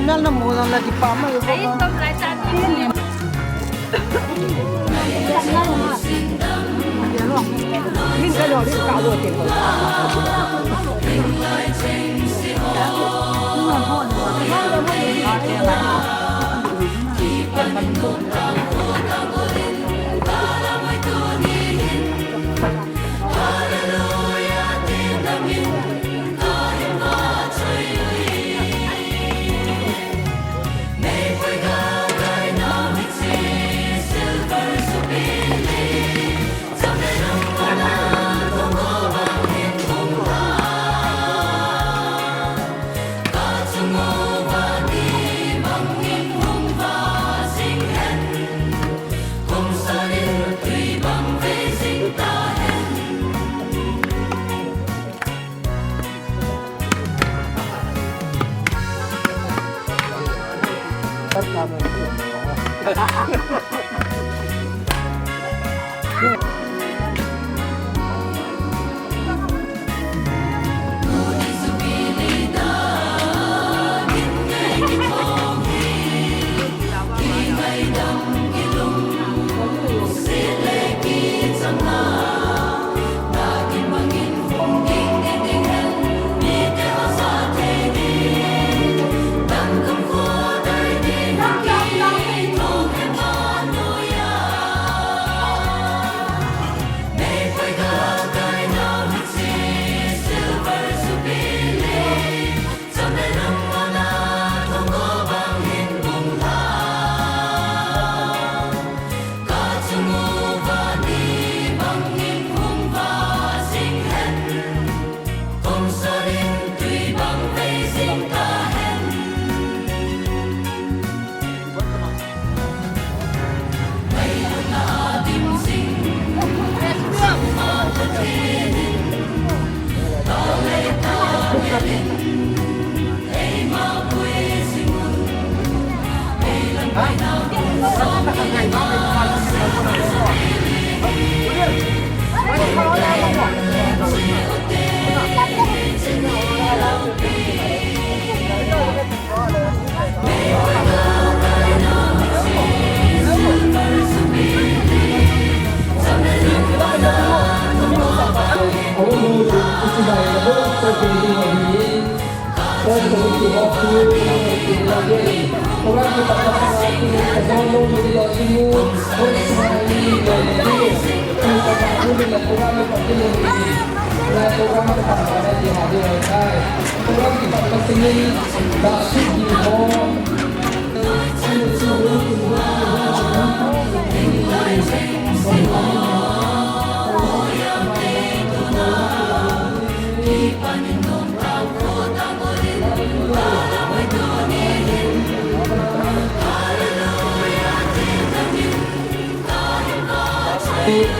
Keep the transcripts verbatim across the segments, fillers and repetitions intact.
Nal na mo na lagi pa ma. Ai, tom lai ta ni. Min ka lo ri ka lo ke.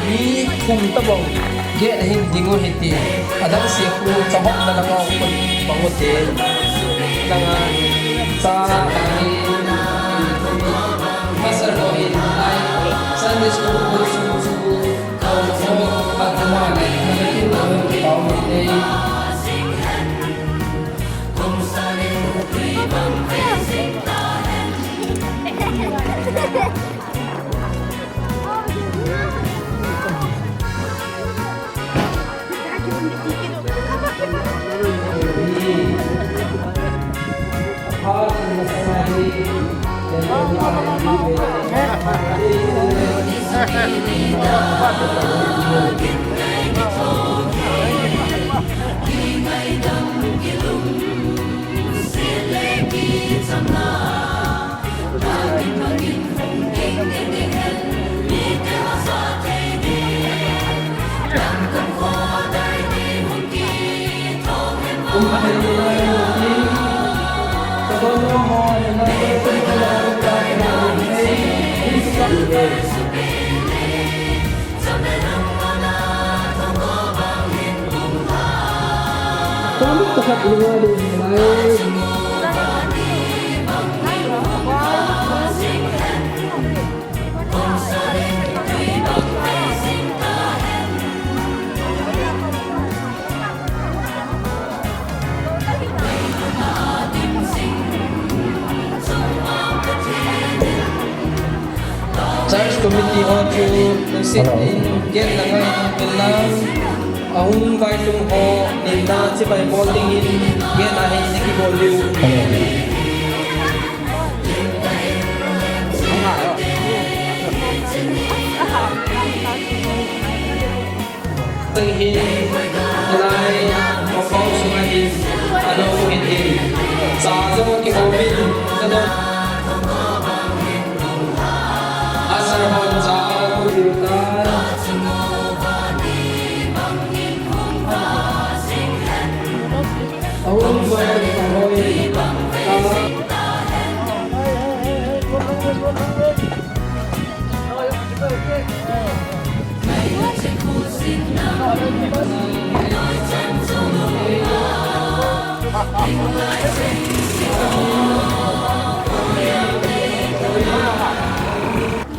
Mi thum tabang gate hin ding u hiti. Adang si khu chahop na langa u khun bang u te. Langa cha ni masar ko hin ai Sunday school ko su su ko ko pat ko ma ni ko ko pau ni te. Committee ho chu lungset in gate langa hin um inlang, ahung vailhung ho nilna chibai bol dingin gate a hin ana kibol diu. Teng hi, hilai compound sunga hin, ano hin hin. Cha jong kibol in, ano. Asar hon cha a ku diu tai. Ahung vai, ahoi.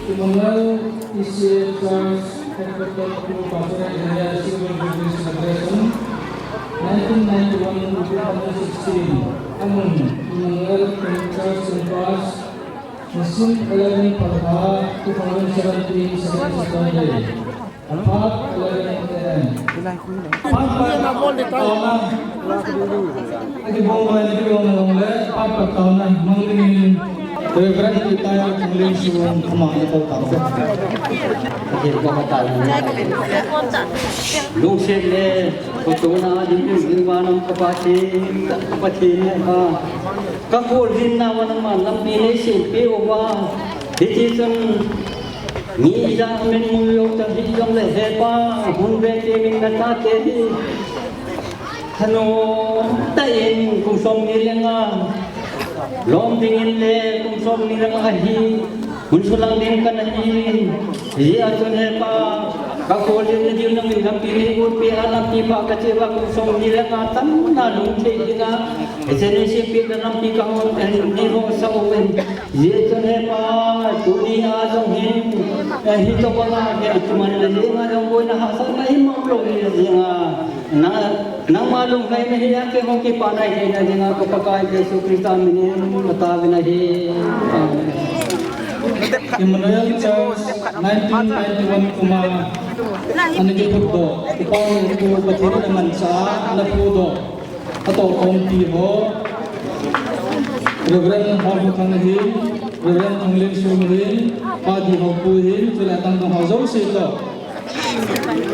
Emmanuel E C A Church Headquarter to Pastoral Area Civil Service Celebration, nineteen ninety-one to two thousand sixteen. Amun, Emmanuel Church Campus, Nisim eleven Phalpa, two thousand seventeen, second Saturday. Apart eleven A M. Apart, apart, Reverend Peter Thanglensoh, ama le ko ta. Lungset le, ko tuna ding ding ba nam ka Pathen, ka Pathen ha. Ka kol din na wa nangma lampi nei sem peh uva. Hiti chun mi ijat min mu lou ta hijongle He Pa, hun ve te min na ta te hi. Thanom tah in kum som ni le nga lom dingin le kum som ni le nga hi hun sulang ding kana hi. Hijeh a chun He Pa, ka kol din na diu nangin lampi nei utpi a lampi pha ka che uva kum som ni le nga tamna lungthim in a. Hiche nei sempeh na lampi ka hon, eh, nei hon sa uvin. Hijeh chun He Pa, tuni a jong hin, eh, hitobang a, eh, tuman le jeng a jong boina hahsatna imu lou hi jeng a. Na, nangma lunglhaina hi a kei hung kipana hi na jeng a ka Pakai Jesu Christa min in ka taovin ahi. Amen. Emmanuel Church, nineteen ninety-one kum a ana kiphutdoh, Upa Nepu Pathen in amanchah a ana phudoh, atoh khompi ho, Reverend Hormuthang ahi, Reverend Thanglensoh ahi, Pa Dihoupu ahi, chule adang dang ho jouse toh.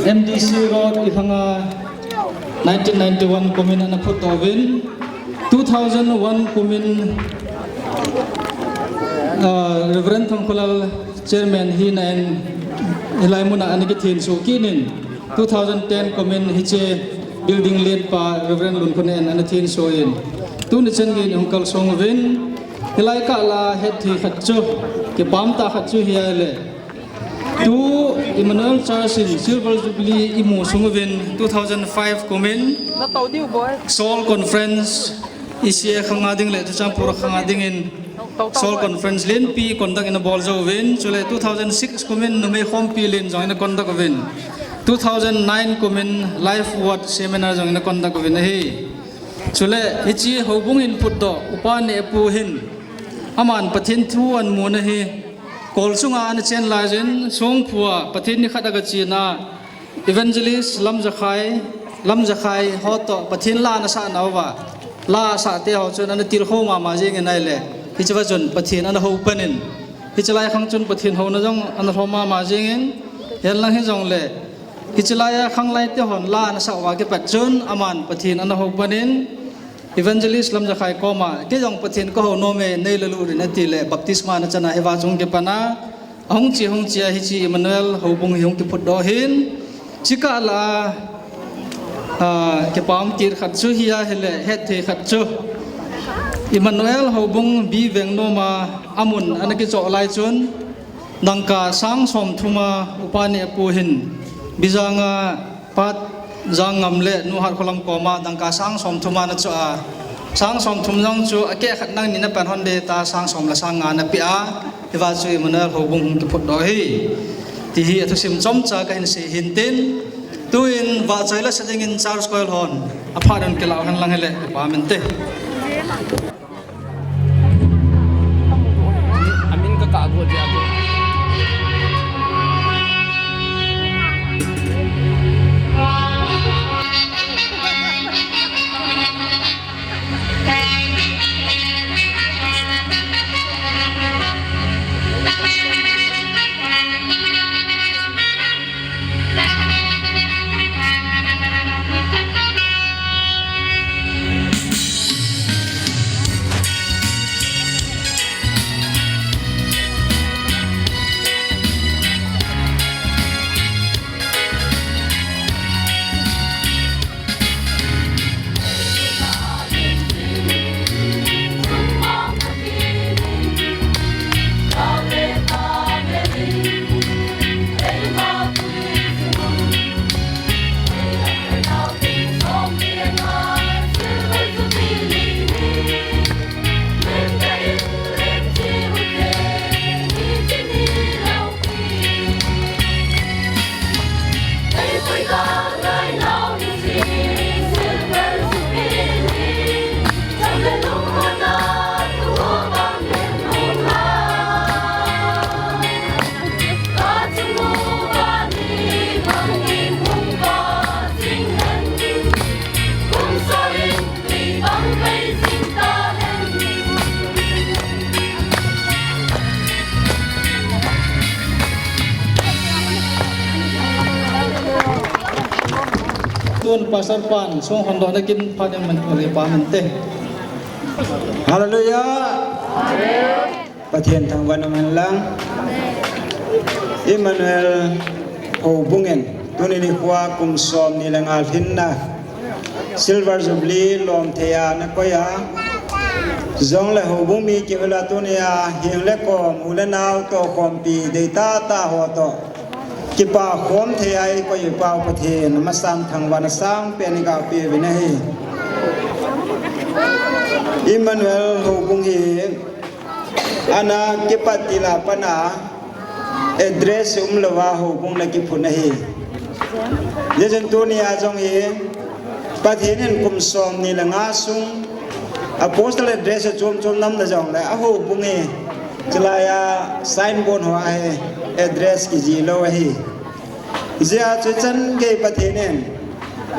M D C Road, Iphanga, nineteen ninety-one kumin ana phutdoh uvin, two thousand one kumin, ah, Reverend Thangkholal Chairman hina in hilai muna ana kithensoh kit in, two thousand ten kumin hiche building lenpa Reverend Lunkhoneiyan ana thensoh in, tuni chan geiyin hung kalsong uvin, hilai kah la hetthei khat chu, kipah tah khat chu hi ahile, tu Emmanuel Church in Silver Jubilee imu sung uvin two thousand five kumin Soul Conference, E C A khanga ding le Churachandpur khanga dingin Soul Conference lenpi conduct ina bol jou uvin, chule two thousand six kumin numei khompi len jong ina conduct uvin, two thousand nine kumin Life Word Seminar jong ina conduct uvin ahi. Chule hiche houbung in phutdoh Upa Nepu hin aman Pathen thu ana mun ahi. Kol chunga ana chen laijin, Songphu a Pathen ni khat aga chen a, Evangelist Lamjakhai, Lamjakhai ho toh Pathen la ana sah nauva, la asah te ho chun ana tilkhou mama jingin ahile, hichea chun Pathen ana hou panin, hiche lai khang chun Pathen houna jong ana lhom mama jingin, hilang hijongle, hiche lai a khang lai te hon la ana sah uva kipat chun, aman Pathen ana hou panin, Evangelist Lamjakhai koma, kei jong Pathen kahou nom e, nei lalu rin atile, baptisma ana chan a hiva chun kipan a, ahung che, hung che a hiche Emmanuel houbung hi hung kiphutdoh ahin, chukah la, ah, kipah tah khat chu hi ahile, hetthei khat chu, Emmanuel houbung B Vengnom a amun ana kichoh lai chun, dangka sang somthum a Upa Nepu hin, Bijang a Pa Janggam le Nu Hatkholam koma dangka sang somthum ana choh a, sang somthum jong chu akeh khat nangni napan hon ding tia sang som le sang nga ana peh a, hiva chu Emmanuel houbung hung kiphutdoh ahi. Ti hi athusim chomcha kahin sei hintin, tuin vahchoi la sa dingin Charles Koil hon aphat in kilah hen lang hile, kipah inte. Amin ka kah go dia go. Pastor pan song hon doh na kin phat in man pule pa man te. Hallelujah. Pathen thangvah in um hen lang. Emmanuel houbung in tuni nikho kum som ni le nga lhinna Silver Jubilee lom thei a na koi a. Jong le houbung mi kihou la tuni a heng le kom u le nau toh khompi dei tah tah ho toh kipa khom thei a i koi u pa Pathen amasan thangvah na sang pen i ga pe uvin ahi. Emmanuel houbung hi ana kipat til a pat a address um lou a houbung na kiphut ahi. Hijeh chun tuni a jong hi Pathen in kum som ni le nga sung apostle address a chom chom nam na jong le a houbung hi chulai a signboard ho a hi address kijih lou ahi. Hijeh chun chan gei Pathen in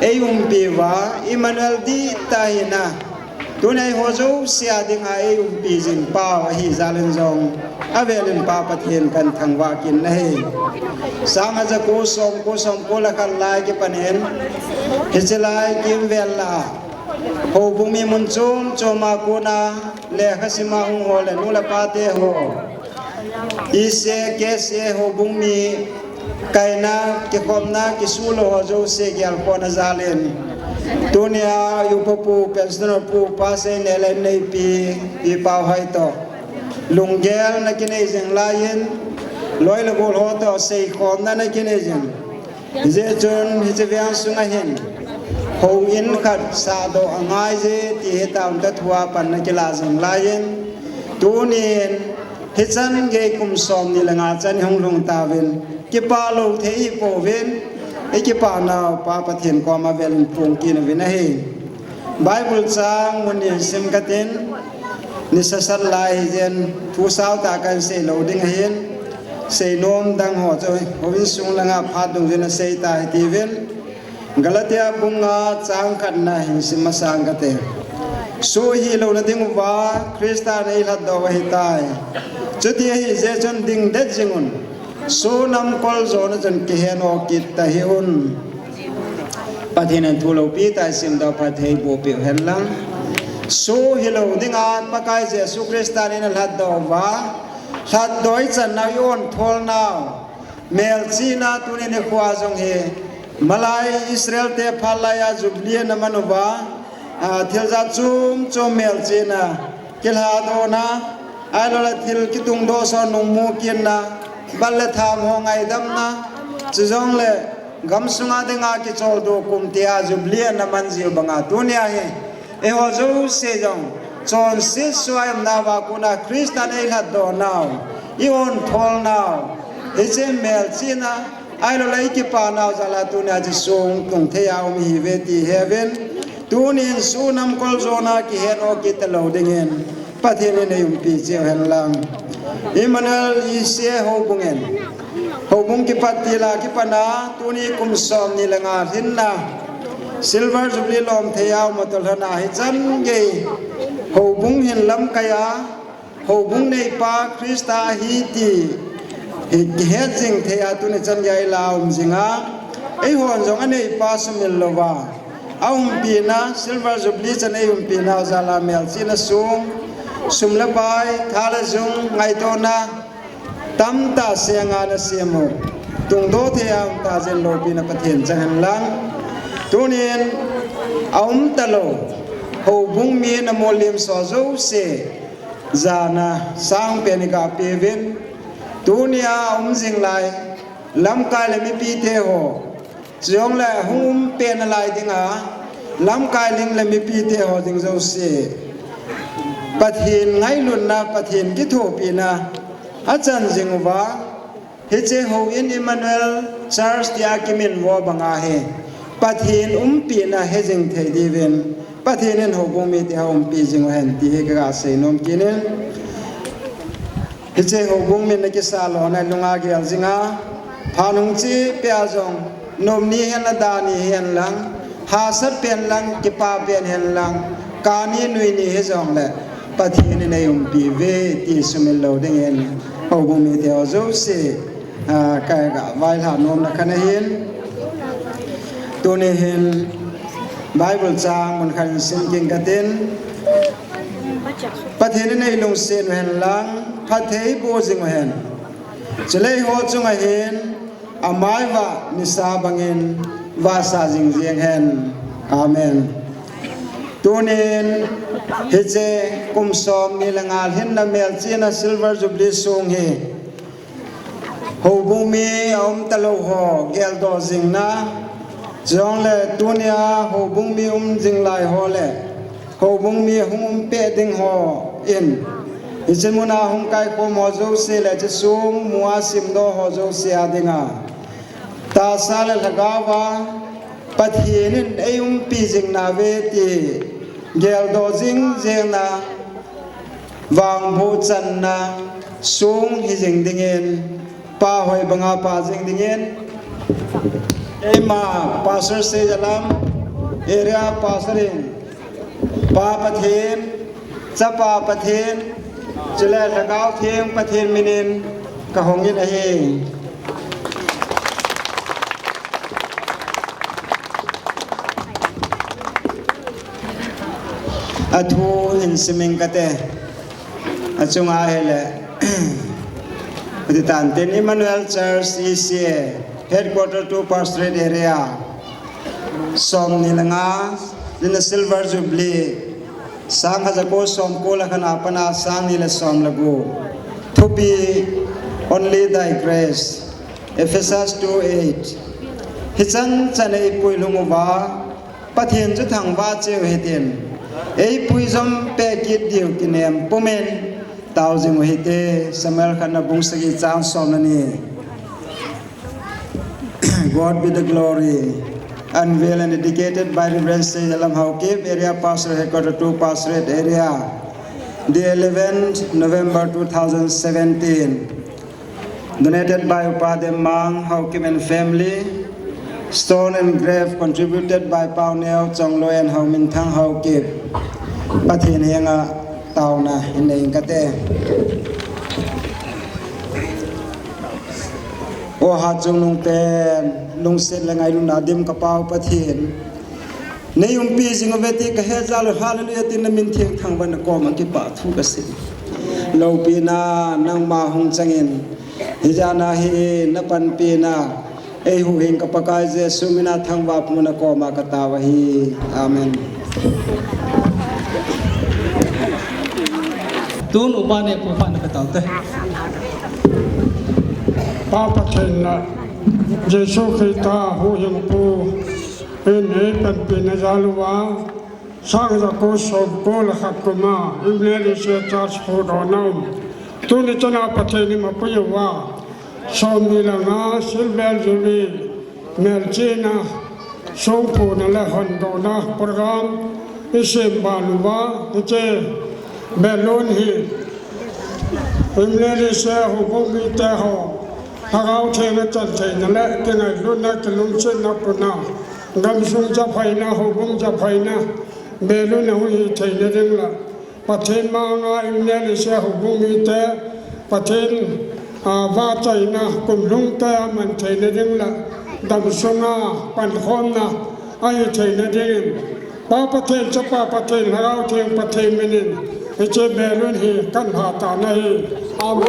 ei umpi uva Emmanuel dihtah hi na tuni a eiho jouse a ding a ei umpi jing pa ahi jal in jong avel in pa Pathen kan thangvah kit na ahi. Sang a ja ko som ko som ko le khat lai kipan in hiche lai kimvel a houbung mi mun chom chom a kon a lekha sim a hung ho le nu le pa te ho, E C A, K C A houbung mi kaina, kikhopna, kisuh lou ho jouse gelkhoh na jal in tuni a upa pu, pensioner pu, pa sei neh le neipi, i pau hai toh lunggel na kinei jing lai in, loi le gol ho toh seikhomna na kinei jing. Hijeh chun hiche veng sung a hin houin khat sahdoh angai je ti hi taona thu a pan na kila jing lai in, tunin hichan gei kum som ni le nga chan i hung lhung tauvin, kipa lou thei hi pouvin, i kipa nau pa Pathen koma vel in phong kit uvin ahi. Bible chang mun ni sim katin, nisa sat lai hijeh in thu sao tah kan sei lou ding ahin, seinom dang ho chu houin sung langa phat dungjui in asei ta hitiuvin, Galatia bung nga chang khat na hin sim masang kate. Soh hih louna ding uva Christa in eilhatdoh u ahitai. Chuti ahijeh chun dingdet jing un. Soh namkol jona chun kihet o kit tahih un. Pathen in thu loupi tah i simdoh phatthei boh peh u hen lang. Soh hih lou dinga Pakai Jesu Christa in eina lhatdoh uva, lhatdoh i chan nau, i onthol nau, melchihna tuni nikho a jong hi, malai Israel te phat lai a Jubilee ana man uva, a, thil jat chom chom melchihna, kilhadohna, ahilou le thil kitungdoh sah nung mu kitna, bat le tham ho ngaidamna, chujongle gamsunga dinga kicholdo kum tia Jubilee ana man jiu banga tuni a hi, eiho jouse jong chonset suai umna uva kona Christa in eilhatdoh nau, i onthol nau, hiche melchihna, ahilou le i kipa nau jal a tuni a chu sung tung thei a um ihiuve ti heuvin, tunin soh namkol jona kihet o kit talou dingin Pathen in eiumpi cheh u hen lang. Emmanuel E C A houbung in, houbung kipat til a kipan a tuni kum som ni le nga lhinna Silver Jubilee lom thei a um u toh lhon a hichan gei houbung hin lamkai a, houbung neipa Christa ahi ti hi kihet jing thei a tuni chan gei a i la um jing a, eihon jong aneipa sumil louva, a umpina Silver Jubilee chan ei umpina u jal a melchihna sung, sum le pai, tha le jung, ngaitona tamtah senga na sem u, tungdoh thei a um tah jeh in loupina Pathen chang hen lang. Tunin a um talou houbung mi na molem so jouse jana sangpen i ga pe uvin, tuni a um jing lai lamkai le mipi te ho, chujongle hung um pen nalai dinga lamkai ling le mipi te ho ding jouse Pathen ngailutna, Pathen kithopina achan jing uva, hiche houin Emmanuel Church tia kiminvo banga hi Pathen umpina he jing thei diuvin, Pathen in houbung mite ho umpi jing u hen ti hi ka ga seinom kit in. Hiche houbung min na kisah lona lunga gel jinga, phat hung chepeh a jong, nop ni hen lang, dan ni hen lang, hahsat pen lang, kipa pen hen lang, kani nui ni hijongle Pathen in eiumpi uve ti sumil lou dingin houbung mite ho jouse, a, ka ga vailhah nomna khat ahin. Tuni hin Bible chang mun khat in sim kit katin. Pathen in eilungset uhen lang, phatthei eiboh jing uhen. Chule eiho chunga hin, amai vah nisa bangin vahsah jing jeng hen. Amen. Tunin, hiche kum som ni le nga lhinna melchihna Silver Jubilee song hi, houbung mi aum talou ho geldoh jingna, chujongle tunia houbung mi um jing lai ho le houbung mi hung um peh ding ho in, hiche muna hung kaikhom ho jouse le hiche song mu a simdoh ho jouse a dinga, tahsa le lhagao a Pathen in eiumpi jing nauve ti geldoh jing jeng na, vangboh channa song hi jing dingin, pahoi banga pha jing dingin, eima Pastor Seijalam, Area Pastor in, Pa Pathen, Chapa Pathen, chule Lhagao Theng Pathen minin kahongin ahi. Athu hin simin kate, achunga hile, ati tantin Emmanuel Church E C A, Headquarter two Pastorate Area, som ni le nga, lhinna Silver Jubilee, sang khat jako som ko le khat a pat a sang ni le som le gup. Thupi, Only Thy Grace, Ephesians two eight. Hichan chan eipui lhung uva, Pathen chu thangvah cheh u hitin, eipui jom peh kit diu kinem pumin, tao jing u hite. Samuel khatna bung sagi chang som le ni. God be the glory. Unveiled and dedicated by Reverend Seijalam Haokip, Area Pastor, Headquarter two Pastorate Area. The eleventh November two thousand seventeen. Donated by Upa Demmang Haokip and family. Stone and grave contributed by Pau Neo Chongloi and Hau Minthang Haokip. Pathen henga taona hin nei kate. O Hatchungnung pen, lungset le ngailutna dim ka Pau Pathen. Nei umpi jing uve ti ka he jal u, hallelujah, tin na min theng thangvah na koma kipa thu ka sei. Loupina nangma hung changin, hijat a hi na panpina, eihuhhing ka Pakai Jesu mina thangvah pum na koma ka tao ahi. Amen. Tun upa ne pu pa na ka tao te. Pa Pathen na Jesu Christa huhhingpu in eipanpina jal uva, sang jako som ko le khat kuma, Emmanuel Church phudohna um. Tuni chana Pathen in apui uva, som ni le nga Silver Jubilee melchihna, songphuna le hondohna program isem bal uva, hiche balloon hi Emmanuel Church houbung mite ho, Lhagao Theng a chan theina le kingailutna, kilungsetna puna, gamsung japhaina, houbung japhaina, balloon a hung hi theina ding le, Pathen manga Emmanuel Church houbung mite, Pathen, a, vahchoina, kum lhung keiya man theina ding le, gamsunga pankhomna ahi theina dingin, Pa Pathen, Chapa Pathen, Lhagao Theng Pathen minin, hiche balloon hi kan lha tan ahi. Amen.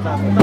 Amen.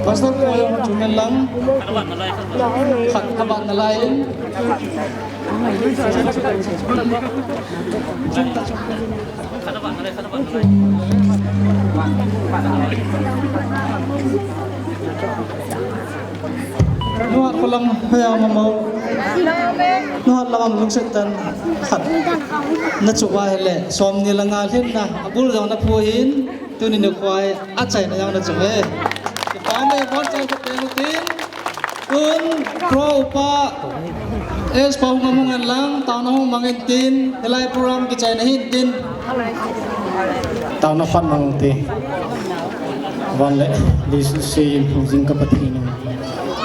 Pastor ko ayong chumen lang. Khat kaba nalai. Nuhat ko lang haya mamo. Nuhat lang am lungset tan khat. Na chuba hele som ni langa lhin na abul jong na phu hin. Tuni ni khoi achaina jong na chu ve. Kipana bon chai ko te tin. Tun pro upa es pa hung amung en lang tauna hung mangin tin hilai program kichaina hin tin. Tauna phat mang te. Van le Jesu se hung jing ka Pathen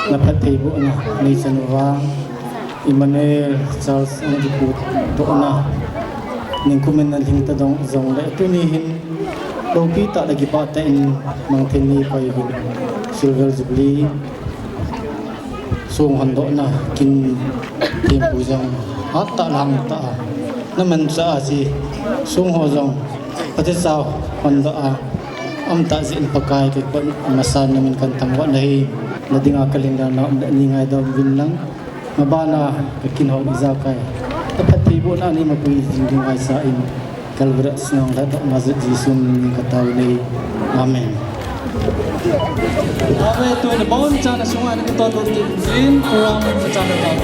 na phattheibohna nei chan uva. Emmanuel Charles ang kipu tohna ningkumin na lhing ta dong jong le tuni hin lopi ta le kipah ta in mangthei ni pai uvin Silver Jubilee song hondohna kin thempu jong hat ta lang ta a na mancha a si song ho jong pate sa hondoh a am ta jin Pakai ke kon masa na min kan thangvah na hi na dinga ka lingdan na um le ni ngaidam uvin lang. Mabana ka kin hou ijakai. Ka phattheibohna ni mapui jing ding ngaisa in Calvary song la dok ma Jesu min ka tao nei. Amen. Amen. Tuni bon chan sunga ni ka ton lut din program ka chan ka tao.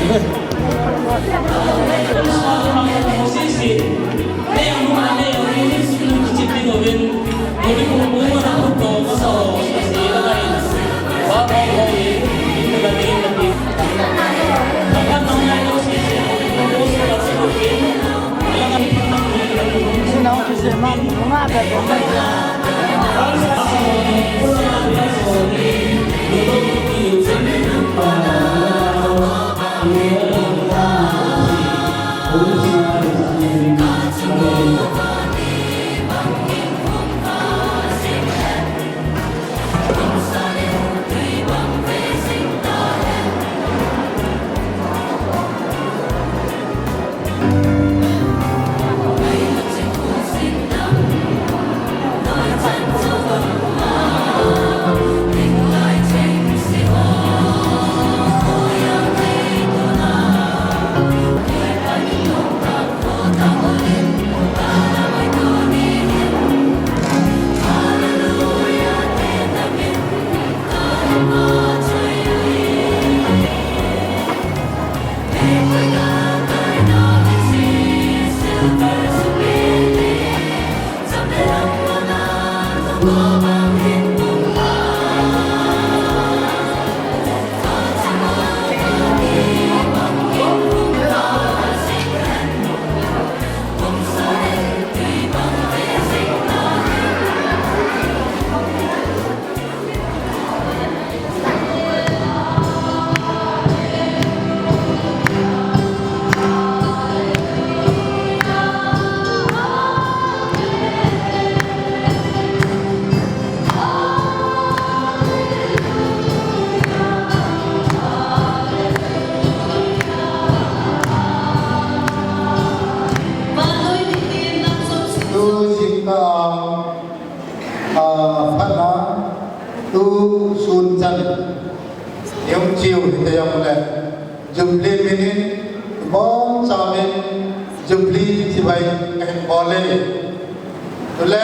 Tu jingkah a, a, phatna, tu sun chan, yung chiu hita yung le, Jubilee minin, bon chamin, Jubilee chibai kahin bol e. Tule,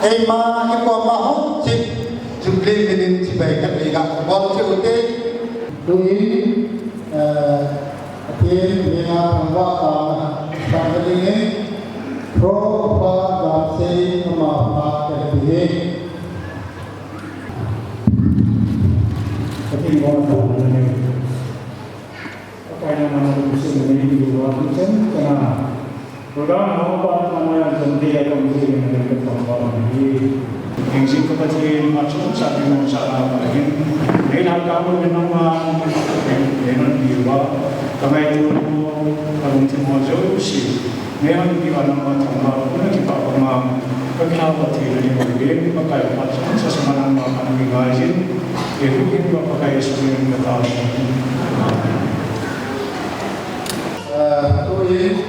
eima, i koma ho chi, Jubilee minin chibai kahin bol chi ute. Tui, eh, Pathen, Pathen a thangvah taona, thangvah dingin, Pro pa, Damsei, ama pa, ka ti e. Program ho pa na ma ya jong dia kam ji na ka pa pa hi. Eng jing ka Pathen, ma chung sa ni mong sa na pa hin. Nei na ka mo ni na ma, nei na ni wa. Ka mai tu mo, ka lung ti mo jo si. Nei na ni wa na ma ta ma, na ki pa pa ma. Ka kha Pathen ni mo ni, ka kai ma chung sa sa ma na ma ka ni ga jin. Ye ku ki pa pa kai su ni ka ta. Ah, tu ye.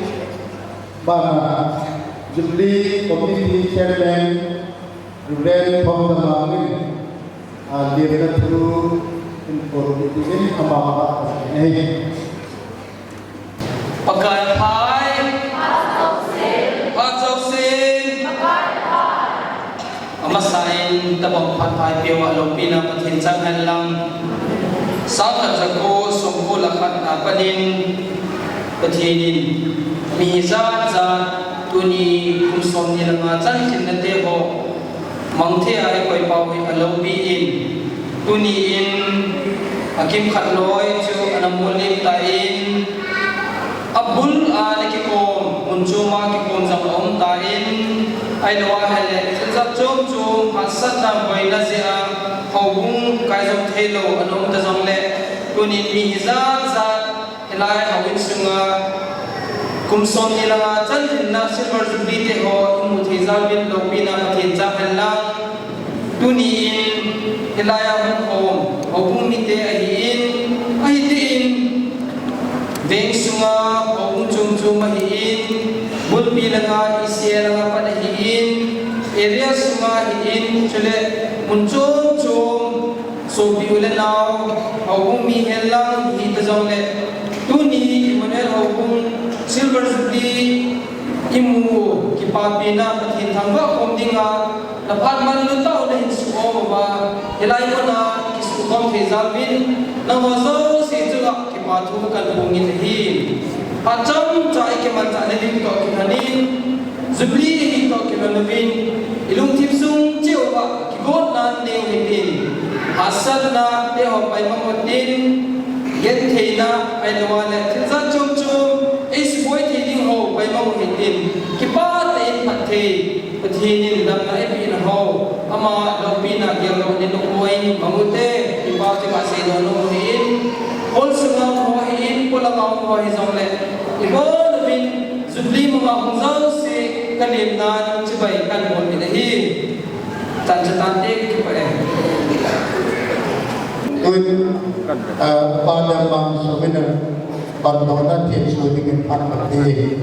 Bana, Jubilee Committee Chairman, Reverend Thongdamang in, ah, lemna thu in committee in ama pa ahi. Pakai phai. Phat jousen. Amasan tabang phat phai peuva loupina Pathen chang hen lang. Sangkhat jako songko le khat na panin Pathen in mi hijat jat tuni kum som ni le nga chan lhinna te ho mang thei a eikoi pau hi aloupi in, tuni in akimkhat loi chu ana molem tan, abul a ana kikhom, mun chom a kikhom jong aum tan, ahilou ahile thil jat chom chom, hahsatna boina jeh a houbung kai jom thei lou ana um ta jongle, tuni in mi hijat jat hilai houin sunga kum som ni le nga chan lhinna Silver Jubilee te ho imu thei jal uvin loupina Pathen chang hen lang. Tuni in hilai a hung khom houbung mite ahin, ahi tin veng sunga houbung chom chom ahin, bulpi langa, E C A langa pat ahin, area sunga ahin, chule mun chom chom, sopi u le nao, houbung mi hen lang hita jongle, tuni Emmanuel houbung Silver Jubilee imu kipapina Pathen thangvah khom dinga, na phat manlu tah u nahin sukhom uva, hilai muna kisukhom thei jal uvin, nangho jouse chunga kipa thu kahin phong in ahi. Phat chomcha ikimanchah na ding toh kilhonin, Jubilee ahi toh kilhon uvin, ilungthim sung cheh uva kigotna nei u hitin, hahsatna te ho paimang u hitin, gentheina ahilou le thil jat chom chom eisuboi thei ding ho paimang u hitin, kipah tah in phatthei Pathen in damna eipeh na ho, ama loupina geldoh ding nopmo in mang u hite, kipa thu kasei nom u ahin, hall sunga um ho ahin, polam a um ho ahi jongle, ibon uvin, Jubilee manga hung jouse, kalemna chibai kahin bol uvin ahi. Chan chan tante kipah e. Tun, ah, Father Mang Souvenir, ban dona themsu dingin phat kati.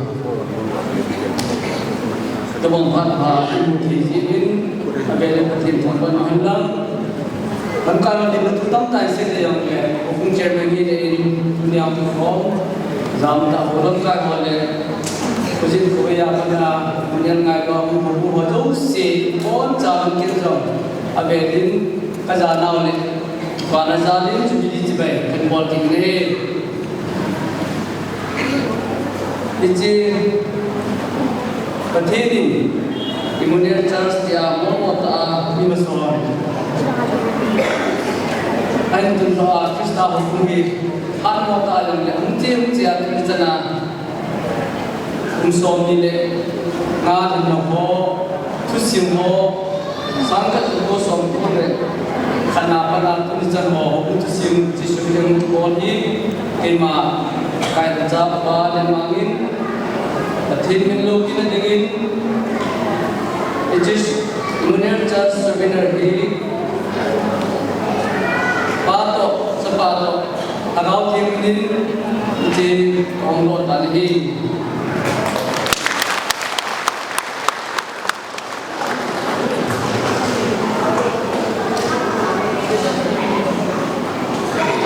Tabang phat pha imu thei jeh in, avel in Pathen thangvah hen lang. Lamkai ho dinmun thu tamtah isei le jongle, houbung chairman hile in, tunia kikhom, jamtah ho lamkai ho le, khojin khovei a pat a, mun el ngai lou, houbung ho jouse, boncha lungkit jong, avel in, kajanau le, vana jal in, Jubilee chibai, kahin bol ding ahi. Hiche Pathen in Emmanuel Church tia molmo tah a mi masa ahin tundoh a Christa houbung hi hatmo tah a jongle hung che hung che a tuni chan a kum som ni le nga lhinna ho, thusim ho, sangkhat jako som thum le khat na pat a tuni chan ho, houbung thusim, Jesu Christa bol hi, keima kaicha pa le mangin, Pathen min loupina dingin, hiche Emmanuel Church Souvenir hi, pa toh, chapa toh, Lhagao Theng min in, hiche hung lo tan ahi.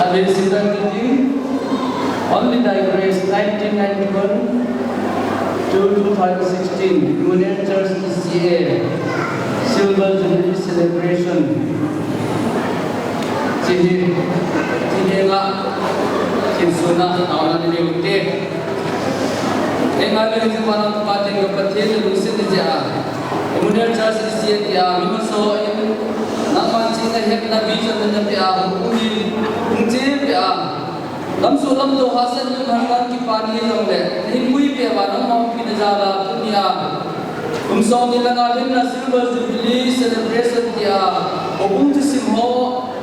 Abel Sitan Teaching, Only Thy Grace, nineteen ninety-one to two thousand sixteen, Emmanuel Church E C A, Silver Jubilee Celebration. Hiche hi, hiche hi nga, hiche suna, taona ni leu te. Ei ngai le jing vana Pathen ka Pathen le lungset ni jeh a. Emmanuel Church E C A tia mi masa in, nangman ching na het na vision na pe a, hung in, hung che pe a. Lamsuh lamto hahsat in umhen lang kipa ni jongle, nahin puipeh uva nangma ompina jal a tunia kum somni le nga lhinna Silver Jubilee Celebration tia houbung thusim ho,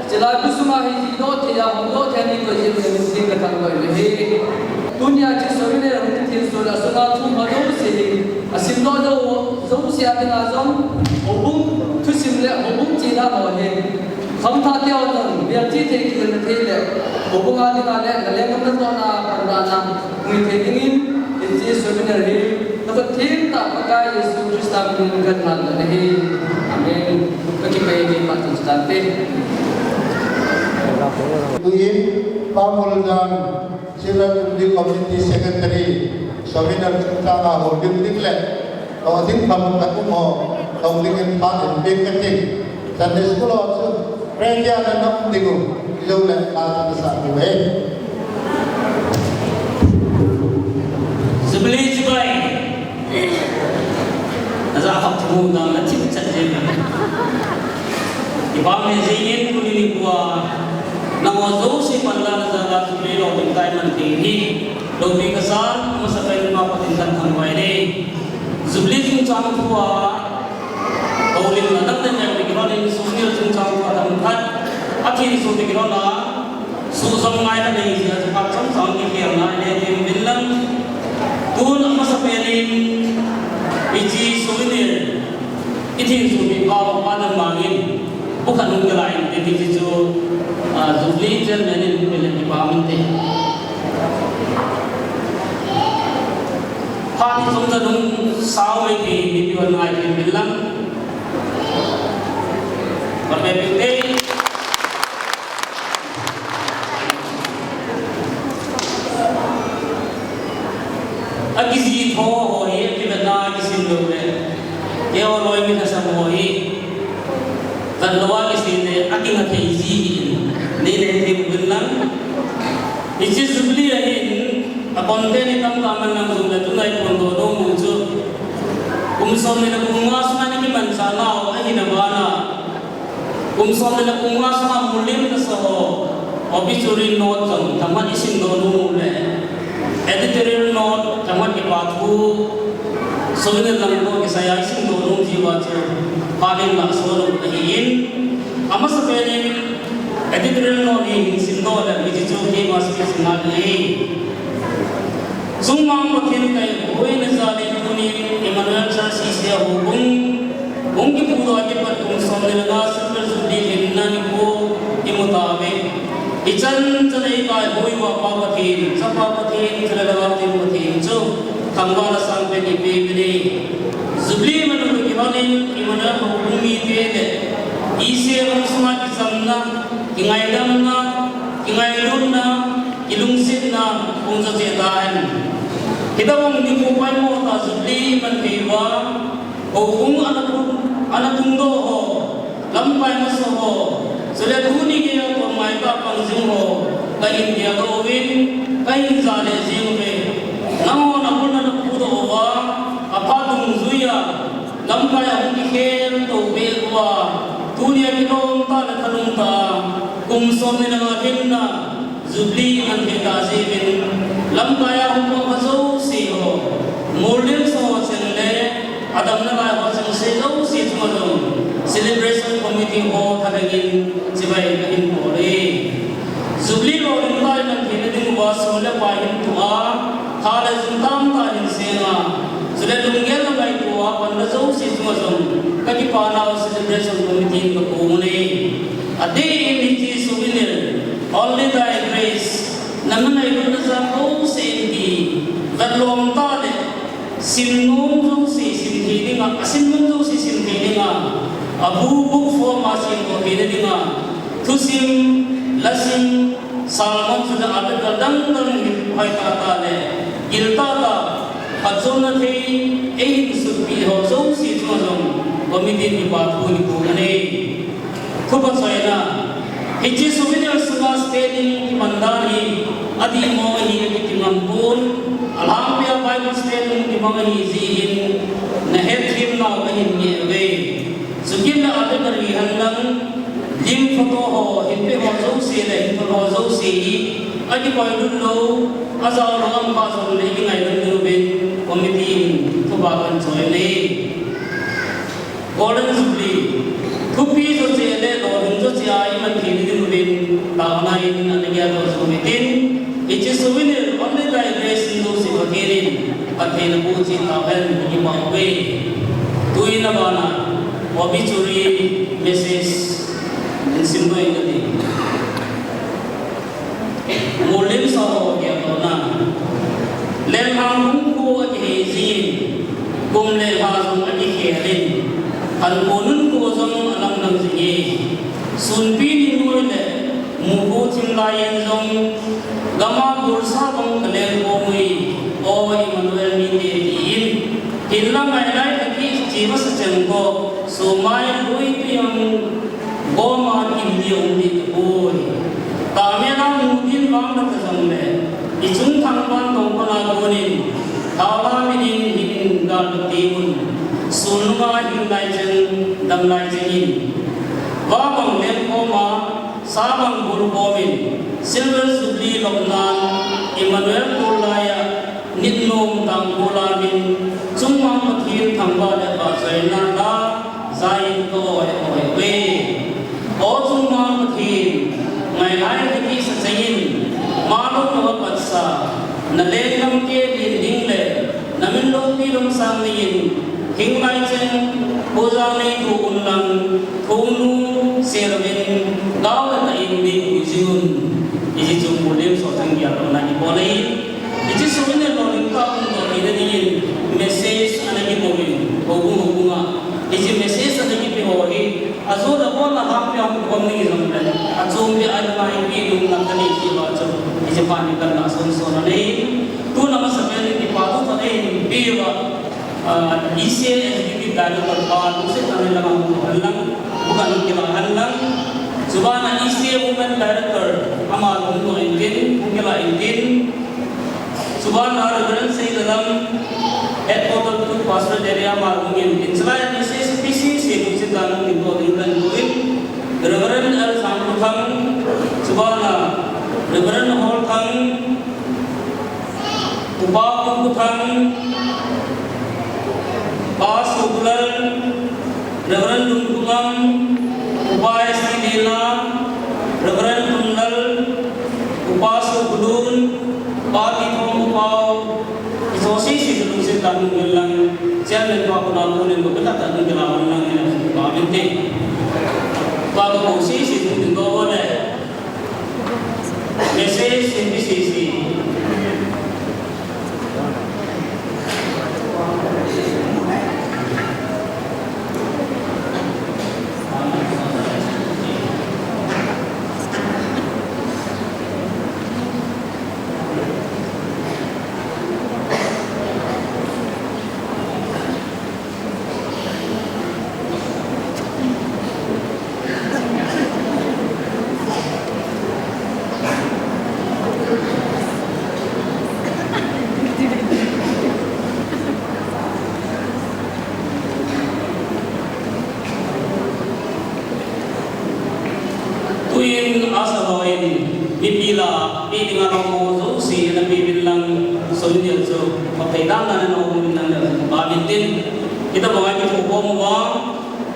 chulai bu sunga hi jihdoh thei a, hongdoh thei a nei koi jing le min tin kathangvah in ahi. Tunia hiche souvenir hung thenso le asunga thum ho jouse hi, asimdoh jou jouse a dinga jong, houbung thusim le houbung chena ho hi, khangthah teu jong, bial chi thei kit na thei le, houbung a dinga le, na lenggam natohna, panlahna, hung hi thei dingin, hiche souvenir hi, na khut thengtah Pakai Jesu Christa minin kangan tan ahi. Amen. Kakipah e, pachan tante. Tuin, Pa Moljan, Silver Jubilee Committee Secretary, souvenir chungchang a houlim ding le, toh ding phabep khat um ho, toh dingin phat in peng kati. Sunday School ho chu, prayer dia na um ding u, jou le, phat na sa u e. Jubilee chibai. Aja khap thu na na thim chat je. Iba me jingin kuni nikho a, nangho jouse panlahna jal a Jubilee loupi tai man ding hi, loupi kasan, amasapen in Pa Pathen kathangvah e. Jubilee chungchang thu a, houlimna dang dang jeng ding kilhon in, souvenir chungchang thu a themkhat, athenso ding kilhon a, suhjong ngai khat nei jeh a chu phat chomcha kikhel ngai le, tin uvin lang. Tun amasapen in, hiche souvenir, ithenso mi pa, pa dang bangin, bu khat hung kila in, hiche chu, ah, Jubilee Chairman in hung kile kipa um inte. Phat hi chomcha hung sao e ti, mipi hon ngai tin uvin lang. Mat pe pe te. Akijih tho ho hi, akivetna kisim lou le, keiho loi mi lhasam ho hi, vet lou a kisei le, akinga thei ji hi, nei le thei uvin lang. Hiche Jubilee a hin, a content hi tamtah man lang jong le, tuna i phondoh nom u chu, kum somni le kum nga sunga i kimanchah nau ahina bana, kum somni le kum nga sunga molhem tasa ho, obituary note jong themkhat i simdoh nom u le, editorial note themkhat kipa thu, souvenir lang toh kisai a i simdoh nom ji uva chu, phat in lah so lou ahin, amasapen in, editorial note hi hin simdoh le, hiche chu keima speech ngai e. Chungmang Pathen kahiuva, hoina jal in tunin Emmanuel Church C C a houbung, hung kipuidoh a kipat kum somni le nga Silver Jubilee lhinna nikho imu tauve. Ichan chan a eikaihui uva Pa Pathen, Chapa Pathen, chule Lhagao Theng Pathen chu thangvahna sangpen ipeh uvin e. Jubilee manlu toh kilhon in Emmanuel houbung mite le E C A hung sunga kichamna, kingaidamna, kingailutna, kilungsetna hung jo cheh tahen. Hitobang nikho poimo tah Jubilee iman thei uva, houbung ana tung, ana tungdoh ho, lamkai masa ho, chule tuni geiya toh maitah pang jing ho, kahin geldoh uvin, kahin jaleh jing uve. Nanghon abulna napuidoh uva, aphat dungjuiya, lamkai a hung kikhel to beh uva, tunia kilom tah le thalung tah a, kum somni le nga lhinna Jubilee iman thei tah jeh uvin, lamkai a hung pang ho jouse ho, molhem sa ho cheng le, adamna lai ho cheng se jouse chunga jong, celebration committee ho thalheng in chibai kahin bol e. Jubilee lolhing tah iman theina ding uva sum le pai hin toh a, tha le jung tamtah hin seng a, chule lunggel le ngaito a panla jouse chunga jong, kakipa nau celebration committee in kakou u ahi. Adeh in hiche souvenir, Only Thy Grace, nana ngailutna jal jouse in ti, vetlom tah le, sim nom jouse sim thei dinga, asim nom jouse sim thei dinga, abu book form a semdoh theina dinga, thusim, lasim, sermon chule article dang dang hi hoitah tah le, gil tah tah, phatchomna thei, eihin sutpeh ho jouse chunga jong, committee in kipa thu ikou u ahi. Thuphachomna, hiche souvenir sunga stand in kiman dan hi, adihmo ahi akiti ngam pon, alhangpia Bible stand in kimang ahi jeh in, nahetthem nau kahin ngeh uve. Chukit le article hi henlang, lim photo ho, hinpe ho jouse le, hinthol ho jouse hi, Akipailut lou, ajao lou aum jongle ikingaidam diuvin committee in thupha kahin choi e. Golden Jubilee thupi jouse le lolhing jouse a iman theina diuvin taona in ana geldoh uhitin, hiche souvenir only by grace in jouse Pathen in phatthei naboh cheh tauhen, ikipa uve. Tuin abana obituary message in simdoh inge. Molhing sao ho geldohna. Lenhang hung kho akihei jin, kum le lha jong akikhel in, khankhonun kho jong alamdang jinge. Sunpi ni noi le mukhu thim lai in jong, gam a golsah bang kaleng khom uve, O Emmanuel mite tin. Hinla ngailhai kiti masa cheng ko, sumai lui pi ang Gom a kim ding um ding tapoi. Tamel a mu ding vang la ta jongle, ichung thangvah tong pala konin, thaola minin hin gal ding un. Sulnunga hing lai cheng, dam lai cheng in. Va bang leng khom a, sa bang bul khom in, Silver Jubilee lopna, Emmanuel kol lai a, Nit nom tang bula min, Chungmang Pathen thangvah le vahchoina la, jain ka oi oi uve. O Chungmang Pathen, ngailhai kiti sa cheng in, malung na va patsa, na lenggam te din ding le, na min loupi lungsang nei in, hing lai cheng, puja nei tho un lang, thonu, sel min, gao le ta in ding u jing un. Hiche chu Molhing Sothang geldohna ibol e. Hiche chu ina lolhing tah hung doh theina dingin message ana kibol in, houbung houbung a. Hiche message ana kipe ho hi, ajot abol a hahpia hung khom ding jongle, achom pia ana ngai pi lungna kanei jeh uva chu, hiche phat hi kana son son anei. Tuna masapen in kipa thu khat eihin pe uva, ah, E C A Executive Director pa, lungset tah in lang hung hen lang, bu kan kila hen lang. Chubana E C A Women Director, ama hung doh intin, hung kila intin. Chubana Reverend Seidalam, Headquarter to Pastorate Area, ama hung in, in chulai in E C A P C C lungset tah in hung doh ding kan doh in. Reverend L Sangkuthang, chubana Reverend Holthang, Upa Kumkuthang, Pa Sogulal, Reverend Lungkumang, Upa S T Nela, Reverend Tunlal, Upa Sogulun, Pa Tithom Upao, ijo sese lungset tah in hung hen lang, Chairman pa kona konin ko bela tah in hung kila hen lang, ina pa min te. Pa ko sese hung doh le. Message in P C C. Tuin asa ho in, mipi lah a, pi dinga ho jouse, na pi bin lang, so ni chu, pa pai dang na na ho bin lang, ba bin tin. Kita ba ki thu ko mo ba,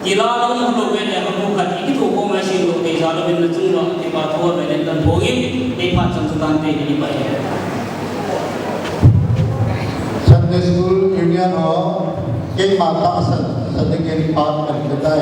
Kila lou lou ve le, hamu khat i kitho khom a sing lou te, ja lou in na chung uva, kipa thu a ve le tan phong in, ei phat chang chu tan te ni pai. Sunday School Union ho, keima tahsan, Sunday School part kan kitai.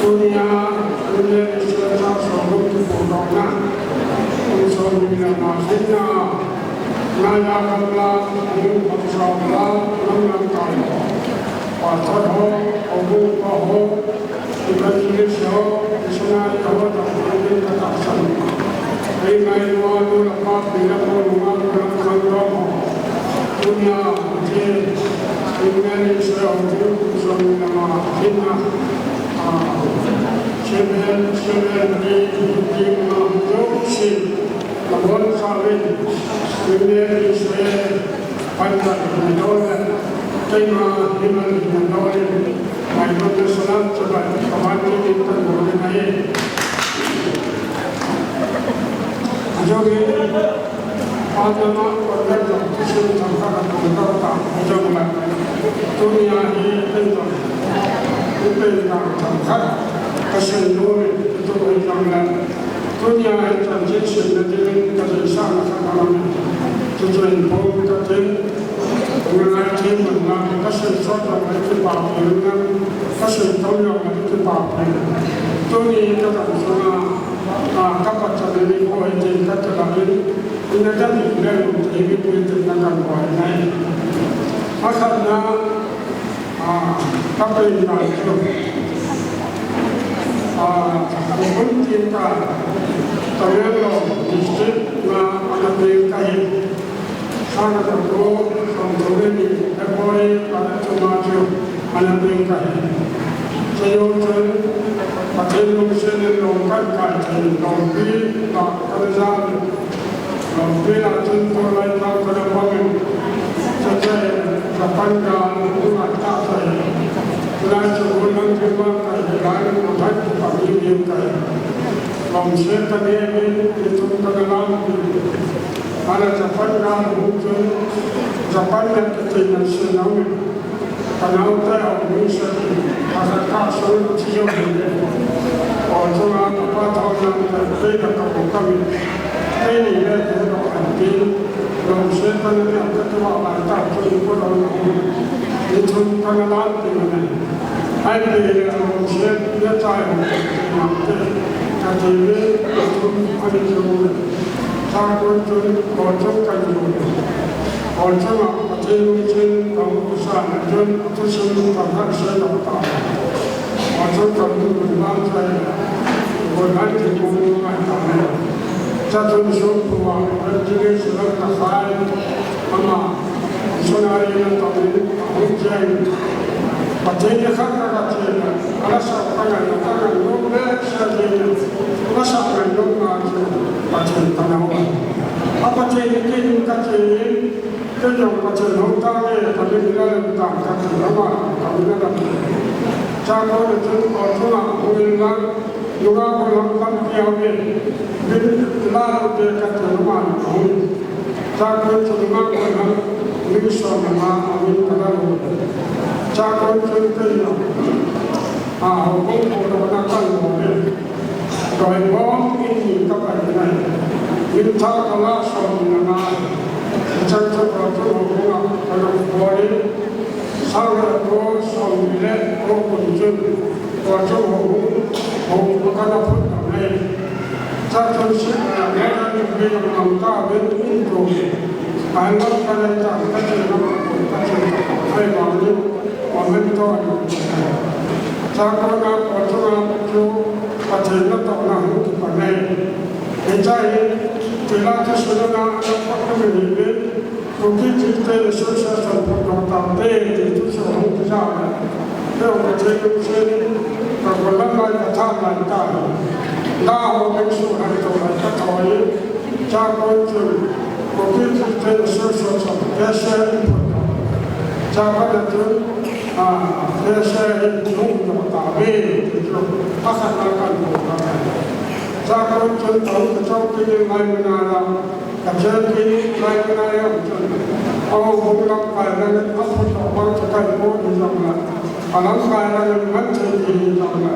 Tunia, tunia Israel cha songum kipu kauna. Kum songum le nga hinna. Naya kamla, kum songla, nam nam kai. Pastor ho, obu pa ho, evangelist ho, missionary ho, dang dang ka tahsan. Ei ngai lua, nu le pa, pi le pu, nungah nu le khangdong ho. Tunia, je, tunia ni se ho, tu, tu, so, ni le ma, hinna. Ah, seven, seven, eight, fifteen, ah, jouse, nabonchauvin, tunia ni se, panjat, nidole, keima, himan, nidole, mai, nidole, salam, salam, kaman, ni, ni, tan, ni, ni, ni. Ajo ni, Patna ma, Patna jong, Christian jong khat a kong kau ta, jong la. Tunia hi, pen jong, hi pen jong, jong khat, ka sen nu, tu jong la. Tunia hi, jong, Christian na din, ka sen sa na khat a la. Tu jong, pom ka tin, ngai tin, man la, ka sen so jong, ki pa, na, ka sen to jong, ki pa, tuni, ka jong, so na, Ah, ka pachat ni ko hi tin ka kila in, in na ka ni le lu te hi mi tu tin na kan ko hi nai. Pakhatna, ah, ka pen na chu. Ah, ko kun tin ka, Tamenglong district na ana pen ka hi. Sana ka ko, song ko ni, e boy, ka tu ma chu. Ana pen ka hi. Chejou chun, Pathen lungset in lom kan kai thei, lompi, ta, ka le ja, lompi la chun, tulai ta, ka le pang in, cha cha, ka pan ka, ku ma ta cha. Tulai chu, ku lang chu ma ka hi, lai, ku thai, ku pa, ni, ni, ka hi. Lomset ka ne, ni, ni, chun, ka le lam, ni. Ana Japan ka, ku chun, Japan le, ka thei, na, se, na, ni. Ka naote a hung sah in, ka khat ka sol chi jo hi le. Aw chunga ka pa thao na ka te na ka ko ka mi. Te ni le te ro an ti. Lom se ka na ka ka tu wa ka ta chu ko lo na. Ni thum ka na la ti na. Ai pe le lom se ya chai ho na te. Ka te le ka thum a ni chu. Sa ko chun ko chun ka ni. Ko chun a Pathen lungchen ka hung kisan a chun, thusim themkhat sei lou ta. Achun ka hung lunglang sei, Gollhang Thingkong ngai ta ne. Cha chun sum puma, Benedict Selam Takhai, ama, missionary na tawh in, a hung cheng. Pathen ni khat ka ka cheng, ala sa ka ngai, ka ngai, lung le sa cheng, ala sa ngai, lung ngai, Pathen ka ngai. A Pathen ni kin ka cheng, Kei jong Pathen hou tange, ka min la le tang ka ti lama, ka min la. Cha ko le chun ko chunga hung in lang, nunga ko lam lam piau e, min la lo te ka ti lama hung. Cha ko chun nunga ko lam, min so lama, min ka la lo. Cha ko chun kei jong, a, hou ko ko lo na ka lo le. Doi bom in ni ka pai nai. Min tha ka la som na ngai. Chan cha ka chu lo nga ka lo bol in. Sang la ko som ni le ko kun chun. Ko chu ho hu. Ho ka na phut ka nai. Cha chun si na na ni be na mang ta be in ko. Ai lo ka le ta ka chu na ka chu. Ai ma ni. Amen to. Cha ko na ko chu na chu. Pathen natohna hung kipan ahi. Hiche hi, tila thusim a na, na phat na mi hi, Kuki Christian Association phatdoh tau te, ti thusim hung kija. Kei Pathen lungset in, ka gollhang lai ka tha lai ta. Na ho min su hai to lai ka thoi. Cha ko chun, Kuki Christian Association, K C A in phatdoh. Cha ko na chun, Ah, K C A in hung doh tauve, ti chu, a khat a kan bol tauve. Cha ko chun tau ka chau kini lai mana la, ka chau kini lai mana la chun. Aho bung lamkai lang in aphudoh bang chu kahin pon hijongle, alamkai lang in man thei ding hijongle,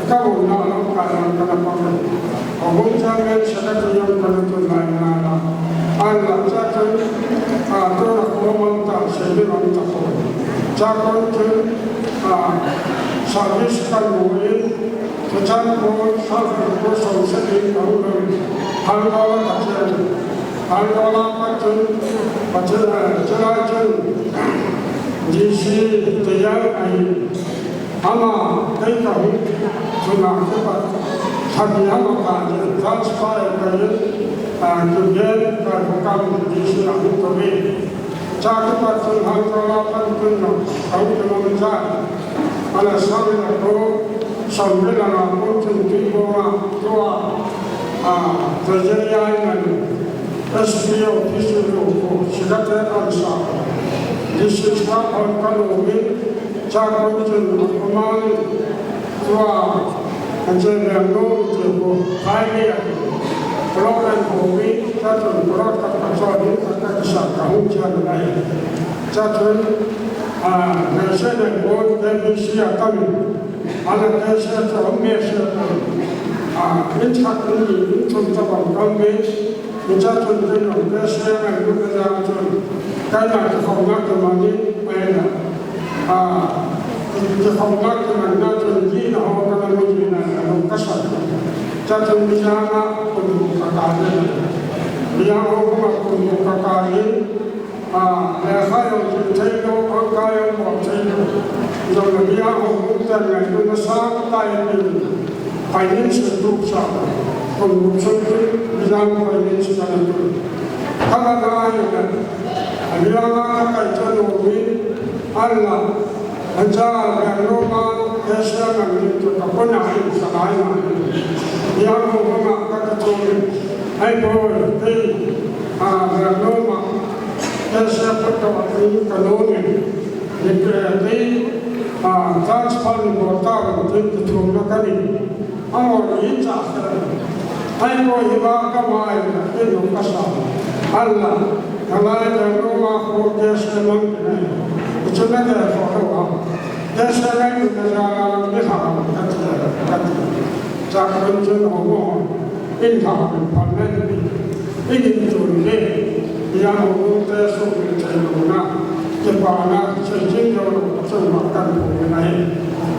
kaumna lamkai lang kana pang in. Ahung chang in secretary jong kana tun lai nana. Ahinla chua chun, a, tuna kho mang ta, sei ding mang ta kho. Chua kon chun, a, service kamu in, Chachan ko, Salford ko, Sonsat in kahung lou. Hangol a kachen. Hangol a pat chun, Pathen, eh, chulai chun, D C tayal ahi. Ama, kei kahung, chuna kipat. Lhani ama kahin, transfer kahin, ah, Kigen, Kaihokam, D C a hung kave. Chua kipat chun Hangol a pat chun, kahung kimang cha. Ana sang la ko, sang ve la ko chun tui ko ma, tua, a, ta je ya man, S P office lo ko, secretary an sa. This is what on ka lo mi, chua ko chun ko ma ni, tua, an je la no, ko, kai ni, block an ko mi, chua chun block ka ka chua ni, ka ka sa ka hung cha ni. Chua chun, a, na se na ko, K B C a ka mi. Ana kei se chu hung me se chu. A, in thak in ni, in thum tabang kang me. Hiche chun kei jong kei se ngai lut na jong chun. Kei na kikhopna kimang in, mai na. A, kikhopna kimang na chun, ji na ho kana mu ji na, na ho kasa. Hiche chun mi jang a, kum ka ka ni. Mi jang ho kuma kum ka ka ni. A, lekha jong sim thei lou, angkai jong bol thei lou. Jong le mi a hung hung ten ngai tu na sa tai ni. Finance tu sa. Kum kum sa tu, mi jang finance ka na tu. Ka na na ai na. A mi a na kai cha no mi. An la. Acha, Bernoma, Asia nang ni tu ka pona hin salai na. Yang ho ma ka ka tu ni. Ai bo, tei, a, Bernoma, Asia pa to ni ka no ni. Ni ke tei, a, transfer ni bo ta ni tu tu na ka ni. Amo ni cha ka. Ai ko hi ba ka mai na, ke no ka sa. Allah, Allah ya no ma ko ke se mang ke nai. Chu na ke ko ho ha. Ke se ngai ni ka ja ni ha ka ti ka ti. Cha ka chun ho mo. In ha pa na ni. In in chun ni. Ya ho te so ke che no na. Kipana, seijin jong, achung ma kan phu nai.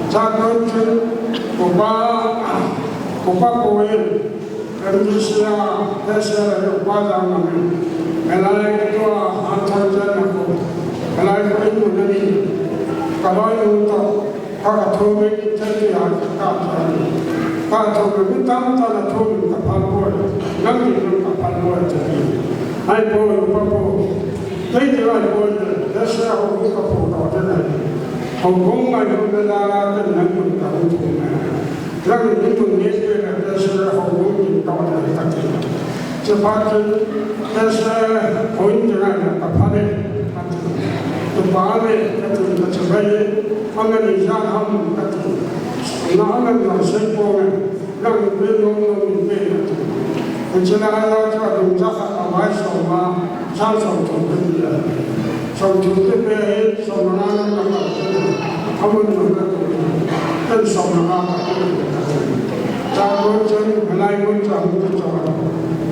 Chakon chun, upa, upa pui, M D C a, S L a upa jang nami. Melai tua, anthang jan na ko. Melai ko inu nani. Kaloi nu to, ka ka thu mi, chai tu ya, ka ka thu mi. Ka thu mi, mi tam ta na thu mi, ka phan pui. Nang mi, ka phan pui, chai. Ai pui, upa pui. Kei ti lai poi, tese hou bung ka phu tau te nai. Hou bung ngai hu le la la te nang mun ka hu thu nai. Nang ni mun ni te na tese hou bung ni tau te ka ti. Che pha te, tese hou ni te nai na ka pha le. Ka ti. Tu pa le, ka ti, ka che bai le. Anga ni ja ham ka ti. Na anga ni sei po ngai. Nang pe nong nong pe na tu. Hiche lai a chu adung ja khat a vai som a, sang som thum pe ni a. Som thum pe pe hi, som nga na na ka tu. Amun na na tu. Ken som nga ka tu. Cha ko chen, lai ko cha mu tu cha.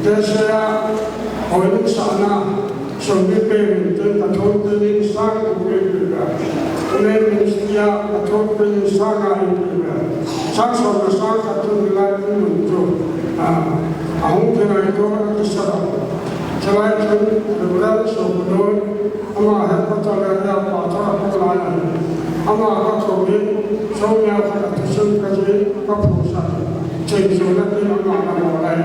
Te se a, oi sa na. Som ni pe min te ka thon te ni sang ku pe pe ka. Ne ministry a ka thon te ni sang a hi pe ka. Sang som na sang ka thon ni lai ni mun chu. A, ahung ke nai to na ki sa. Chalai chun Reverend Sokunon, ama headquarter le ya pa ta ko lai. Ama ka thon ni, som ya ka thon ka ji ka phu sa. Cheng chu na ti ama na mo lai.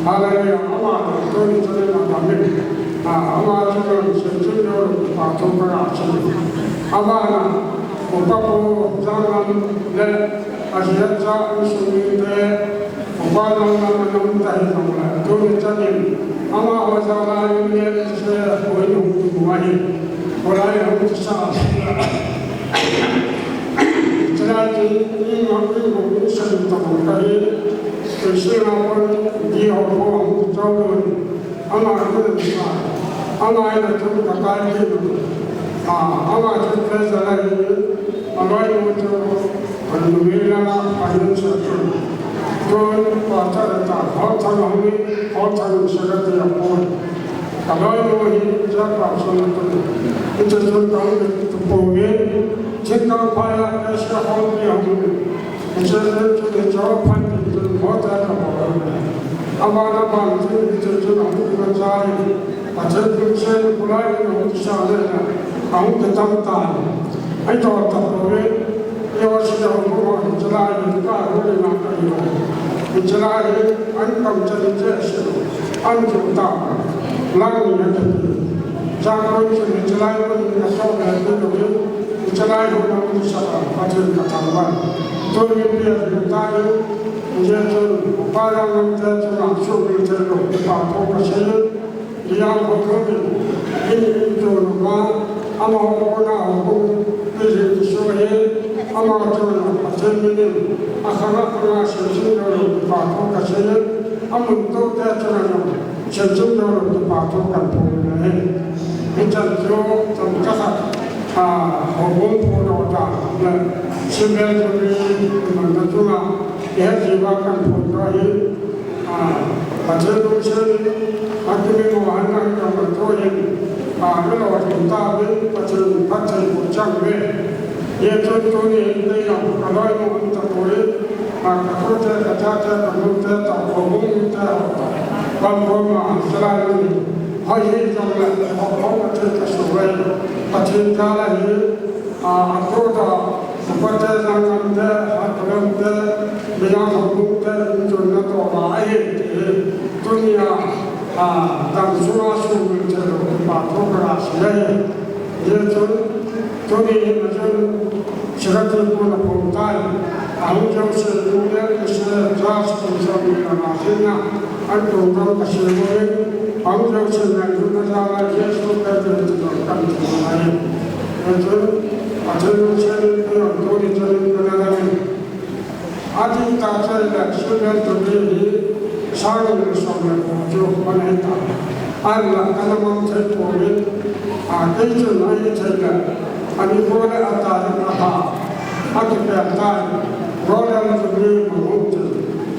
Hallelujah. Ama na to ni chale na ta mi. A, ama chu na se chu yo pa to ka ra chu. Ama na, upa pu jang lam le, a jia ja u su mi te, upa jang lam na nam ta hi jong la. To ni chale. Ama ho jang la ni le se ho ni hu hu wa hi. Ho lai hu sa. Chulai chu, ni ma ni ma ni sa ni ta ma ka hi, Krishna pon di ho ho hung chau lon, ama ku sa. Ama in a chun ka kai kit u. A, ama chun treasurer ahi, a loinu chu, a numei langa pahin sa chun. Chun pastor ta, Hol Thang a hung in, Hol Thang in secretary a poi. Ka loinu hi chairperson a chun. Hiche chun ka hung kit u poi, Thingkang phai a, Asia Hall pi a hung in. Hiche chun, hiche chun, phan tin chun, mo ta ka mo. Aban aban chun, hiche chun, ahung kimanchah in, Pathen lungset in, kulai in, ahung kisah le, ahung kitam tan. Ahi to ta poi, yo si yo mo, hiche lai in, ka hu le na ka yo. Hiche lai in, an kam chan in che si, an ju ta. Lang ni na ta. Chakun chun hiche lai mun in ka so le tu lo in, hiche lai mun in sa a, Pathen ka thangvah. Tuni pia tu ta in, hiche chun, pa yang mun te chun ang su min te lo, pa ko ka sei in, yang ko ko min, in in tu lo ma, ama ko na ko, pi ri tu so he, ama tu lo, Pathen min in, a khanga khanga se sin lo, pa ko ka sei in, a mun to te chun lo, Chen chung dong lo te pa thu kan phu na he. Hichan chu chomcha khat, a, houbung phu doh dan le, Silver Jubilee iman na chunga, ihet jiuva kan phu doh hi, a, Pathen lungset in, a kimi mo han kan kan phu doh hi, a, mi lo thum ta bin, Pathen phatthei boh chang uve. Hichun tuni hin kei jong ka loinu um tapoi, a, ka khute, ka chate, ka nute toh, ka houbung mite toh, bang bang ma, chulai mun hi, hoi hijongle, hoi, hoi ka thei ka su uve, Pathen jal ahi, a, a tuta, upate, jangkhamte, hatlamte, midang houbungte, inchonna toh va ahi, ti hi, tunia, a, dam sunga sumil thei lou, pa thu ka la sei ahi. Hichun, tuni hin a chun, Secretary pu na phong tai. Ahung jouse, Union President, Judge, Commission, na na thina, an program ka sei mo in, ahung jouse, na yun na jala, Jesu Christ, na kan thina. Hichun, Pathen lungset in, tuni chun, ka na na in. Adih tah chun le Silver Jubilee hi sang ni le som le ko chu man ahi tai. Ahinla kana mang thei pouvin, a, kei chun ahi thei le, ani ko le atai in aha, akipel tai, Golden Jubilee mang hung tin,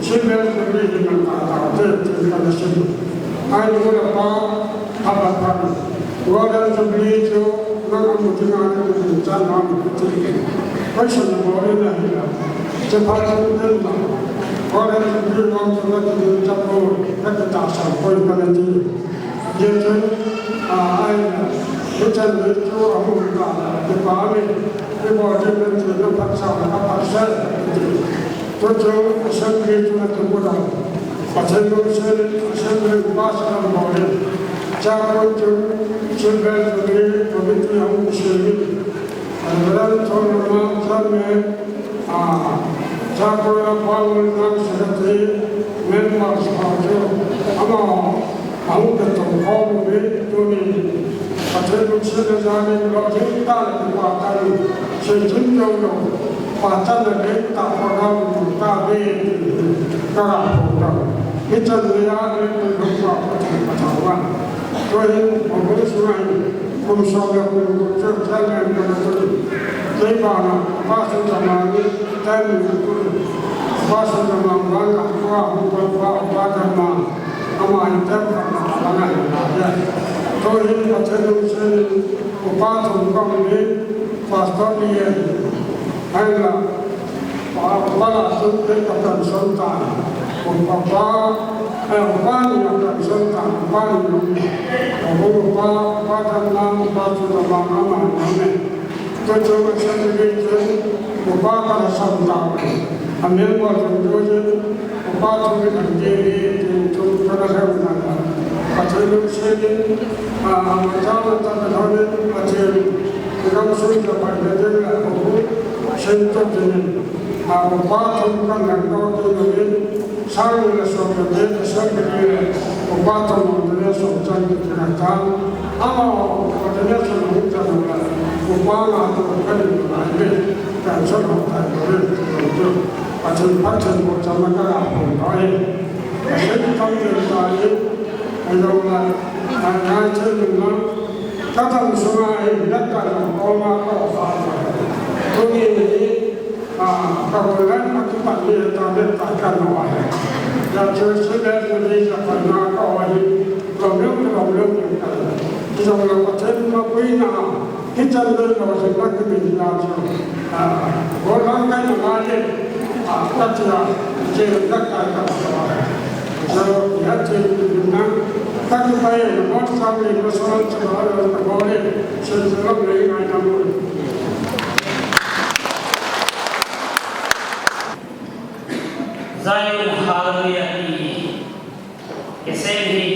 Silver Jubilee hi man tah tah te, tin kana sei. Ahin nu le pa, Haba pan. Golden Jubilee chu nang amu dinga nang mu chan ham ti. Question bol in ahi la. Che pha chu den ma. Golden Jubilee vang chu nang mu chan ham, nang tahsan poi kana ti. Hichun, a, ahi la. Hichan ni chu amu ka la. Ti pa mi. Ti bol din nang ti nang phat sa ka phat sa. Ti. Tuchung assembly chu nakimu ding. Pathen lungset in assembly pass kan bol in. Chapang chu Silver Jubilee committee hung kisem in. Reverend Thangmang chairman, ah, Chapang Paul Nang secretary, members ho chu amaho Ahung kitom khom uve tuni. Pathen lungsetna jal in lolhing tah le kipa tah in seijin joulou, pachatna lentah program um tauve ti hi kaga phongdoh. Hichan geiya eipui lhung uva Pathen kathangvah. Tuhin houbung sunga hin kum som le kum gup chu chairman kana tun. Kei bana Pastor Jamang in term ni katun. Pastor Jamang bana tua hung pang pa Pastor Jamang. Ama hi term khatna a bana hi na ya. Tuhin Pathen lungset in upa thum kaum in, pastor ni e. Ahinla, upa, upa lah a chun kei ka pension tan. Upa, upa, eh, upa ni a pension tan, upa ni nom. Upa, upa, upa kan lang, upa chu ka bang ama ni nom e. Tuchung assembly chun upa kana sam tauve. A member jong jong in upa thum in ahi tauve, tin thum kana lhung nana. Pathen lungset in, a, a, machal tah in Pathen in, i gamsung ka pan ka ding le, a, u, sen to ding in, a, upa thum kana lhung tauve. Sang ni le som le get assembly le upa thum le som chan kiti na tan. Amaho ordination hung chan le upa nga to kani lai le kan son ho tai le. Pathen, Pathen bohchamna kaga phong tai. Pathen kam te tai. Ai lo la. Ngai chun nung lang, ka thang sunga hi, na ka nung koma ka o kha. Tuni ni, a, ka ko lan ma ki pan ni ta be ta ka no ai. Ya chu su le tu ni sa pa na ka o hi, lo lu lo lu ni ka. Ki jong la pa chen ma pui na, ki chan le lo se ma ki min na chu. A, ko lang ka ni ma le, a, ka chi a, che ka ka ka. So, ya che ni na, ka ki pa ye, mo sa ni ko so chu a, ka ko le, che che lo le ngai na mo. Zion Hallelujah ti cassette hi,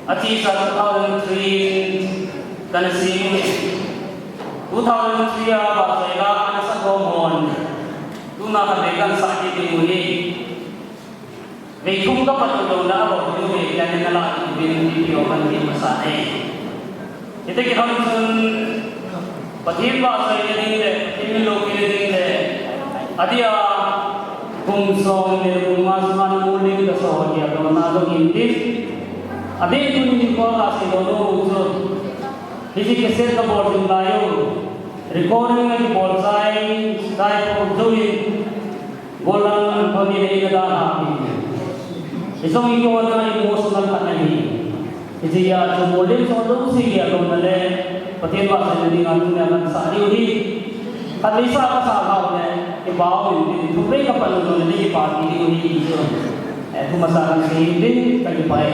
athi sa two thousand three in kana sem u ahi. Two thousand three a Vahchoila ana sa khom hon, tuna khat vei kana sa kit ding u ahi. Vei thum ka pat u jongle abol ding u ahi, tia ana la kit uvin, ipi o kana ti masa e. Hiti kihon chun, Pathen vahchoina ding le, Pathen min loupina ding le, adeh a, kum som le kum nga sunga na mu ding ka so dia ka na jong hin tin. Adeh tuni nikho kasei nom u chu, hiche cassette ka bol jing lai u, recording a kibol chai, chai po jouvin, Gollhang an family le ina dalha pi. Ijong hi kihona emotional khat ahi. Hiche a chu Molem sung jouse a lomna le Pathen vahchoina dinga tunia kana sa diu ahi. Khatvei sa kasa lhau le, kipah um in tin, thumvei ka pan u jongle nei kipah pi diu ahi ti chu. Eh, thu masa kana sei in tin, ka kipah e.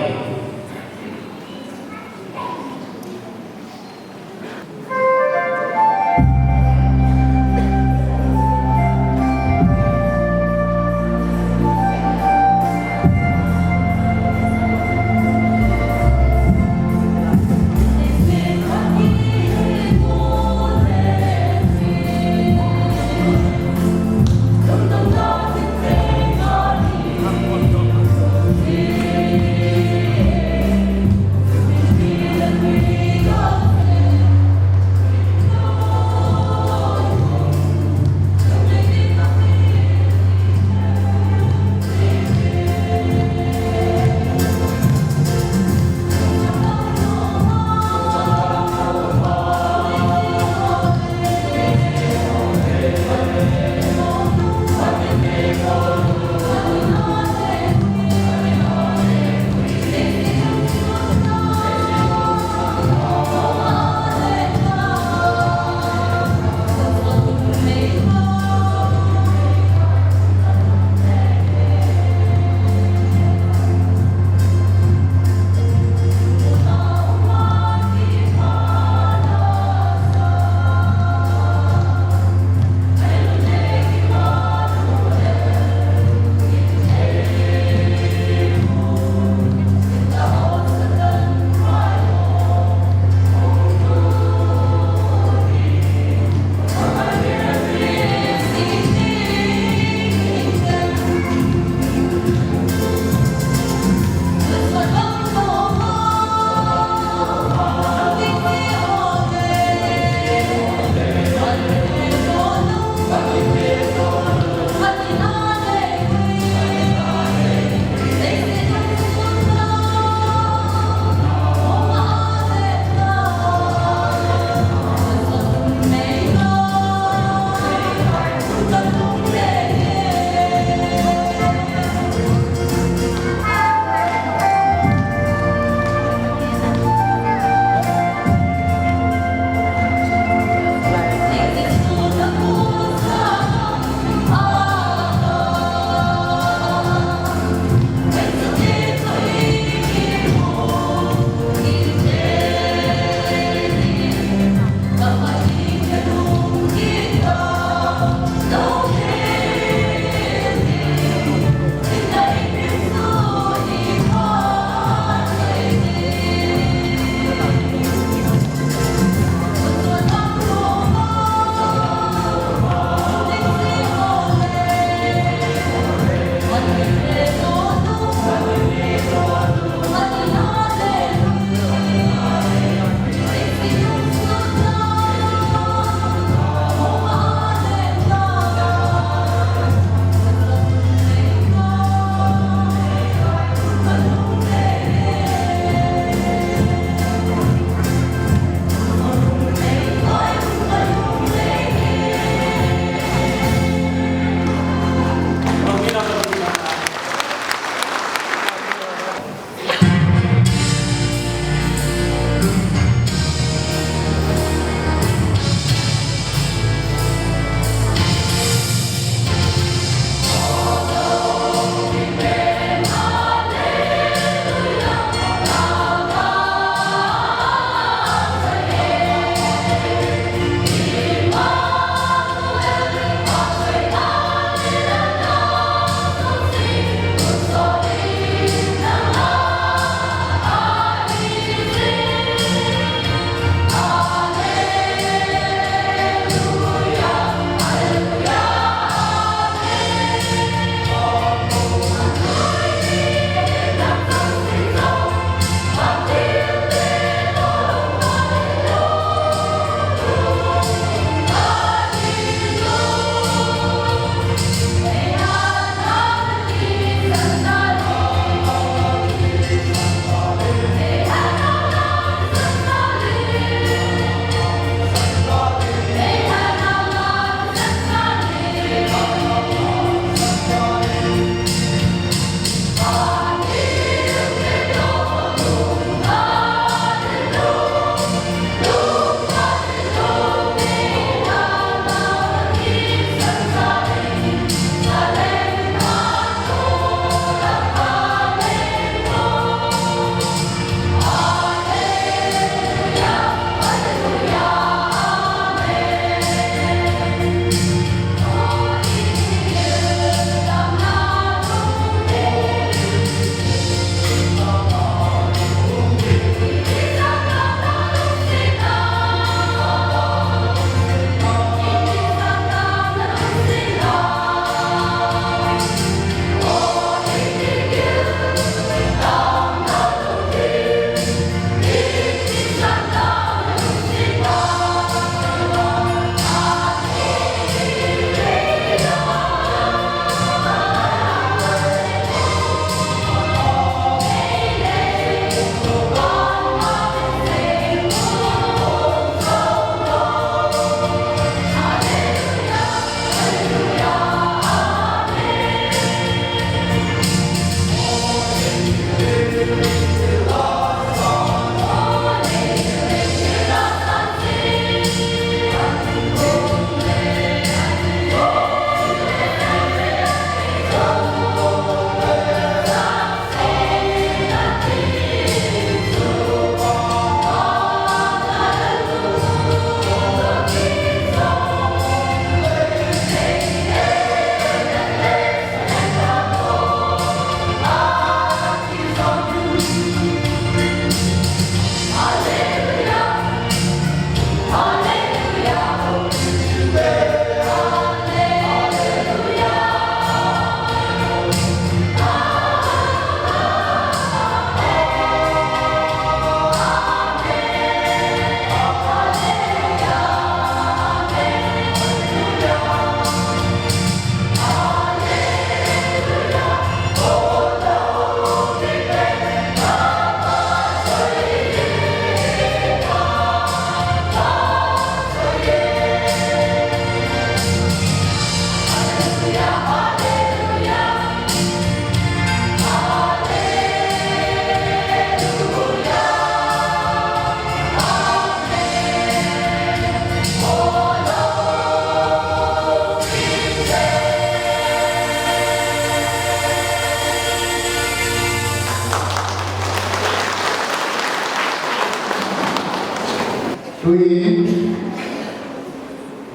Tui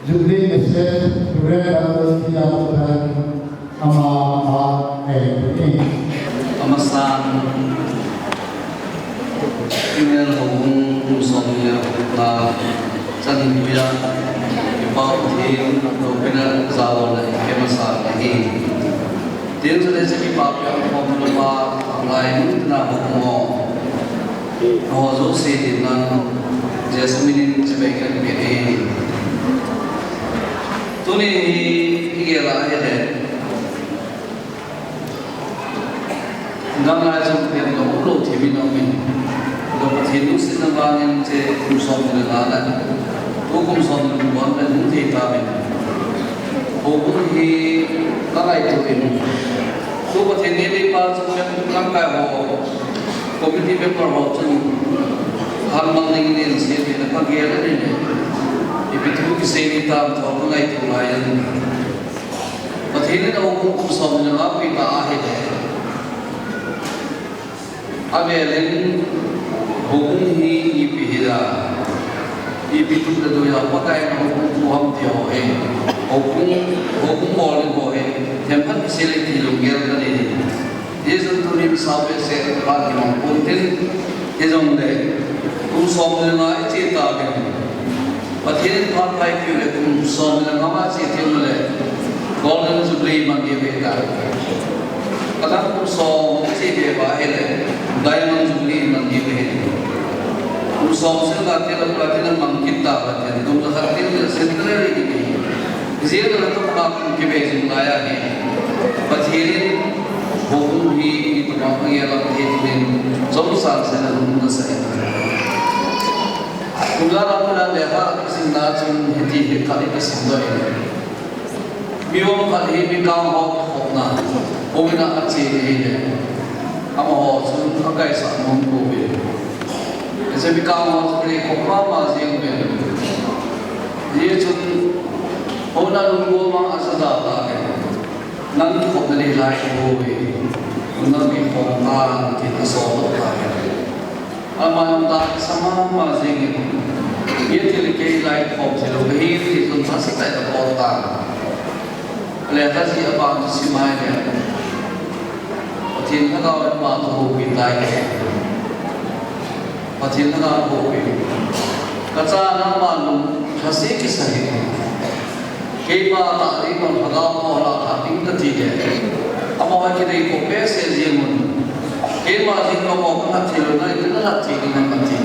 Jubilee message, Reverend Doctor T. Damodaran, ama, ama, eh, ni. Amasan, Kimel Houbung kum som ni le gup na chanpuia, Pathen loupina jao le amasan ahi. Tin, chule hiche kipapia khom louva, angai mun tina ho mo. Ho jouse dinga Jesu minin chibai kahin pe e. Tuni hi igel a ahile, nang lai jong pen lou lou thei mi nau min. Lou Pathen lungsetna vangin hiche kum som ni le nga le, tu kum som ni le nga le hung thei tauvin. Houbung hi ka ngaito in. Tu Pathen in eipa chu lamkai ho, committee member ho chun, han mang ding in sei le, ka gel le le. Ipi thu kisei ding tam tho ka ngaito lai in. Pathen in houbung kum som ni le nga peh ta ahile, avel in houbung hi ipi hi da, ipi tup le doi a Pakai in houbung thu ham ti ho hi, houbung, houbung bol ding ho hi, themkhat kisei le ti lunggel kanei. Hijeh chun tunin sao behseh phat kimang pon tin, hijongle kum som ni le nga iche tauvin. Pathen in phat pha eipeh u le kum som ni le nga ma che thei u le Golden Jubilee man diu ahi tai. Kadang kum som che be ba ahile Diamond Jubilee man diu ahi. Kum som seh ga te le Platinum mang kit tauva te, kum jakhat te le Centenary kiti. Hijeh a le tua kum kibe jing lai ahi. Pathen in houbung hi ipi tobang agel a Pathen in jong san sen a hung nasa e. Kum la lam la le ha kisimna chun hiti hi khat hi kasim doh e. Mi hom khat hi mikang ho kikhopna, houin a ache ahile, amaho chun akaisah nom pouve. Hiche mikang ho chu kikhop mama jeng uve. Hichun houin a lunggel ma asa da ta e. Nang kikhopna ding lai kibol uve. Nang kikhop tan tin asol doh ta e. Aman ta sama ma jing in, ye thil kei lai khom thil lo hi ti tun sa sa tai ta pon ta. Le ta ji a bang si mai le. Pathen Lhagao in ama thu houpi tai. Pathen Lhagao houpi. Ka chana ama lung thase kisa hi. Keima tah ding bang Lhagao mo la tha ding kati le. Amaho hi kidei khop behseh jeng un. Keima jing bang mo ka ngah thei lou nai, ka ngah thei ding nai kati.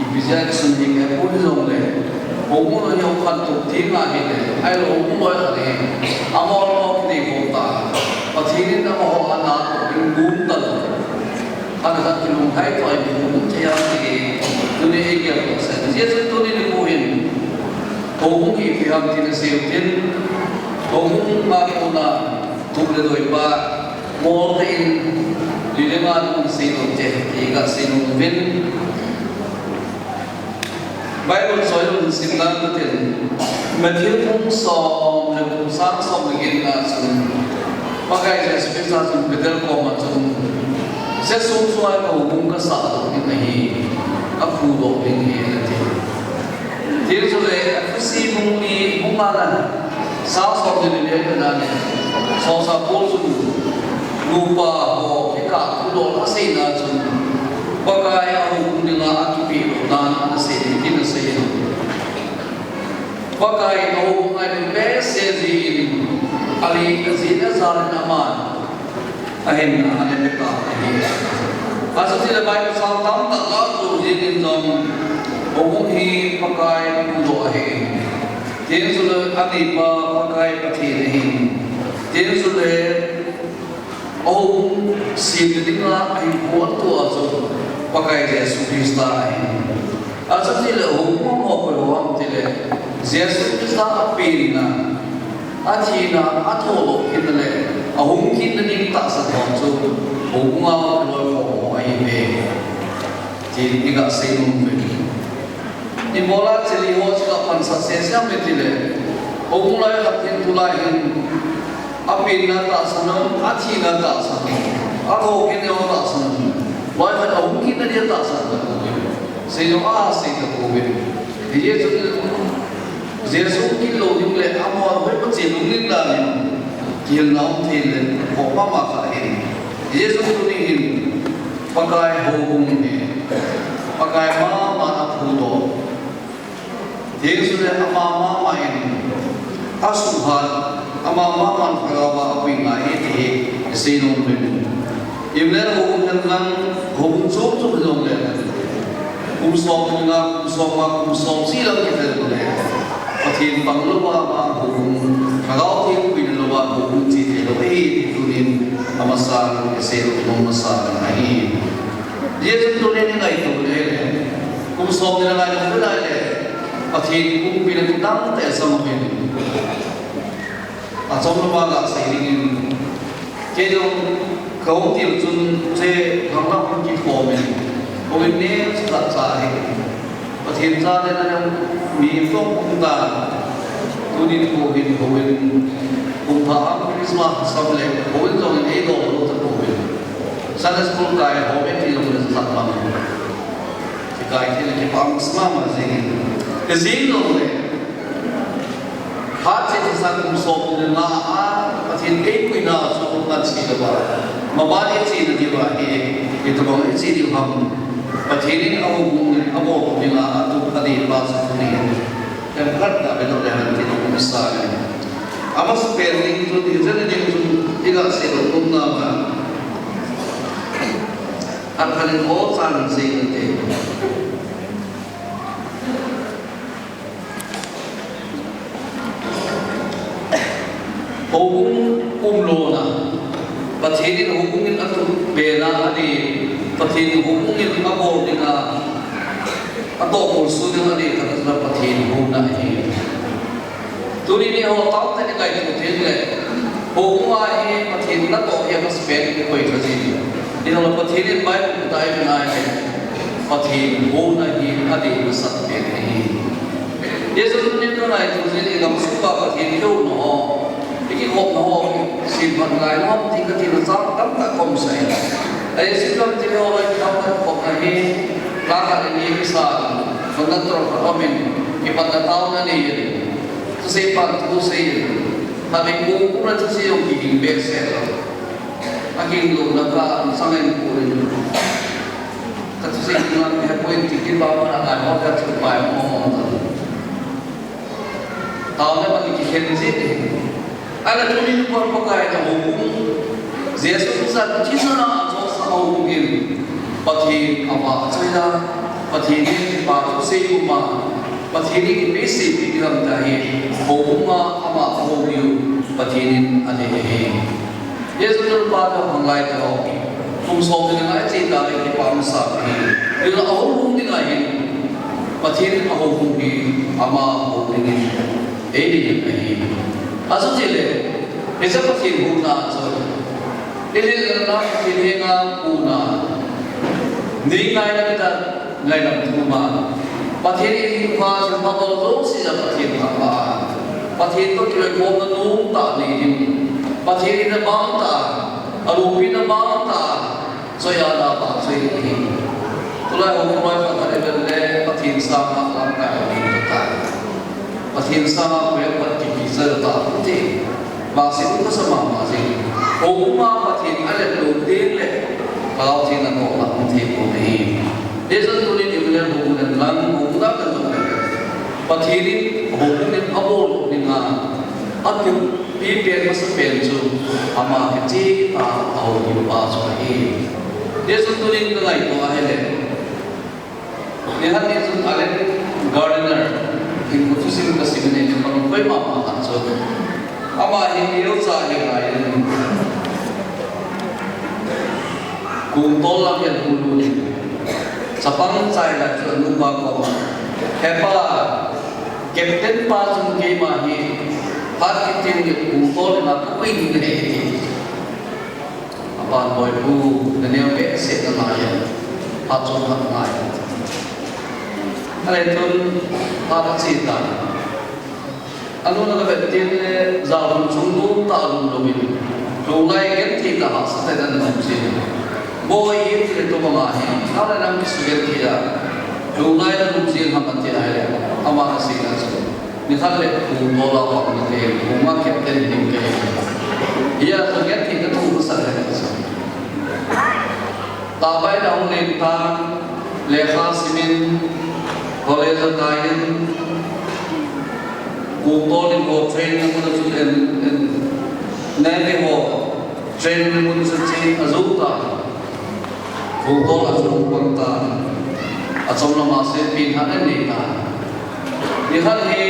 Ipi jeh a kisun ding e, pu ni jong le. Houbung loi jong khat tup ding ahi le. Ahilou houbung loi khat le. Amaho lou kidei khop ta. Pathen in amaho ana tup ding gum ta lou. Khat khat kilunghai tou in hung um thei ham ti, tuni i gel toh seh. Hijeh chun tuni nikho hin, houbung hi ipi ham ti nasei u tin, houbung a kona tup le doi pa, mol tah in, li le nga hung sei nom te, ti ka sei nom uvin. Bible soi lou simna katin, Matthew bung som le bung sang som le get na chun, Pakai Jesu Christa chun Peter koma chun, Jesu chua ka houbung kasah doh ding ahi, kaphu doh ding ahi, ati. Tin chule, Ephesi bung li, bung nga na, sang som le li le na le, songsa Paul chun, nupa ho, kikah thu doh aseina chun, Pakai a houbung dinga akipeh lou dan ana sei ding tin asei in. Pakai in a houbung a ding behseh jin, ali ajin ajal in aman ahin ana pe ta ahi. Achuti le Bible chang tamtah la chu jin in jong houbung hi Pakai phudoh ahi. Tin chule ani pa Pakai Pathen ahin. Tin chule a houbung sem dinga ahinkho atoh a chu Pakai Jesu Christa ahi. Achuti le houbung ho koi ho ham ti le Jesu Christa apenna, athina, athodoh kit na le ahung kit na ding tahsan ho chu houbung a koi ho ahi ve. Tin i ga sei nom uve. Ibola cheli ho chu ka pansat sese ham i ti le, houbung lai khat hin tulai hin, apenna tahsan nom, athina tahsan nom, athodoh kit na tahsan nom, loi khat ahung kit na dia tahsan nom. Seijong a seita pouvin. Hiche chun Jesu kit lou ding le amaho hoipa che lungning dan in kihilna um thei le khoh mama kha ahi. Hiche chun tuni hin Pakai houbung hi Pakai mama a phudoh. Jesu le ama mama in asuhhat, ama mama in lhagao a apui ngai e ti hi isei nom uvin. Imlen houbung hen lang, houbung chom chom hijongle, kum som le nga, kum som nga, kum som seh lang kivel le, Pathen pang louva ama houbung, Lhagao Theng puina louva houbung che thei lou ahi ti tunin amasan isei nom masa ahi. Jesu tunin ingaito le, kum som ni le nga le, Pathen pumpi le kidang tah a sam uvin. Achom louva gasei dingin. Kei jong kahung til chun che lhang lhang kikhom in. Houin ne chu cha cha hi. Pathen cha le na mi tong kum ta. Tunin houin houin. Kum pha ham Christmas sam le. Houin jong in ei dol lou ta houin. Sunday school kai houin ti jong le cha cha. Kikai thei le kipah mama jing. Kajing lou le. Phat che thisa kum som le nga a, Pathen eipuina chu ngan che louva. Maban iche na diuva hi, itobang iche diu ham. Pathen in ahoubung in abol dinga atup adei pa chu tuni hin. Themkhat ga be lou le han ti nom masa le. Amasapen ding chu, ti jen ding chu, iga sei lou nom nava. Akhan in o chan sei na te. Houbung umlona, Pathen in houbung in atup bena adei, Pathen in houbung in abol dinga, atoh molso dinga adei, khat chu Pathen houna ahi. Tuni ni ho tao te ni ngaito teng le, houbung a hi Pathen natoh hi amasapen koi kha ji. Ni ho Pathen in Bible tah a ivet le, Pathen houna hi adei masapen ahi. Jesu tunin kangaito jin, i gamsung uva Pathen kihouna ho, i kikhopna ho, simpan ngai nom ti kati na chang tamtah kaum sai. Ahi, simpan ti ho lai tamtah khopna hi, la khat le ni kisa, contractor khat aumin, kipatna taona nei in. Thusei pan thusei in. Hami kum kum le thusei jong kihing behseh lou. Akihing louna kha, insang in pu in. Ka thusei na he point ti ti ba ma na ngai ho ka chu pai mo mo ta. Taona ba kikhen ji te. Ala tuni nu kon Pakai na houbung. Jesu Christa thina na a chonsa houbung in. Pathen ama choi la. Pathen in pa thusei uma. Pathen in ipi seipi ding ham ti hi. Houbung a ama hou diu. Pathen in adei ahi. Jesu Christa pa toh hung lai toh, kum som ni le nga a che ta le kipah masa ahi. Tuna ahoubung dinga hin, Pathen in ahoubung hi ama hou dingin eidei in ahi. Achuti le, hiche Pathen houna chu, ilhinna Pathen henga puna, ni ngai na ta, Ngaidam thum a, Pathen in hinkho thilpha bol jouse a Pathen thangvah a, Pathen toh kiloikhomna nomtah nei ding, Pathen in abang tah a, aloupina bang tah a, choi a na vahchoi ding ahi. Tulai ho tulai khat khat ivet le Pathen sanga lamkai ho ding ahitai. Pathen sanga koiya pat kipi cha ta pute. Vangset um kasa mama jing. Houbung a Pathen alet lou teng le, Pakai Pathen natohna hung thei pon ahi. Hijeh chun tunin Emmanuel houbung in lang, houbung dan dan jong le, Pathen in houbung in abol lou dinga, atup pi pen masapen chu, ama kicheh tah a hou diu pa chu ahi. Hijeh chun tunin kangaito ahile, Nilhah ni chun Allen Gardiner, hinkho thusim kasim in, hinkho koima ma khat chu. Ama hi neocha hi ngai in. Kungtol lam hi alut in. Chapang chai lai chu anupa koma, "He pa, captain pa chun keima hi phat kit teng le kungtol in a kapui ding ahi," ati. Apan, "Boipu, naneo behseh nangai e, phat chomkhat ngai." Ahile tun, phat ache tan. Anu na kavet teng le, jao lhung chung lom tah lum louvin, lhung lai genthei tah hahsatah in ana um jin. Boi, iti le tobang ahi, nang le nang kisugenthei a. Lungnai na lungzin ham ati ahile, ama asei na chu, nikhat le pu tola pang na te, pu ma kep ten ding ke. Hia ka ngen ti na tu sa le chu. Tabai na hung len tan, lekha simin, college a kaiyin, pu tol in ho training mun a chu en, en, Navy ho training mun chu chin a zu ta. Pu tol a chu pang ta. A chom lama se pin ha en nei ta. Ni khat hi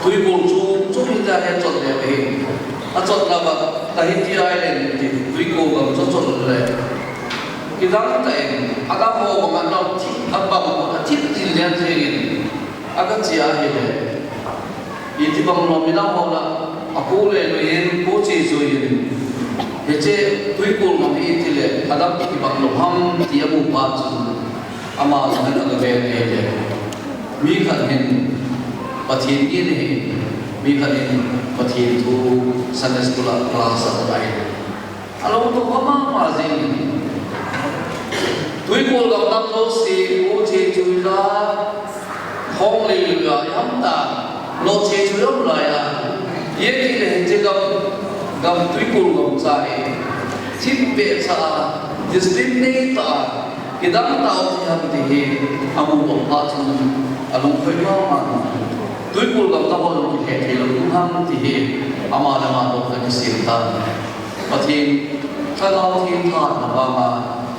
Tuikul chu, chu hi ta he chot le hi. A chot la ba, Tahiti Island ti, Tuikul gam chu chot le. Kidang ta in, a dang ho bang a nau thi, a bang a thi ti lian thei in. A ka chia hi le. Iti bang lom i dang ho la, a pu le lui in, pu chi zui in. Hiche Tuikul gam hi ti le, a dang ti bang lom ham ti a mu pa chu. Ama jong hin a ka ven e le. Mi khat hin Pathen in hi, mi khat hin Pathen thu Sunday school a class a ka hin. A lungtup mama jing. Tuikul gam dang lo si, u che chui la, hong le lu la, yam ta, lo che chui yam la ya. Ye ti le hin che gam, gam Tuikul gam cha e. Thim pe cha, discipline nei ta. Kidang tao ti ham ti hi, a mu bang pa chun, a lungkhoi mama. Tuikul gam ta ho lung kihe thei lo kum ham ti hi, ama le ama lung na kisem ta. Pathen, Lhagao Theng tha na banga,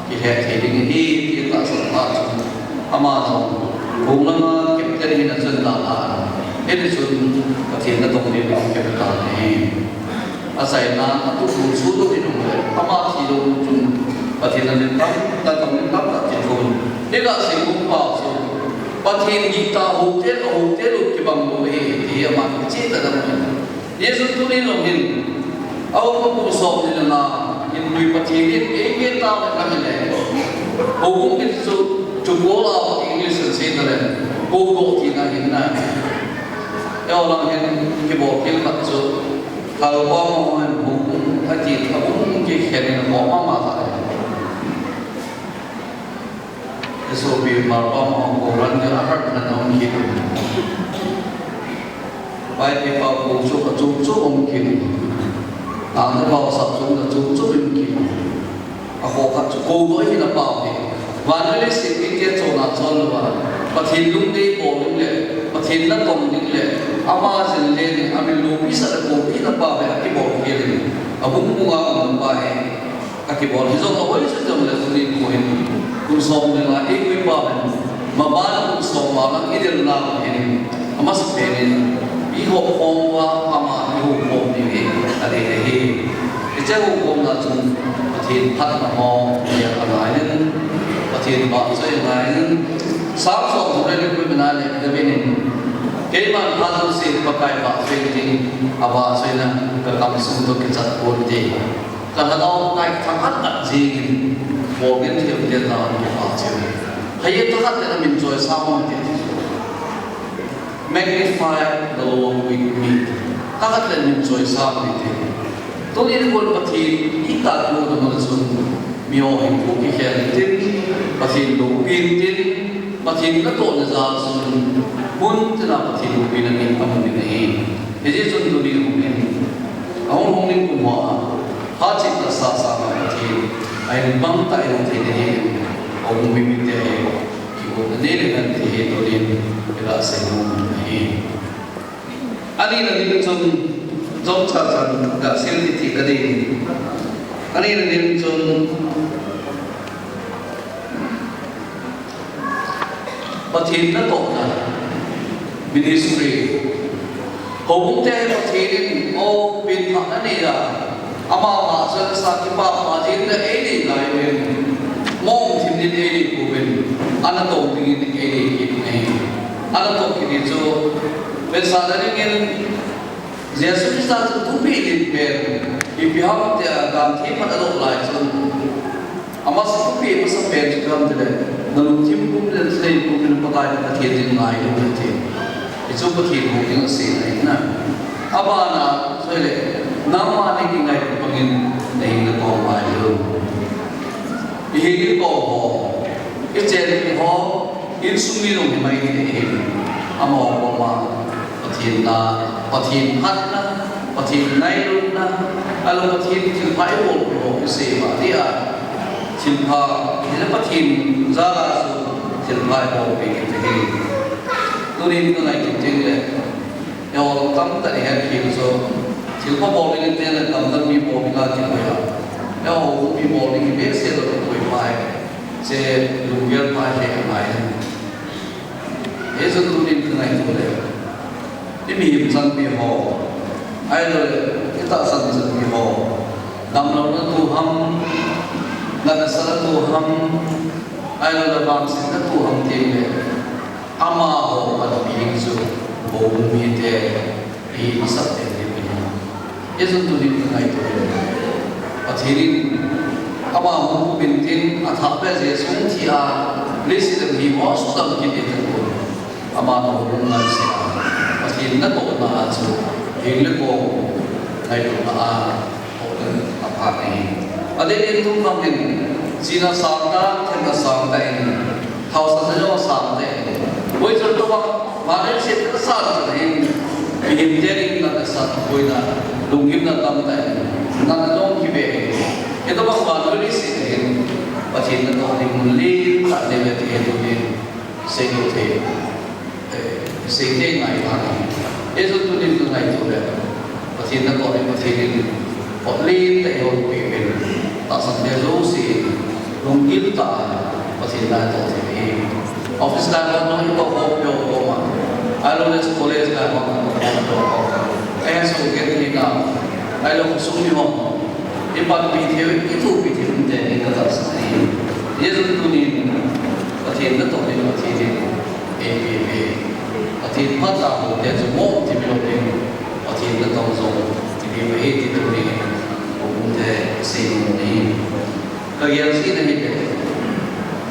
kihe thei ding hi, ti ta sa ta chun, ama jong, kong langa, captain hi na chun ta ta. Hi ni chun, Pathen na tong ding, captain ta ni. A chaina, a tukhul chu lo in um le, ama thi lo chun, Pathen a len tam, ta tam in tam ta ti thun. Ni ga si kum pa chu, Pathen gita ho te, ho te lo kibang lo hi, ti ama chi ta dam. Jesu tu ni lo hin, a ho kum som ni la, in lui Pathen in, e ke ta le ka le. Ho kum ki chu, chu ko la, English se ta le, ko do ti na hin na. E ho lang hin, ki bo ki khat chu, Thal pa mo hen bung, a ti, a bung ki khen in mo ma ma ta. Eso pi ma pa mo ko ran de a har na nong ki. Pai pi pa ko chu ka chu chu ong ki. A na pa sa chu na chu chu ong ki. A kho khat chu ko doi hin a pao hi. Vanvei leiset mite chona chon lou a, Pathen lungdei bol ding le, Pathen natong ding le, ama jin le ni, a min loupi sah le kou hin a pao hi a kibol khel in. A bung bung a um pa hi, a kibol hi jong a hoi chu jong le tuni kou hin. Kum som le nga ei kou pa hin. Maban kum som ma lang i del na hin. Amasapen in, i houkhom uva, ama i houkhom ding hi, adei ahi. Hiche houkhomna chun, Pathen phatna ho, i angai in, Pathen vahchoi angai in, Psalm som thum le li kum na le, David in, keiman phat jouse Pakai vahchoi ding, avahchoina, ka kam sung toh kichat pon te. Ka lhagao Pakai thanghat jing in, bol in thil tel na, ka vahchoi. Hei thanghat te na min choi sa mo te. Magnify the Lord with me. Thanghat le min choi sa mo te. Tuni nikho Pathen i tatna mun a chun, mi ho hin kou kikhel tin, Pathen loupin tin, Pathen natohna jal chun, mun tina Pathen loupina min amun in ahi. Hijeh chun tuni hung in, ahung hung ding kum hoa, hahchetna sasa ma Pathen, ahin bang tah in thei ding ahi, ahung mi mite ahi, kigotna nei le nante ahi, tuni in, ila sei nom ahi. Ani na ding chun, jong cha chan, ga sil ti ti ka ding. Ani na ding chun, Pathen natohna, ministry. Houbung te Pathen in, o, pin thah na nei a, ama ma chan sa kipah pha jin na ei nei lai uvin, mong thim din ei nei uvin, ana tong ding in ei nei kit nei. Ana tong kit ni chu, pen sa na ding in, Jesu Christa chu thupi din pen, ipi ham tia dan thim a na dong lai chun, Amasa thupi, amasa pen chu ipi ham tile, na lungthim pum le, na lei pum le, Pakai na Pathen ding ngai lou le ti. Hichu Pathen hou ding asei na ahi na. Abana, soi le, nangma nei kingai bang in, na hing na tong ngai lou. I hing i tong ho. Ichenpi ho, insung mi jong himai thei ahi. Amaho koma Pathen na, Pathen phatna, Pathen ngailutna, ahilou Pathen thilpha ibol ho isei uva dia, thilpha, hile Pathen jal a chu thilpha ibol pi kit ahi. Tunin kangai kit tengle, eiho tamtah in ihet khel chu, thilpha bol ding teng le tamtah mi bol ding a kikoi a, eiho mi bol ding behseh lou kikoi pai. Hiche lunggel pai hi angai ahi. Hichun tunin kangaito le, i mihem chanpi ho, ahilou le i tahsan chanpi ho, damlouna tou ham, natna sahna tou ham, ahilou le vangsetna tou ham teng le, amaho panpi ding chu houbung mite hi masat pen ding ahi. Hichun tunin kangaito le, Pathen in ama hung kum in tin, athah peh Jesu thi a, leiset a mihem ho sudam kit ding ahi. Ama houbung ngaisah a, Pathen natohna a chu, heng le kong ngailutna a, houbung apha ahi. Adeh in tukhang in, chihna sangtah, themna sangtah in, haosatna jong asang tah in, hoi chun tua, Mari se ka san chun hin, mihem te ding natna sahna, boina, lunggimna tamtah in, natna jong kibe in, hitobang vannoi leiset a hin, Pathen natoh ding mun lentah nei uve ti hi tunin seidoh thei, eh, seithei ngai ahi. Hichun tunin kangaito le, Pathen natoh ding, Pathen in hotlin tah in eiho peh uvin, tahsan te jouse lunggil tah a Pathen natoh thei ahi. Office lai ho jong itoh khom peh u koma, ahilou le college lai ho jong itoh khom peh u koma, ahin sugenthei nau, ahilou khosung mi ho, ipanpi thei u, ithopi thei u te ding katahsan ahi. Hichun tunin Pathen natoh ding, Pathen in eipeh uve. Pathen phat a houte chu mo ti mi lou ding, Pathen natoh jong ti mi ahi ti tunin houbung te seinom ahi. Kagel jeh in ahile,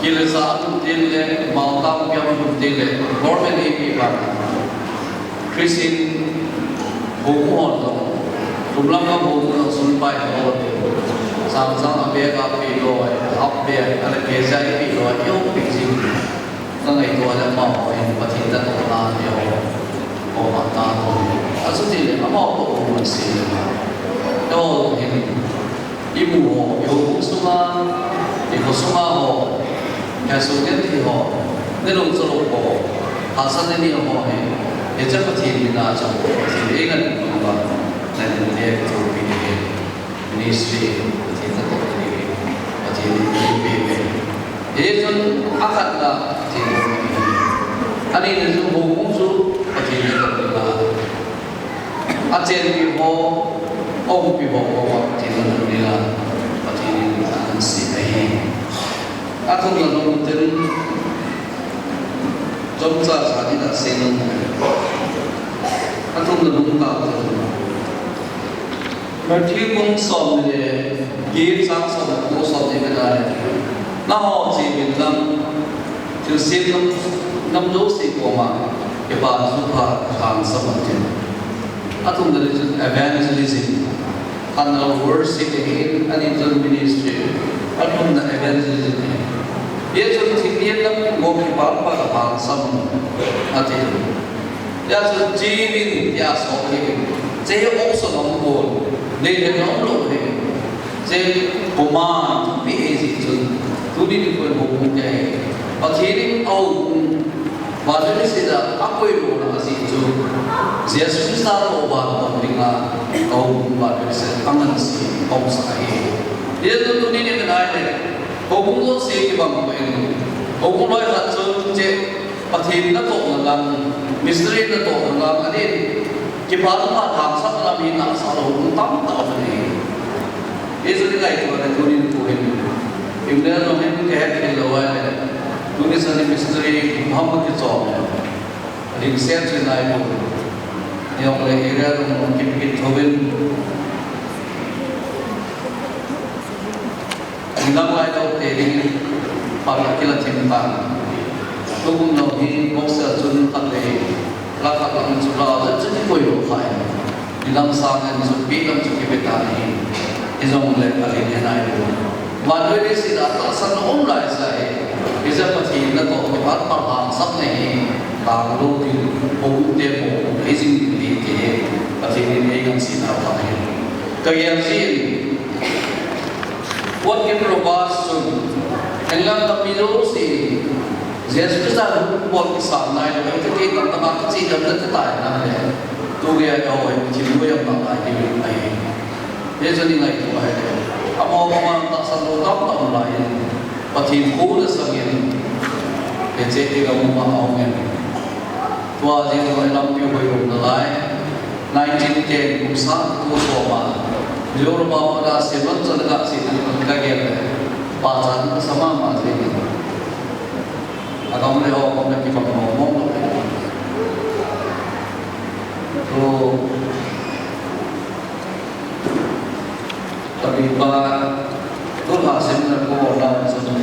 Kile sa atum teng le, Malta Mukiam atum teng le, government eipeh bang, Christian houbung ho jong, thum lam gam houbung jong sum pai ho, sang sang a bag a peh loi, half bag, ahile kg a peh loi, eiho peh jing. Kangaito le amaho hin Pathen natohna eiho koma atoh. Achuti le amaho toh hung man se le, eiho hin imu ho, i houbung sunga, i kho sunga ho, hesoh genthei ho, nalungchang lou ho, hahsatna nei ho hi, hiche Pathen mina chu, Pathen in eingah uva, nangin le kithopi ding ahi. Ministry, Pathen natoh ding ahi. Pathen in eipeh uve. Hichun akhatna Pathen in eipeh uve. Anina chu houbung chu Pathen natoh ding ahi. Achenpi ho, aumpi ho, ho Pathen natoh ding ahi. Pathen in ahin sei ahi. Athumna lhung tin, chomcha cha ding a seinom. Athumna lhung tau tin, Matthew bung som ni le get, chang som le ko, som ni le nga le, nangho cheuvin lang, thilsem nam, nam jouse koma, Kipana thupha lhangsam un tin. Athumna le chu evangelism. Khatna worship ahin, ani chun ministry, athumna evangelism ahi. Hichun thil hiam lam kibol, Kipana thupha lhangsam un, ati. Hijeh chun cheuvin tia asol ahi. Hiche hi option aum pon, nei le nei umlou ahi. Hiche command thupeh ahi jeh chun, tuni nikho in houbung te hi, Pathen in ahoubung vannoi leiset a akoilona ajeh chu, Jesu Christa toh vantong dinga ahoubung vannoi leiset a angansei umsah ahi. Hijeh chun tuni nikho in ahile, houbung jouse kibang poi, houbung loi khat chun hiche Pathen natohna lang, missionary natohna lang, ahin Kipana thupha lhangsahna lam hi nahsah lou houbung tamtah aum ahi. Hichu dinga itile tuni nikho hin, England jong hin kahet khel lou ahile, tuni chan in missionary kum ham akichom e. Lhingset chu nai pon. Hijongle area jong kipe kit thouvin, nidang lai tah te ding pan akilah thim tan. Tukum jong hi boxer chun khatvei, la khat lang chu la chu chu kikoi lou khai. Nidang sang in chu pi lam chu kipe tan ahi. Hijongle alhin he nai pon. Vannoi leiset a tahsanna um laisah e. Hiche Pathen natoh kipat phat hangsapna hi, tanglo ding, pum te po, hijing ding ahi ti hi, Pathen in eingansena phat ahi. Kagel jin, Work in progress chun, England gam mi jouse, Jesu Christa hung bol kisang nailou, hiti tamtah a kichidam na kitai na le, tugei a hoi, thim lui am na ahi, ahi. Hichu ni ngaito ahi. Amaho, amaho tahsan lou tamtah um lai. Pathen khohna sangin, hiche hi gam a ahung in. Tua jeh a lampi hoi um nalai. Nineteen ten kum sang kum som a, Mizoram a pat a seven chan ka sei, kagel le, pachat kasa mama jeng in. Agam le ho gam le kibang mong mong lou. Tu, Tabi pa, tu lha seminar ko na chun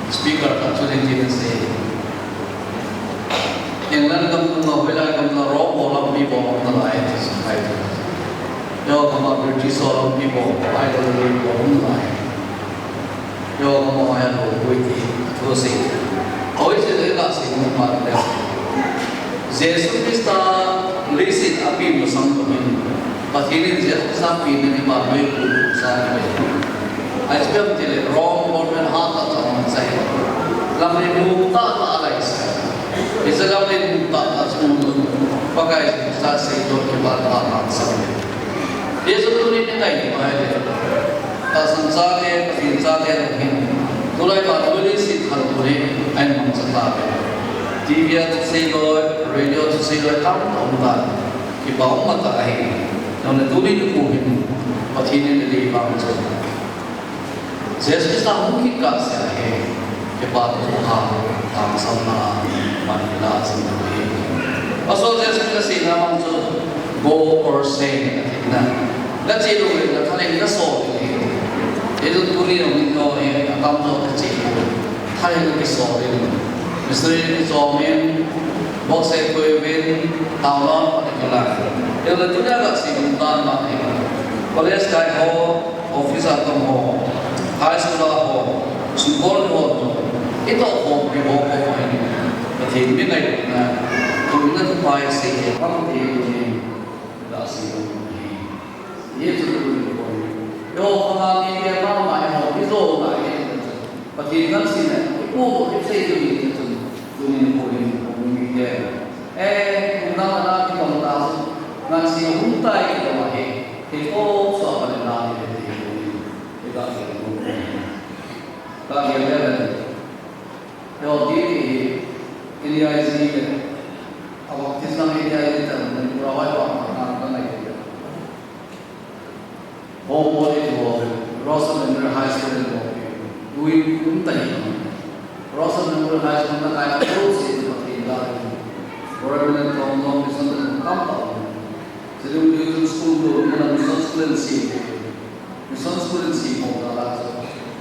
speaker khat chun hitin asei. England gam nunga hoilai gam na Rome ho lampi bol um nalai ti chu ahi. Eiho gam a British ho lampi bol, Ireland lampi bol um nalai. Eiho gam a hoilai lou poi ti thu asei. Hoiche le la sei mu ma le. Jesu Christa leiset a ape masang uvin, Pathen in Jesu Christa penna ni vannoi a apuisan ahi. Ahi chu ipi ham itile Rome government hatah chun aman chai. Lamlen mong tahtah alai sa. Hiche lamlen mong tahtah chu Pakai Jesu Christa seidoh kipat phat hangsap. Hichu tuni ni ngai mai le. Tahsan chate, Pathen chate jong hin, tulai vannoi leiset khantou hi ahin mangcha tauve. TV a thusei loi, radio thusei loi tamtah um tan. Kipa um tah ahi. Jongle tuni nikho hin Pathen in eidei vang chu, Jesu Christa hung kit kah seh a hi, kipa toh hangsamna a man hila jing lou ahi. Pastor Jesu Christa seina mang chu, "Go or say," atina. Nache lou le, nathalheng nasol ding ahi. Hichu tuni jong hin, atamjo nache lou, thalheng kisol ding. Missionary kichom in, box a koi uvin, town a pat kilah. Hichu tunia kasei nom dan ahi. College kai ho, office a tum ho, high school a ho, school ho, itoh khompi ho, ho, ho, Pathen mi ngailutna, tu na tu pai sei he pang te ni, kasei nom ahi. Hichu tu ni ko. Eiho khang a mi te mama eiho, ijo ngai. Pathen ngansena, ipu, isei tu ni tu. Tuni nikho hin, mi te. Eh, kum dang a na kitong ta chu, ngansena hung tai kiti ahi. Thei toh sua pa le na ni le ti ni. Ika ti ni. Ka gel le le. Yo ti ni hi, N E I G le. A Baptist lang N E I G tan, Manipur a vai pa, na, na, na, na. Home bol in bol, Rosa Memorial High School in bol, doing kum tani. Rosa Memorial High School na kai ko si Pathen da. Government tong tong mission tam tam. Sejong Mission School lo, na Mission School in si. Mission School in si mo da la.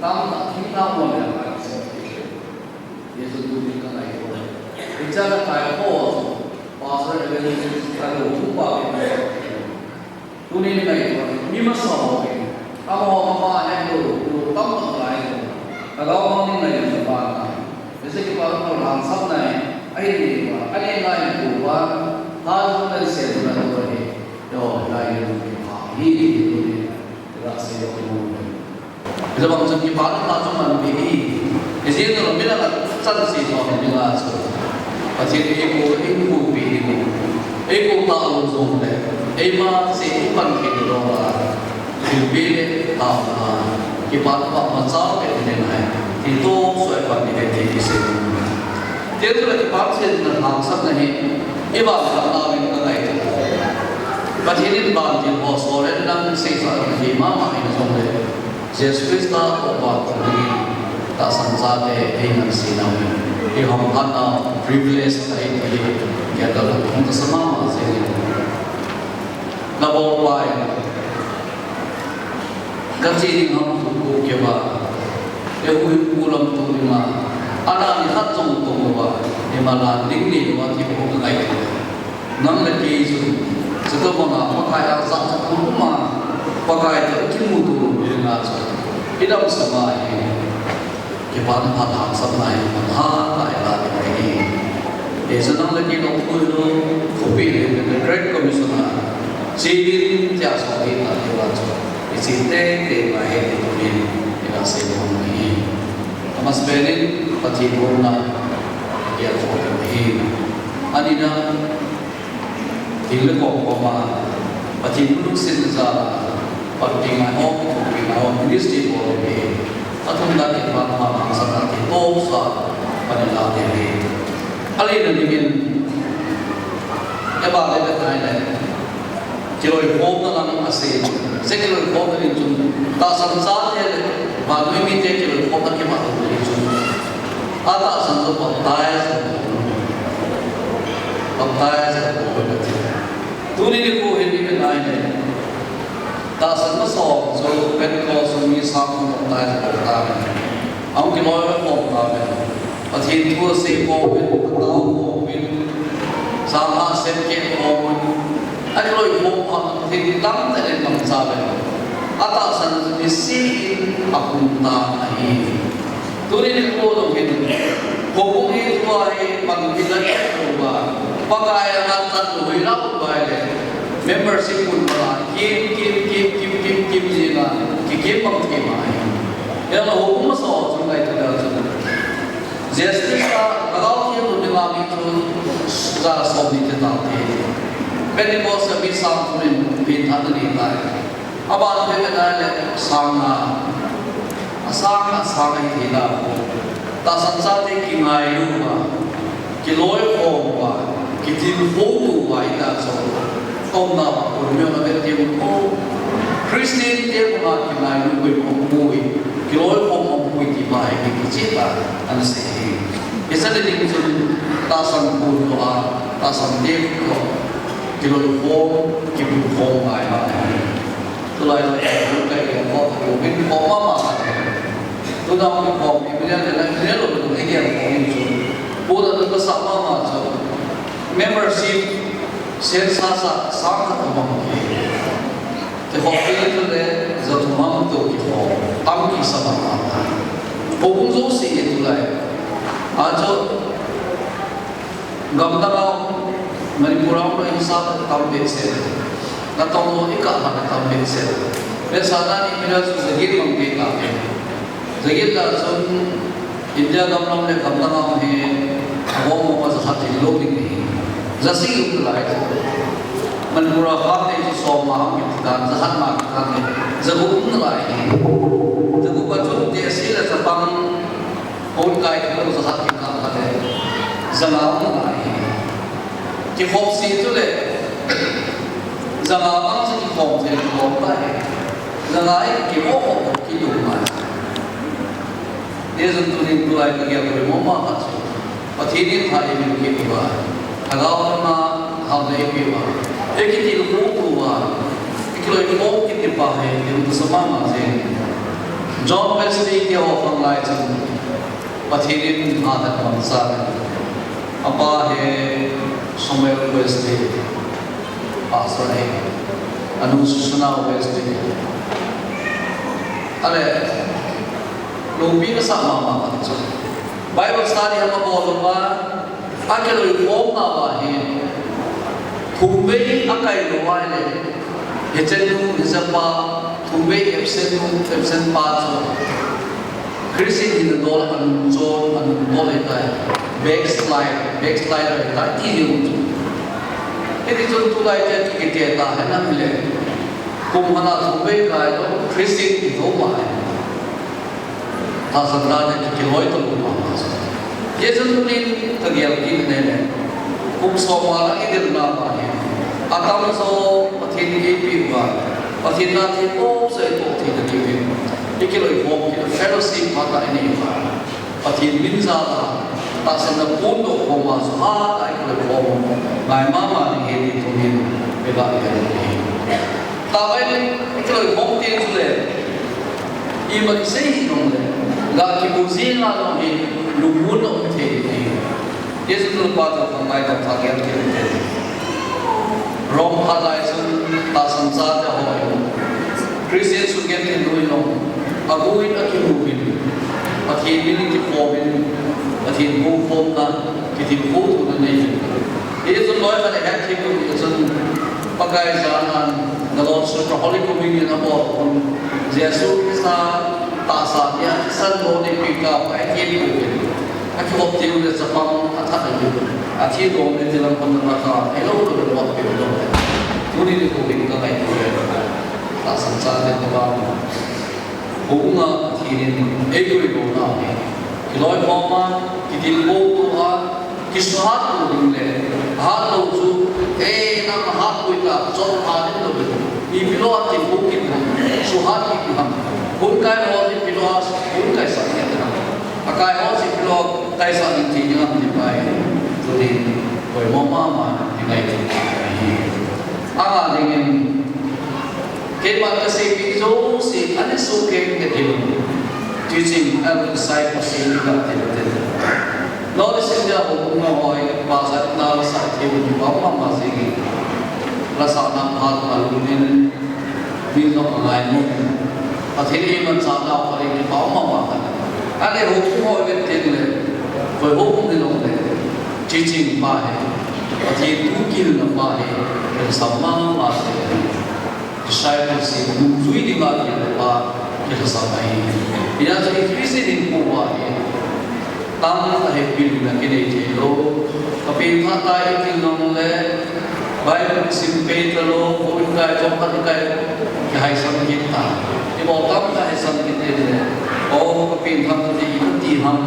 Tam tam thim na mo le kai si. Ye so tu ni ka ngai ko. Icha na kai ko. Pastor evangelist ka lo hu pa ke. Tuni ni ngai tua, mi masa ho ke. Amaho ama he ko, ko tam tak lai ko. Lhagao mang ni ngai tua ba na. Jese ki pa ko hangsapna hi, ahi ni ba, ani ngai ko ba, ha jong le se na tua hi. Yo, lai ni ki pa, hi ni ni ni, la se yo mo. Tabang chun kipa na chu man pi hi. Ijeh inem mi la chan si so ni la chu. Pathen eikou, eikou pi hi. Eikou ta lo jong le. Eima se eipan pi lo la. Thil pi le ta la. Kipa na pa ma cha pe ni nai. Ti to so eipan ni ti ti se. Ti to le kipa se na hangsapna hi. Iba ka la min ka ngai. Pathen in ban ti ho so le nang se sa ni mama in jong le. Jesu Christa toh vantong dingin tahsan chate eingansena u hi, eihom khatna privilege ahi ti hi, kei a kal hung kasa mama jengin. Na bol pai, kache ding ham tu ko kei ba, eiho hi pu lam tu ding a, ana ni khat jong tu ba, eima lan ding ni ba ti ko ka ngai. Nang le kei chu, chutobang a Pakai a jachat um a, Pakai toh kimuto lou ding a chu, idam sah ma hi. Kipan phat hangsan nai, man ha nai la ni mai ni. Ei sa nang le ki nok pui lo, khopi le the Great Commission a, chi tia so ni ta ni la cho. I chi te te ma he ni tu ni, i la se mo ni. Amas benin, Pathen hon na, ya ko ni. Ani na, Thil le kom kom a, Pathen lungset jal a, Pathen a hom, Pathen a hom, ministry bol hi, athum dan kipah ma hangsan a kithosa, Pathen la te hi. Alena dingin, eba le le tai le, kiloikhomna lang ase, se kiloikhomna ding chun, tahsan chate le, vannoi mite kiloikhomna kimat ding chun, a tahsan chu baptize, Baptize a bol ati. Tuni nikho hin i vet a ahile, tahsan masa chu Pentecost mi sang thum baptize bol ta. Ahung kiloikhom ta. Pathen thu asei khom in, atao khom in, sangha semkeh khom in, akiloikhom a, Pathen thu tamtah in mangcha in, atahsan chu niseh in ahung tan ahi. Tuni nikho jong hin, houbung hi tua hi pan ila louva, Pakai anga chan lou hi louva le, membership kun banga, kim, kim, kim jinga, kikim bang thei ma hi. Hilang houbung masa chun lai ta da chun. Jesus Christa, Lhagao Theng lou dinga mi chu, ja som ni te ta te. Pentecost a mi sang thum in, mi tha ta ni tai. Aban te le nai le sang nga. Asang, asang ahi thei nau. Tahsan chate kingailu uva, kiloikhom uva, kitilkhou uva, ita so. Kaumna uva, kon mi na vet teng ko. Christian te uva kingailu uva, umpui, kiloikhom umpui ti uva, hi kicheh ta, ana sei hi. Hiche le ding chun, tahsan kon uva, tahsan te uva, kiloikhom, kitilkhou uva, hi. Tulai lai, tulai lai, ko, ko, min, ko, mama, ka, tuna, ko, ko, min, min, min, min, lo, min, min, ko, min, chu. Pura, tu, tu, sa, mama, chu. Membership, sen, sa, sa, sa, ka, tu, mama, ki. Te, ko, ki, tu, le, za, tu, mama, tu, ki, ko. Tam, ki, sa, mama, ta. Ko, ko, zo, si, ye, tulai. A, chu, Gamdang a, Manipur a, Manipur a, Manipur a, Manipur a, Manipur a, Natong lo i kah khat a tam behseh. Behseh a ni mi la chu jaget mang te ka te. Jaget la chun India gam lam le gam dang a hi a gom gom a jakhat thei lou ding ahi. Jasagi um nalai. Manipur a khat te chu som ma ham kiti tan, jakhat ma kiti tan le. Jagup um nalai ahi. Jagup a chun Tehsi le Chapang Hon kai thei lou jakhat kikah khat le, janga um nalai ahi. Kikhop sih chu le, janga bang chu kikhom thei kikhom tai. Janga i kikhop khop kidum mai. Hijeh chun tunin tulai ka gel poimo ma khat chu, Pathen in pha i min kit uva. Lhagao lama hal nei pi uva. Ei kitilkhou uva. Ei kiloikhou kiti pa hi, tin tu sa mama jeng. John Wesley kihou khang lai chun, Pathen in hatah a mangcha in. Apa hi Samuel Wesley, pastor ahi. Anu Susana Wesley. Ale, loupi kasah mama khat chu. Bible study ham abol uva, akiloikhomna uva hi, thum vei akai lou uva ahile, hiche nu, hiche pa, thum vei absent nu, absent pa chu Christian hina dol anung chon, anung dol ahitai. Backslide, backslider ahitai, ti ding chu. Hiti chun tulai te kiti ta, hinam le, kum khat a thum vei kai lou, Christian kiti lou ma ahi. Tahsan dan a kiloi talou mama chu. Hijeh chun tunin kagel kit nalai. Kum som val a idilna ma hi. Atamjo Pathen in eipeh uva. Pathen na thei toh sa itoh thei na diuvin. Ikiloikhom kit a fellowship phatah inei uva. Pathen min jal a. Tahsan a phondoh khom a chu hatah a ikiloikhom ngai mama ding ahi ti tunin iga gel u ahi. Tavai le, ikiloikhom teng chule, ima kisei hijongle, ga kimu jing a jong hi, lungmonna um thei ahi. Jesu thilpha toh khanglai toh kagel thei ahi. Rome phat lai chun tahsan chate ho ahi. Christian sugenthei nu in jong, agu in akimu in, Pathen min in kikhom in, Pathen houkhomna, kithilkhouna nei. Hichun loi khat a het thei u hi chun, Pakai jana, the Lord's Supper, Holy Communion abol un, Jesu Christa tahsa nia thisan lou nei pi ka pai thei u. Akihop thei u le chapang athat u. Athi lou nei ti lam pon na ka, hello to the Lord, hello. Tuni nikho hin ka ngai u le. Tahsan chate ka ba. Houin a Pathen in eikoi louna hi, kiloikhom a, kitilkhou tou a, kisuhat lou ding le, hat lou chu, eh, nang hat koi ta, chol pha ding lou ding. Ipi lou a tilkhou kit ham, suhat kit ham. Houin kai ho ipi lou a, houin kaisah kit ham. Akai ho ipi lou a, kaisah ding ti ding ham ti pai. Tunin, koima mama, ti ngai ti. Anga dingin, Keiman kasei pi jouse, ani soh kei kati. Teaching, elder, disciple, sei ni kati. Nori sin dia ho, no ho, pastor, na la sa ti, ba ma ma sei. La sa na pha ma lu ni. Ni no ngai mo. Pathen in man sa na ho, ba ma ma. Ani ho, ho, ve tin le. Ko ho, ni lo le. Teaching pa he. Pathen thu kilna pa he. Sa ma ma sei. Discipleship, nungjui dinga kilna pa, kilhasam ahi. Hijeh chun i Christian hinkho uva hi, tamtah hi pilna kinei thei lou. Ka pengthah tai i ti nung le, Bible sim pei talou, Bible kai, Bible kai, kihai sam kit ta. Ibol tamtah hi sam kit le, o, ka pengthah tai i ti ham.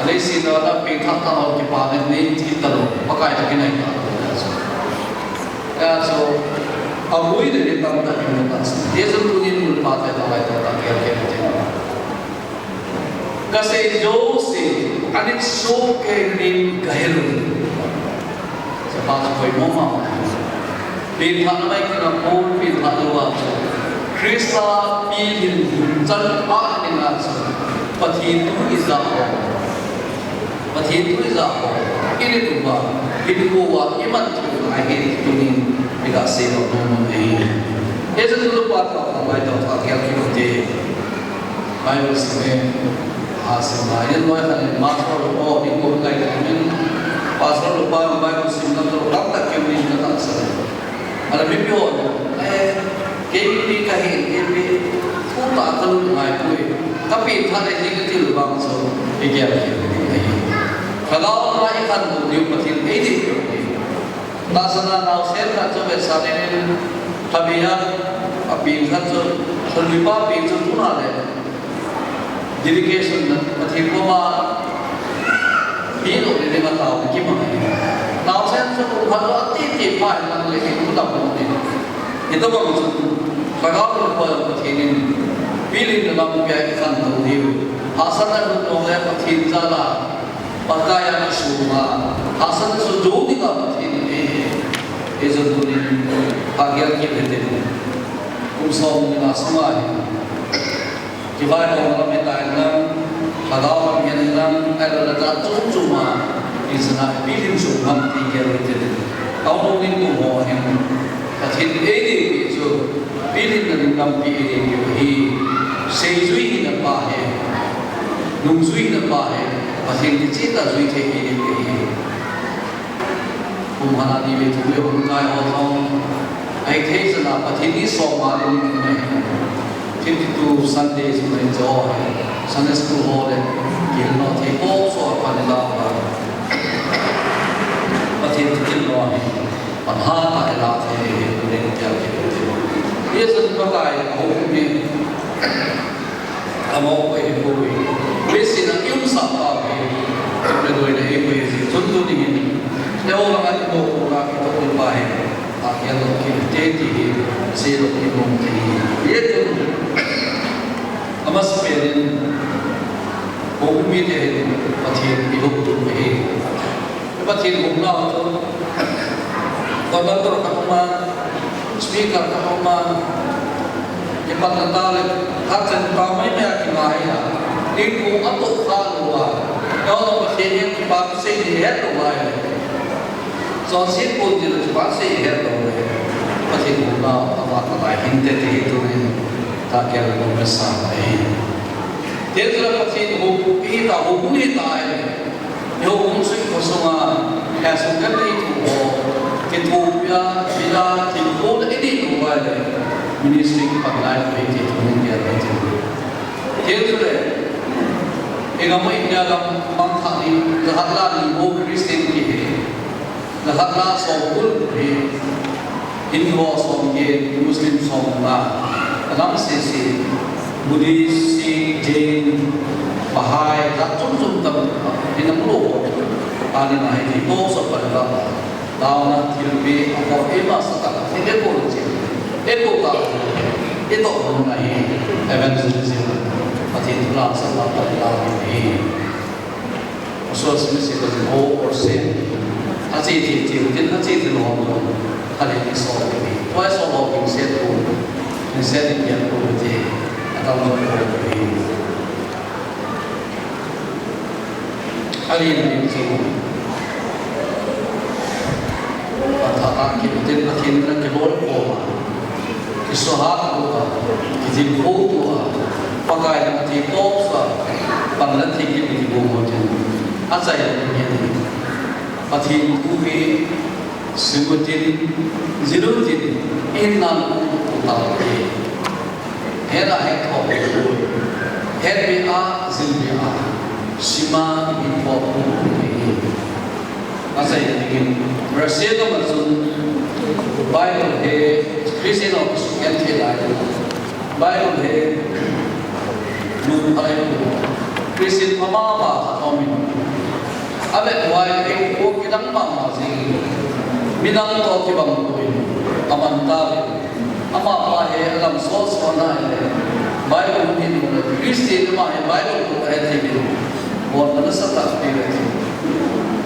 Alei si na, na pengthah talou kipa ne, nei kit talou, Pakai toh kinai ta. Hijeh chun, aboi le le tamtah in na ta. Hijeh chun tunin mun pa te ta lai ta ta kia kia te. Kasei jouse, ani soh kei nin kahe lou. Sa pa sa koi mo ma. Pengthah na mai kina Paul pengthah lou a. Christa pilhin hun chan pa ni na sa. Pathen thu i ja ho. Pathen thu i ja ho, i ni tu ba, i ni ko wa, i man thu a hi tunin, i ga sei lou nom nom e. Hijeh chun lu pa ta, pa ta, pa ta, kia ki te. Bible sim e, ha sim ma, i ni loi khat ni, pastor lu ko, ni ko kai ka min, pastor lu pa, Bible sim na to, tam tak ki min ka ta sa. Ala mipi ho, eh, kei mipi kahi, kei mipi, thu ta kalut ngai poi. Ka pengthah le ding ka til bang chu, i gel kit ding ahi. Lhagao a i khantou diu Pathen in ei dei peh u ahi. Tahsan a naosen khat chu vetsahnan in, Thabia, a peng khat chu, Thabia pa peng chu tuna le. Dedication na, Pathen koma, mi lo le le ma tao ki ma ni. Naosen chu kum khat lo ati ti pa in lang le ki kum dam lo ni. Hitobang chu, Lhagao le Pathen in, pilhin na lampi a i khantou diu. Hahsatna lut nung le Pathen jal a, Pakai a kisuma, hahsatna chu jou dinga Pathen in ei, ei jong tunin, pha gel kit hite. Kum som ni nga sunga hi. Kivaihom lam hitan lang, Lhagao lam hitan lang, ahilou le jat chom chom a, i sana pilhin sung ham ti gel u hite. Aunung in kum ho hin, Pathen in ei dei peh chu, pilhin na ding lampi ei dei peh u ahi, seijui hina pa hi, nungjui hina pa hi, Pathen kicheh tah jui thei ei dei peh u ahi. Kum khat a ni vei thum le hung kai ho jong, ahithei chan a Pathen ni som a le ni thum ahi. Fifty-two Sunday chu mai jo ahi. Sunday school ho le, kihil nom thei bou so a pan la ba. Pathen thu kihil nom ahi. Pan ha ta ila thei le tia kihil thei. Hijeh chun Pakai a hou ni. Amo ko hi ko hi. Christian a i umsah pa hi. Le doi le hi ko hi. Chun tu ni hin. Le ho la ka ko ko la ki to ko pa hi. A ya lo ki te ti hi. Se lo ki mo ti hi. Ye tu. Ama sperin. Ko mi te hi. Pathen i lo tu hi. Pathen houin a chu, conductor khat um a, speaker khat um a, kipatna tah le, khat chen pa mai mai a kingai a, tin kum a toh kha lou a, eiho Pathen in kipa sei ding het lou lai. Chonset pon ding le kipa sei het lou le. Pathen houin a, ama ta lai hin te ti hi tunin, ta kel lou me sa e. Hiche la Pathen houbung hita, houbung hita ahi. Houbung sui ko sunga, ka sung ka nei thu ho, kithopi a, bila, thil ko le ini ko ahi. Ministry kipan lai ko hiti thu ni dia hiti. Hiche le, inga mo India lam mang tha ni, jahat la ni mo Christian ki he. Jahat la som kul hi, Hindu ho som kit, Muslim som nga, alam sese, Buddhist, Sikh, Jain, Baha'i, jat chom chom tam, hinam lo, ani na hi, to sa pa la, taona thilpi, ako ima sa ta, hi de ko chi, e ko ta, e to na hi, evangelism, Pathen thu lam sa la pa la hi. Social service is O or same. Achi thi thi, tin achi thi lo ho. Hali ni so ni. Why so lo king set ko. Ni set ni ya ko thi. Atam lo ko thi. Ali ni so. Patha ta ki tin na kin na ki lo ko. Kisuhat tua, kijil tua, Pakai na ti to sa, pang na ti ki ti bo mo tin. Achai ni ni. Pathen thu hi, simutin, jilutin, in nan u ta ti. Hela he tho. He be a, jil be a. Sima in tho. Asei dingin, Russia gam a chun Bible hi Christian ho kisugenthei lai. Bible hi lungphai Christian mama pa khat aumin. Avet uva eiho kidang mama jing. Midang toh kibang poi. Aman tauve. Amapa hi alam sot sot na ahile, Bible hi Christian ama hi Bible toh ahe thei in, bolna nasatah ape uve.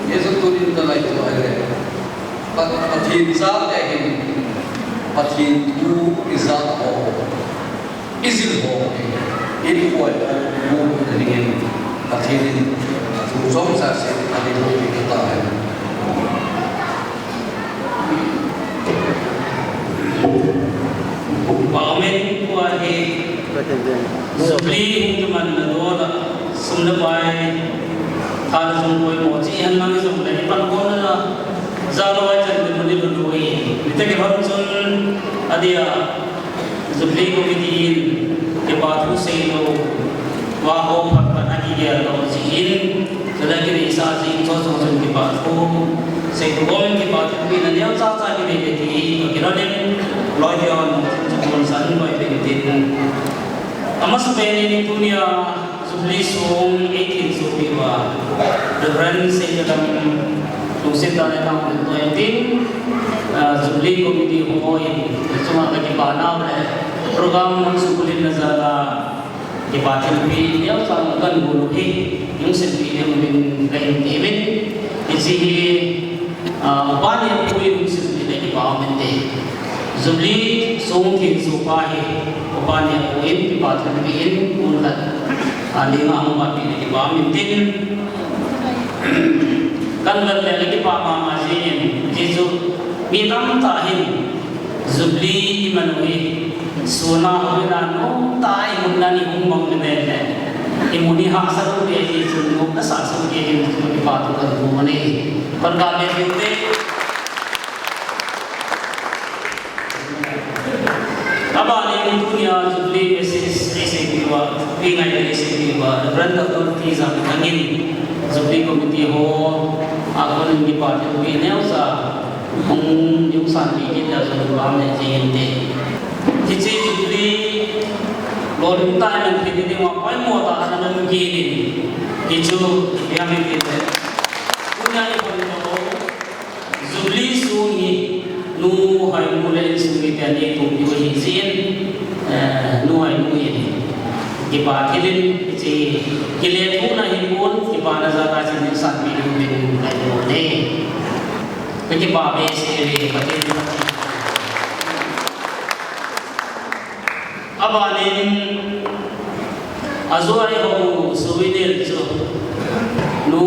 Hichu tunin kangai chu ahile, Pa-, Pathen chate hin, Pathen thu ijah ho, ijil ho, ikoi ho, mu dingin, Pathen in thu chomcha seh ading ho hi kata ahi. Amen. Tua hi Jubilee hung kimanna dol a, sum le pai, tha le jung poimo chi ihen lang jongle, ipan khomna jal lou a ichan ding mun ilhun u ahi. Nitah kihon chun adia Jubilee Committee in kipa thu seilou, vaho phat phat a kigel lou jeh in, chule kineisah jeh in, chuche chunga chun kipa thu seilou, kipa thu pi na neocha cha kinei le ti hi kakilhon in, loi kion, chun chun san loi pen tin. Amasapen in tunia Jubilee song eighteen sopi uva, Reverend Seidalam lungset tah le nang loi tin, ah, Jubilee Committee ho in, chunga kakipa nau le, program hung sukhulimna jal a, kipa thilpi neocha kahin bol u hi, hung seipi ding uvin kahin ti uvin, hiche hi, ah, upa ni apu in hung seipi le kipa um inte. Jubilee song thil sopa hi, upa ni apu in kipa thilpi in, un khat, ah, dinga hung papi le kipa um intin. Kahin vet le kipa mama jing in, hiche chu mi tamtah hin, Jubilee iman u hi, sun a hung in a nomtah a imun dan ihung mang le le. Imun hi hahsat u te hi chun nomna sah sah u te hi chun kipa thu kahin bol u ahi. Kon ka me hin te. Aban in tunia Jubilee message eisei diu a, pi ngai eisei diu a, Reverend Doctor T. Jamthang in Jubilee Committee ho a kon in kipa thilpi neocha hung, hung sanpeh kit le chun kipa um le jing inte. Hiche Jubilee lolhing tah a iman thei ding uva poimo tah a ana um kit in, hichu ipi ham itile, tunia ipan lou Jubilee song hi nu, hainu le insung mite ana tongpiu ahi jeh in, eh, nu, hainu in kipa thil in hiche kilethuhna hi pon, kipana jal a chun sanpeh diuvin kahin bol e. Kakipa behseh e, Pathen in Abanin, ajoa eihou u souvenir chu, nu,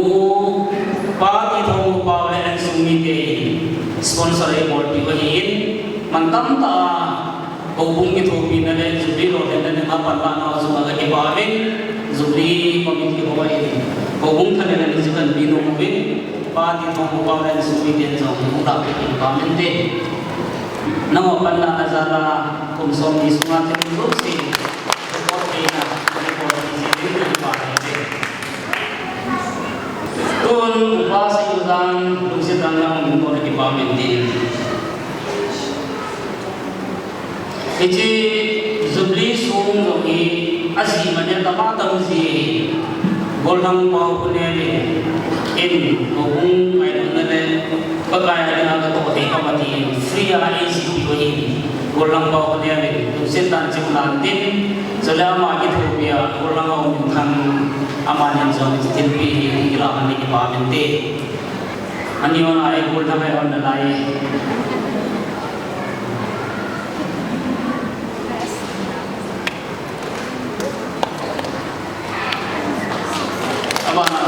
pa ti thong pa le insung mite in sponsor eibolpiu ahin, mantam tah a houbung kithopina le Jubilee lolhinna dinga panlahna u chunga kakipa uvin, Jubilee Committee ho in, houbung thalheng in chikanpi nom uvin, Pa Tinthang, Pu Paolen, Sumi ten jong hung dah peh in kipa umin te. Nangho panna a jal a kum somni sunga thil jouse report theina, report theina ding in kipa umin te. Tun Upa Seijan lungset tah in nangho min kona kipa umin te. Hiche Jubilee song jong hi ajeh man in tama tam ji hi. Gollhang Pao Khonel in, in houbung ngailutna le Pakai a dinga katoh thei ham atin free a eisempeh u ahin. Gollhang Pao Khonel in lungset tah in chim lan tin, chule ama kithopi a Gollhang Haominthang, amani jong thilpeh hi kilah in kipa umin te. Ani hon a, ei, Gollhang a hon nalai. Abana,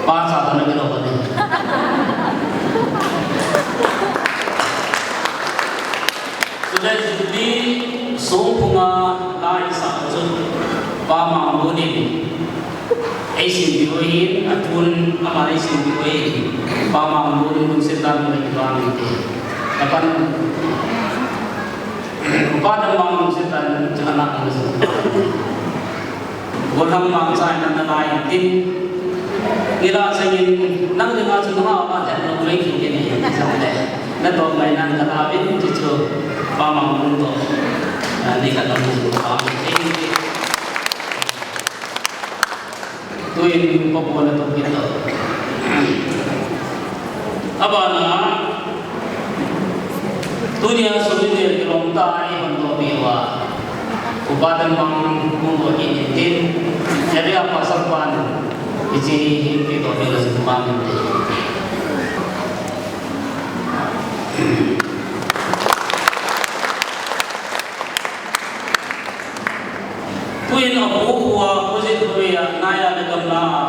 pa cha ta na kilo ni. Chule Jubilee song phunga la isah chu Pa Mangbun in eisempeh u ahin, atun aman eisempeh u ahin, Pa Mangbun lungset tah in kipa umin te. Apan, Pa Mangbun lungset tah in chana ang Gollhang Mangcha in nalai in tin, nilhah chang in, nang dinga chu nangma lhep lou mai kit in, chang le, natoh mai nang kala vin, chu chu, Pa Mangbun toh, ah, nikhat nang chu pa, eh, tuin pa pon natoh kit lou. Abana, tunia Jubilee kilom tah a eihon dohpeh uva, Upa Danbang hung doh kit in tin, area pastor pan hiche hi kitoh peh u ahin, Pa Mangbun te. Tuin apu khua, opposite khua a, naya le gamla a,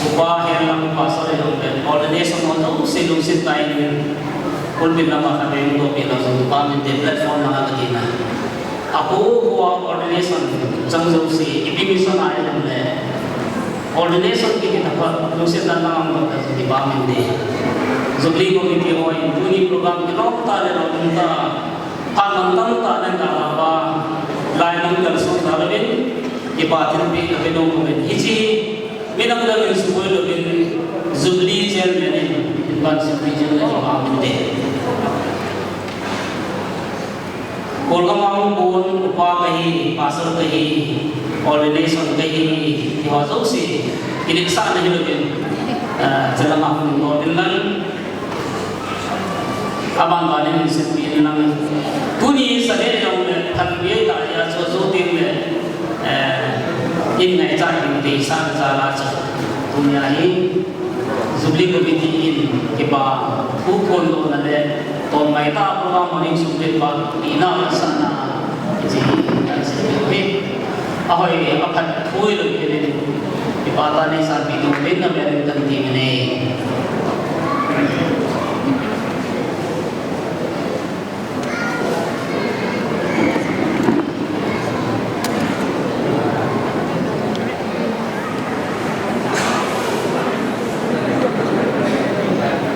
Upa Henlang Pastor in hung pen, ordination ho jouse lungset tah in, pulpit lama khat vei hung dohpeh lou jong, Pa Mangbun te, platform langa kati na. Apu khua ordination chang jouse, ipi mission a ilhun le, ordination kiti tah khat, lungset tah in nang hung doh ta jong, Pa Mangbun te. Jubilee Committee ho in, tuni program kilom tah le lom tah, phat mantam tah in nang kala uva, lai nang kalsong tah uvin, kipa thilpeh kape nom uvin. Hiche, midang dang in suboi louvin, Jubilee Chairman in, in ban Jubilee Chairman in kipa umin te. Kolgam a hung kon, upa kahi, pastor kahi, ordination kahi, ti ho jouse, kinepsahna hilouvin, ah, chalanga hung doh uvin lang. Aban ban in sempeh in lang. Tuni sa le jong le, phat be tah a chu jou teng le, eh, in ngaichat ding te sa jal a chu. Tunia hi Jubilee Committee in kipa thu phondohna le, tolmai tah a program ho ding sum le pa, ina sahna, hiche hi kan sempeh u hi. Ahoi, aphat thu hilou jeh in, kipa tah in neisanpeh nom uvin, amen kan ti uve.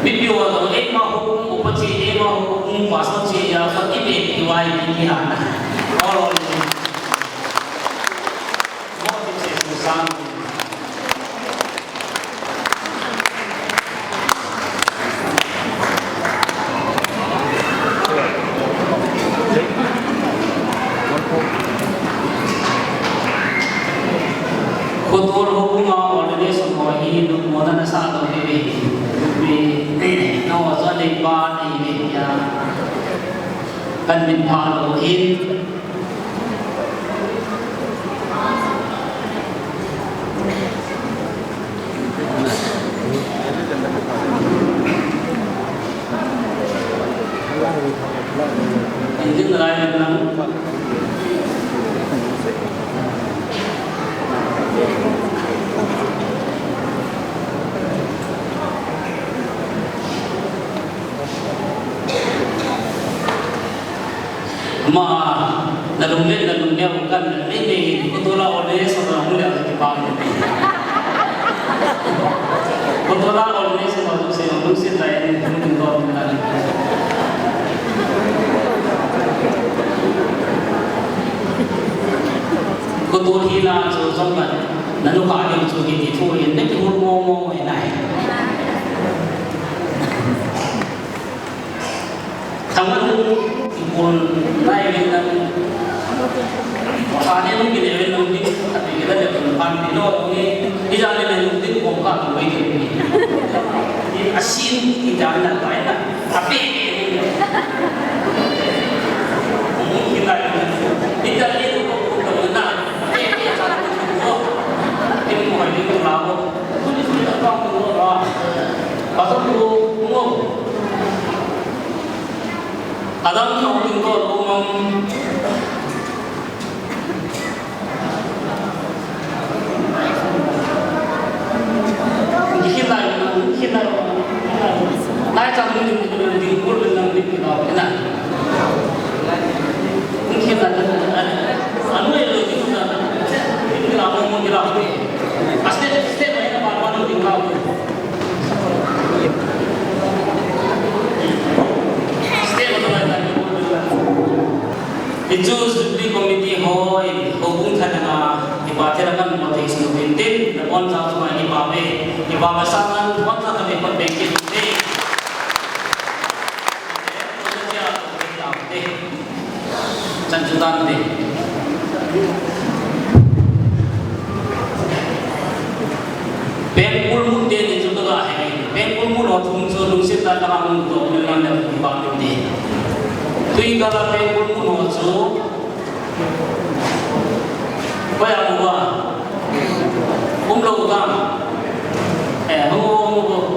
Mipi ho jong, eima houbung upa che, eima houbung pastor che, a, khat ipi ipi vai ipi ipi hana. All, all. Mo ti che su sang. Khotol houbung a ordination ho hi lungmonna nasah lou hi ve. Mi, nangho chu aleipa nei ve tia kan min phah lou hin. Engine line lang. Ma Leo kan le ni ni, ko tola organization la mu le ki pa. Ko tola organization la se mu se ta en mu tin ko na. Ko to hi la chu jong kan. Nanu ka ni chu ki ti thu en ne ki hur mo mo e nai. Thangmanu, ikun nai win lang. Ani nung kile win lang ni, tapi kita dia pun pan ni lo ni, ija ni nung tin ko ka tu wai ni. Ni asin kita na pai na, tapi ni kita ni ko ko na, tapi ni sa ko. Ni mo ni ko la ko. Ni ni ta ko la. Pasal ko mo. Adam na hung ko ko mang. Khilai, khilai, khilai. Lai chang ni ni ni ni ko ni ni ni na. Khilai. Anu ye lo ni na. Ni la mo mo ni la. Aste aste mai na pa pa ni la. Hichu Jubilee Committee hoi, houbung thananga, kipa thei la kan mo thei sinu tin tin, nabonchau chunga kipa ve, kipa ve sanga, nabonchau kave pat beng kit u te. Chan chu dan te. Pengkul mun te ni chu ka ga he. Pengkul mun ho thum chu lungset tah a ka hung to mun man le ba mun te. Tui ka la pengkul mun ho chu. Koi a mu ba. Um lo ta. Eh, hung hung hung.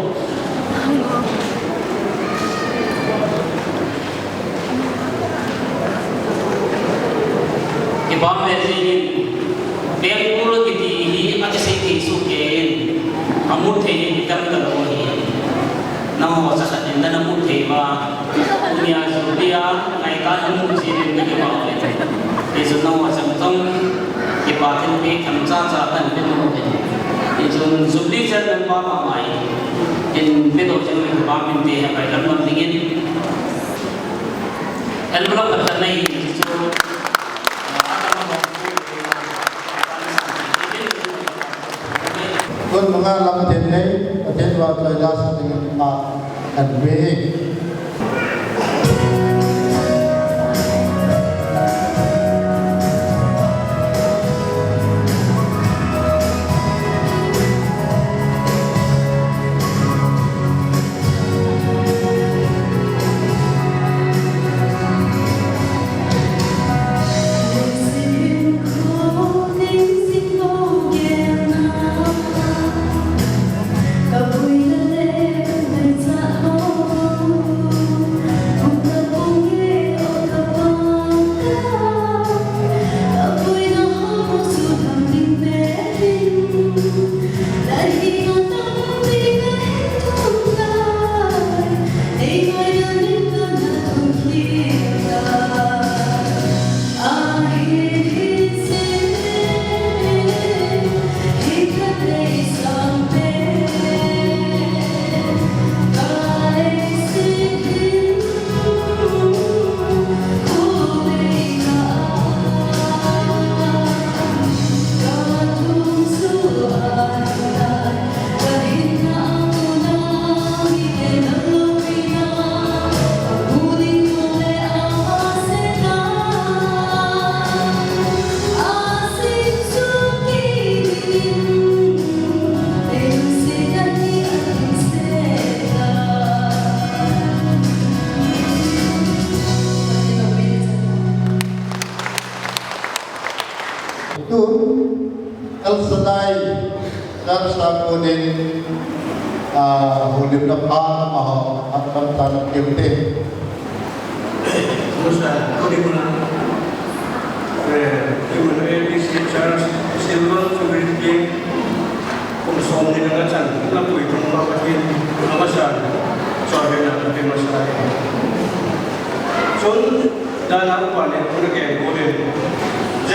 Kibang le jingin, pengkul kiti hi akisei thei soh kei in, amu thei hi kitam talou ahi. Nangho chakhat in nana mu thei uva, tunia Jubilee a ngaikhat namu jing in nakibang le. Hijeh chun nangho chang chang kipa thilpeh themcha cha kahin pe nom uve. Hijeh chun Jubilee Chairman pa mama in, in pedoh jing le kibang inte, akai lam lam dingin. Envelope khat nei chu, ah, Tun manga lam ten nei, Pathen vahchoi lasa dingin, ah, kan pe. Tun, El Shaddai, Church a konin, ah, houlimna pha, amaho, atam tan keu te. Musa, kuni muna, eh, kuni muna A B C Church, Silver Jubilee, kum som ni na chan, na pui tum ma patin, na masa, so na pui masa. Son, Dana upa le, kunu ke, kunu. Je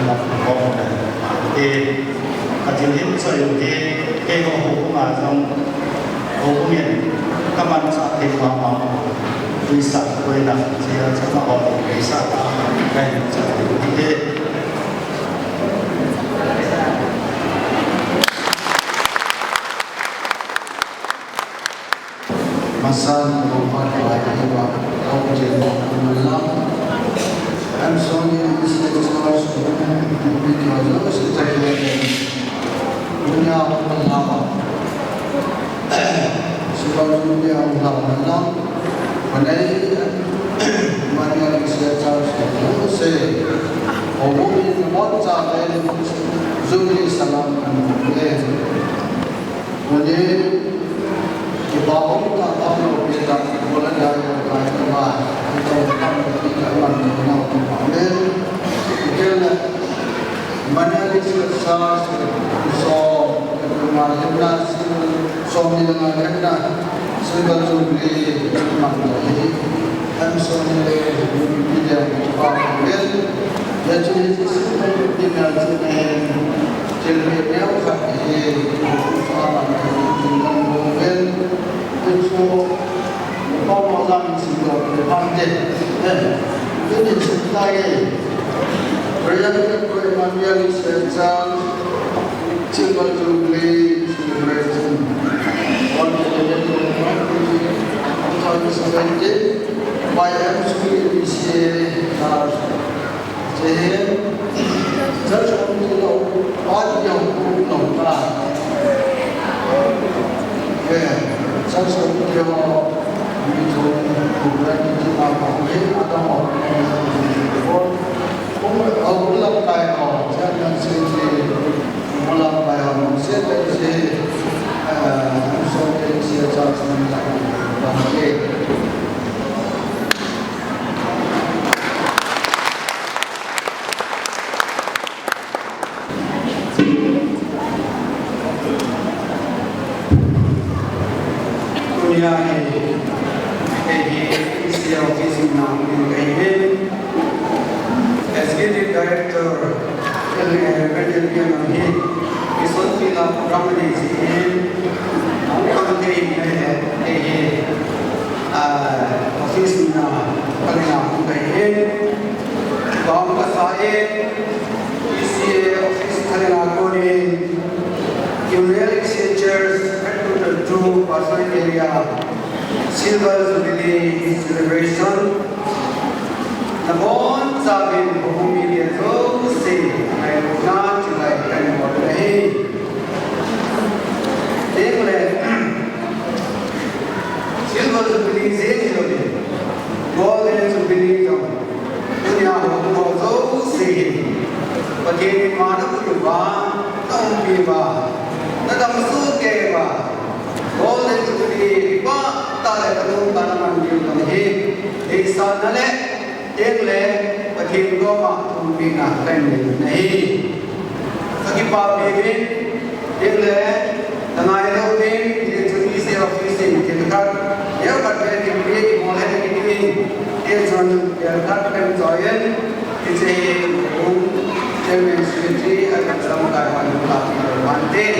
Pathen lam ko le. E, Pathen hin so yu te, ke ko ho ko ma jong, ho ko ngen, ka man sa te ma ma, tu sa ko na, sia sa ma ho, ke sa ta, ka hin sa te. Masan ko pa ko ai ko ba ko je ko ko la. Am song in this lecture ko ko bi ko jo se ta ko. Dunia ko la ba. Siba dunia ko la ba na. Panai mania this lecture ko se. Ko ko bi ko cha le. Juli salam ko. Muni, kipa um tah a um lou pi tah, volunteer kai tah ma, ito tah pi tah man tah ma um amen. Ikele, mania this lecture, so, ma hena, so mi na hena, so ba juli, man tah hi. Samson le Biblia kipa vel. Ya chu ni si ni mel chu ne. Chil me ne u khat hi. Sa ma ni kan vel. Chu pa ma jang si do le pan de. Eh. Ni si ta ye. Prayer for Emmanuel Israel Church. Silver Jubilee celebration. On the twenty-eighth of March, two thousand seventeen, by M C A D C A, uh, Jehe, Church Committee lo, Party of Group lo, uh, yeah, Church Committee lo, we told, we were to, uh, we, uh, Kum, uh, kum lamkai ho, chairman secretary, kum lamkai ho, secretary, uh, so, secretary, chairman, uh, Tunia hi, hi, hi, C A office na, hi, hi, Executive Director, Reverend P M hi, Mission Field a program nei jin, hung kang thei in, eh, eh, eh, ah, office na, ka lenga hung kai in, ka hung kasa in, E C A office ka lenga kon in, Emmanuel E C A Church, Headquarter two, Pasoin area, Silver Jubilee Celebration, nabonchauvin houbung mi jouse, ngailutna chulai kahin bol ahi. Tengle, Silver Jubilee jeng hilou in, Golden Jubilee jong, tunia houbung ho jouse hin, Pathen in ma napuiuva, naumpiuva, nadamsah keiuva, Golden Jubilee, pa tah le kalung kana man diu jong hi, deisahna le, tengle, Pathen koma thumpehna kahin nei ahi. Kakipah peh uvin, tengle, nangai lou uvin, tin chun E C A office in, tin khat, neo khat vel, tin pi, mo le, tin pi, tin chun, vel khat kahin choi in, tin che, um, Chairman Secretary, a kan lamkai hon, lamkai hon, tin.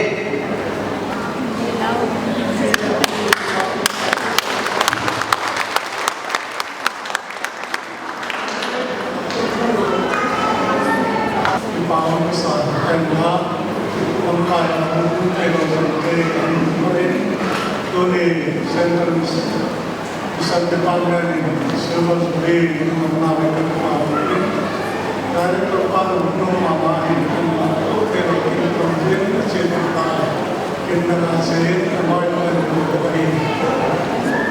Central Mission Department in Silver Jubilee in Director pa, no mama in, in la, okay, okay, okay, okay, okay, okay, okay, Kin na ka se, na mai mai ko ko ni.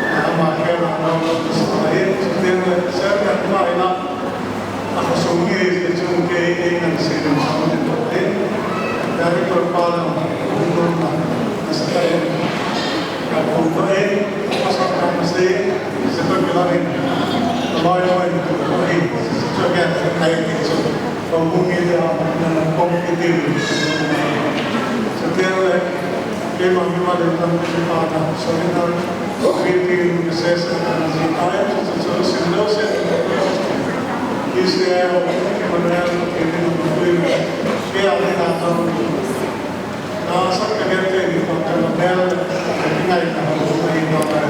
Na ma ke na na ko sa e, se te na se na mai na. A ko so ni se chun ke e na se na sa ni ko e. Na ri ko pa na ko na sa e. Na ko ko e, ko sa na se, se to ke la ni. Na mai mai ko ko e, se to ke na e ni so. Pamungil dia, na pamungil dia. Setiap, eh, memang, memang dia dalam kehidupan, seminar, meeting, sesi, dan lain-lain, sesuatu, sesuatu, sesuatu. Israel, Emmanuel, ini mungkin, dia ada dalam Nasa ka gerte ni ko ka na bel, ka tingai ka ho ko ni ko ka,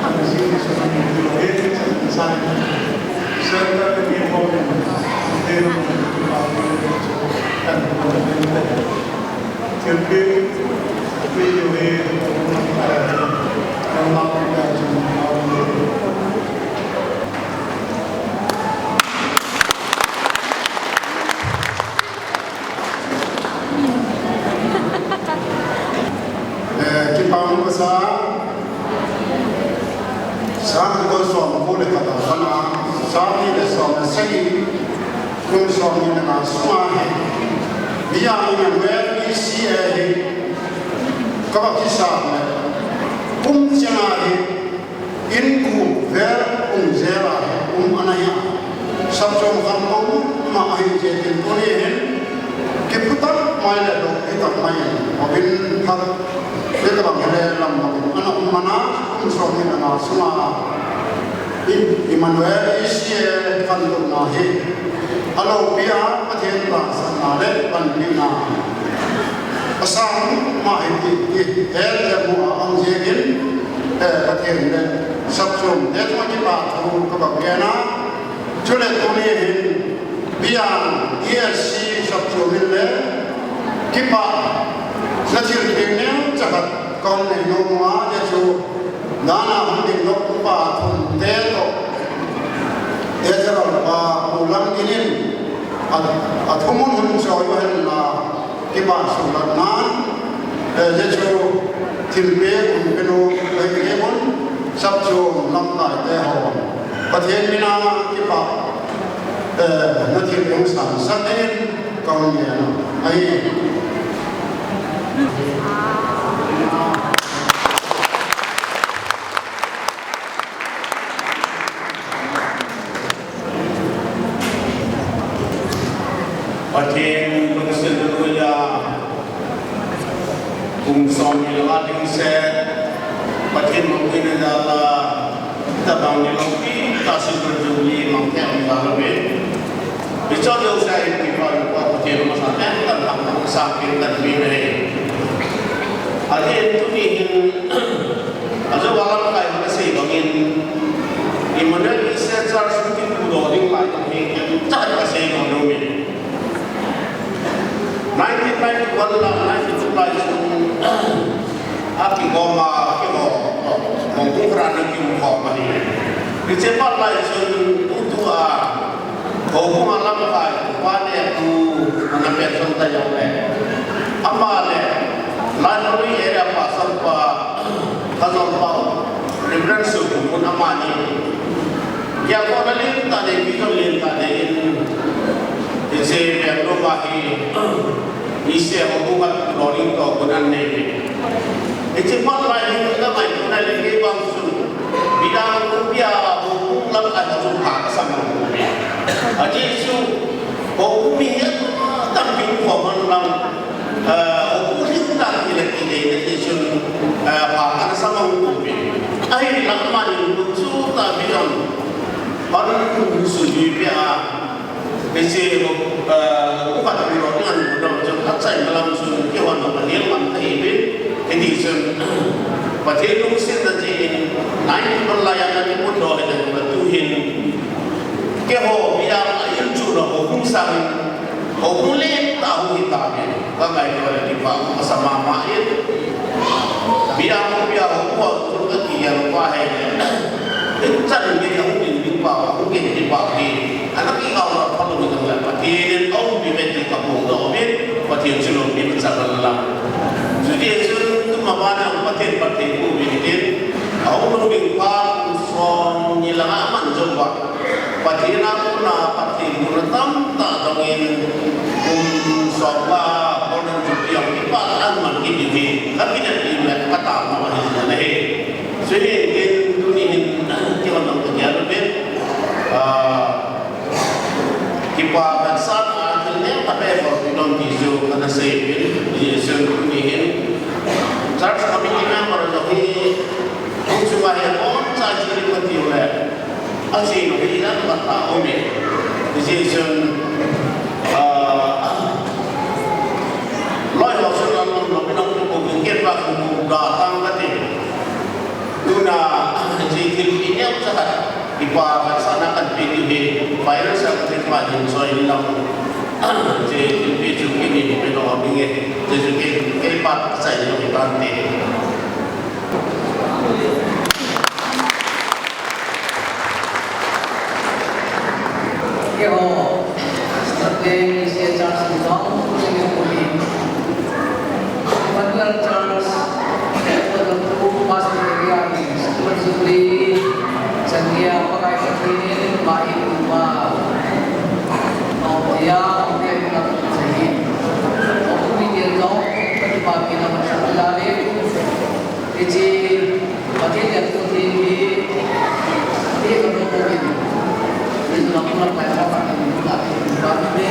ana si ni so ni ko he, sa ni. Sa ka ni ko ni, de no ko ka ni ko ka ni ko ni. Ke pe, pe yo he, ko ni ka, ka la ko ka ni ko ni. Eh, kipa um kasa, sang ko som ko le kata kana, sang ni le som le sagi, kum som ni le nga suma he. Bia ni le wer ni si e he. Kaba kisa le. Kum changa he. Inkup vel um jela um ana hi a. Sapchom kham ko ma ahi je tin tuni hin. Kiputak mai le dok kitak mai. Obin thak. Kitabang hele lam ma ana um mana um som ni ana suma. Emmanuel E C A khantouna hi aloupi a Pathen vahchoi na le panpina asang ma hi ti, ti, he te mu a ang jingin, eh, Pathen le sapchom te chunga kipa thu ka bak gen a, chule tuni hin Piang E S C sapchom in le kipana thil ding neo chakhat ka hung nei nom a, hichu dan a hung ding lou pa thum te toh, Ezra pa Pu Lamgin in a, a thumun hun choi u hen la, kipa suhlat nan, eh, hichu thilpeh hung pe nu, eh, hung sapchom lamkai te ho, Pathen mina kipa, eh, na thil hung sangsak in ka hung ngen ahi. Pathen lungset lui a, kum som ni le nga ding seh, Pathen mangpuina jal a, tabang ni loupi tah Silver Jubilee mang thei um jal uve. Hiche jouse a hin kipa, kipa Pathen masang tah in kan thangvah, masang tah in kan pe ahi. Ahin tuni hin, ajou a lamkai in kasei bangin, Emmanuel E C A Church hung kipuidoh ding lai tah hi, kei tah kasei nom nom in. Nineteen ninety-one la, ninety-two lai chun, akigom a, kihou, houbung khat a ana kium khom ahi. Hiche phat lai chun, tutua, houbung a lamkai, upa le pu, ana pension ta jong le, ama le, Lainuri area pastor pa, Kajolpao, Reverend Sokhun amani, gelkhohna lentah nei, vision lentah nei in, hiche Bangalore a hi, E C A houbung khat rolling toh gun anei. Hiche phat lai hin, ka ngaito na le kei vang chun, Bidang khopi a houbung lamkai ho chu pha kasa mang uve. Ajeh chu, houbung mi hi tampi um khom hen lang, eh, houbung lhingtah ti le ti dei na ti chun, eh, pha kasa mang uve. Ahinlah amanin chu ta vision hung sujui peh a, hiche, eh, houbung khat rolling a hung ding chu achai malam chun kihon ho anel man thei uve. Hiti chun, Pathen lungsetna jeh in, ninety-one lai a ana kipuidoh ahi, tu hin, keiho Bidang a in chu na houbung sangin, houbung lentah hung hi tauve. Ka ngaito le kipa um kasa mama in. Bidang khopi a houbung a chu ka kigel uva ahi. Hichan gei a hung ding ding pa, hung ding ding pa hi, ana kigel a phalou hi jongle Pathen in aumpi uve ti ka phongdoh uvin, Pathen chu loupina chang hen lang. Chuti chun, tuma bana Pathen phatthei boh uvin tin, ahung lhung ding pa kum som ni lang a aman jong uva, Pathen a kona, Pathen kona tamtah dong in, kum som nga Golden Jubilee jong kipa tah a aman kit ding hi ka kinep in le ka taona ahi jin ahi. Chuin tuni hin kihon ding ka gel uvin, ah, kipa vetsahna a thil neo khat beh bolpeh nom ti chu kana sei uvin, hijeh chun tuni hin church committee member jong hi, hung chunga hi aboncha che ding kati u le, ache lou hi ilah mat a um e. Hijeh chun, ah, loi ho chun an lom lom in ahung kipuiyin, kei vang hung ga tang kate. Tuna, hiche thilpeh neocha khat, kipa vetsahna kahin pe diu hi, Vice President pa hin choi in lang. Hiche thilpeh chu kei in hin pe nom ding e. Hiche chu kei, kei pa chai ding hi tante. Keiho, Sunday E C A Church in jong, Sunday School in, Emmanuel Church, Pastor Area, School Jubilee, Changia, Pakai Pathen in, ma in, ma, ma, tia, tia, tia, tia, tia, tia, tia, tia, tia, tia, tia, tia, tia, tia, tia, tia, Pathen in thu theng hi, hi ka nung nung in, min lam lam pai lam pai lam pai lam pai.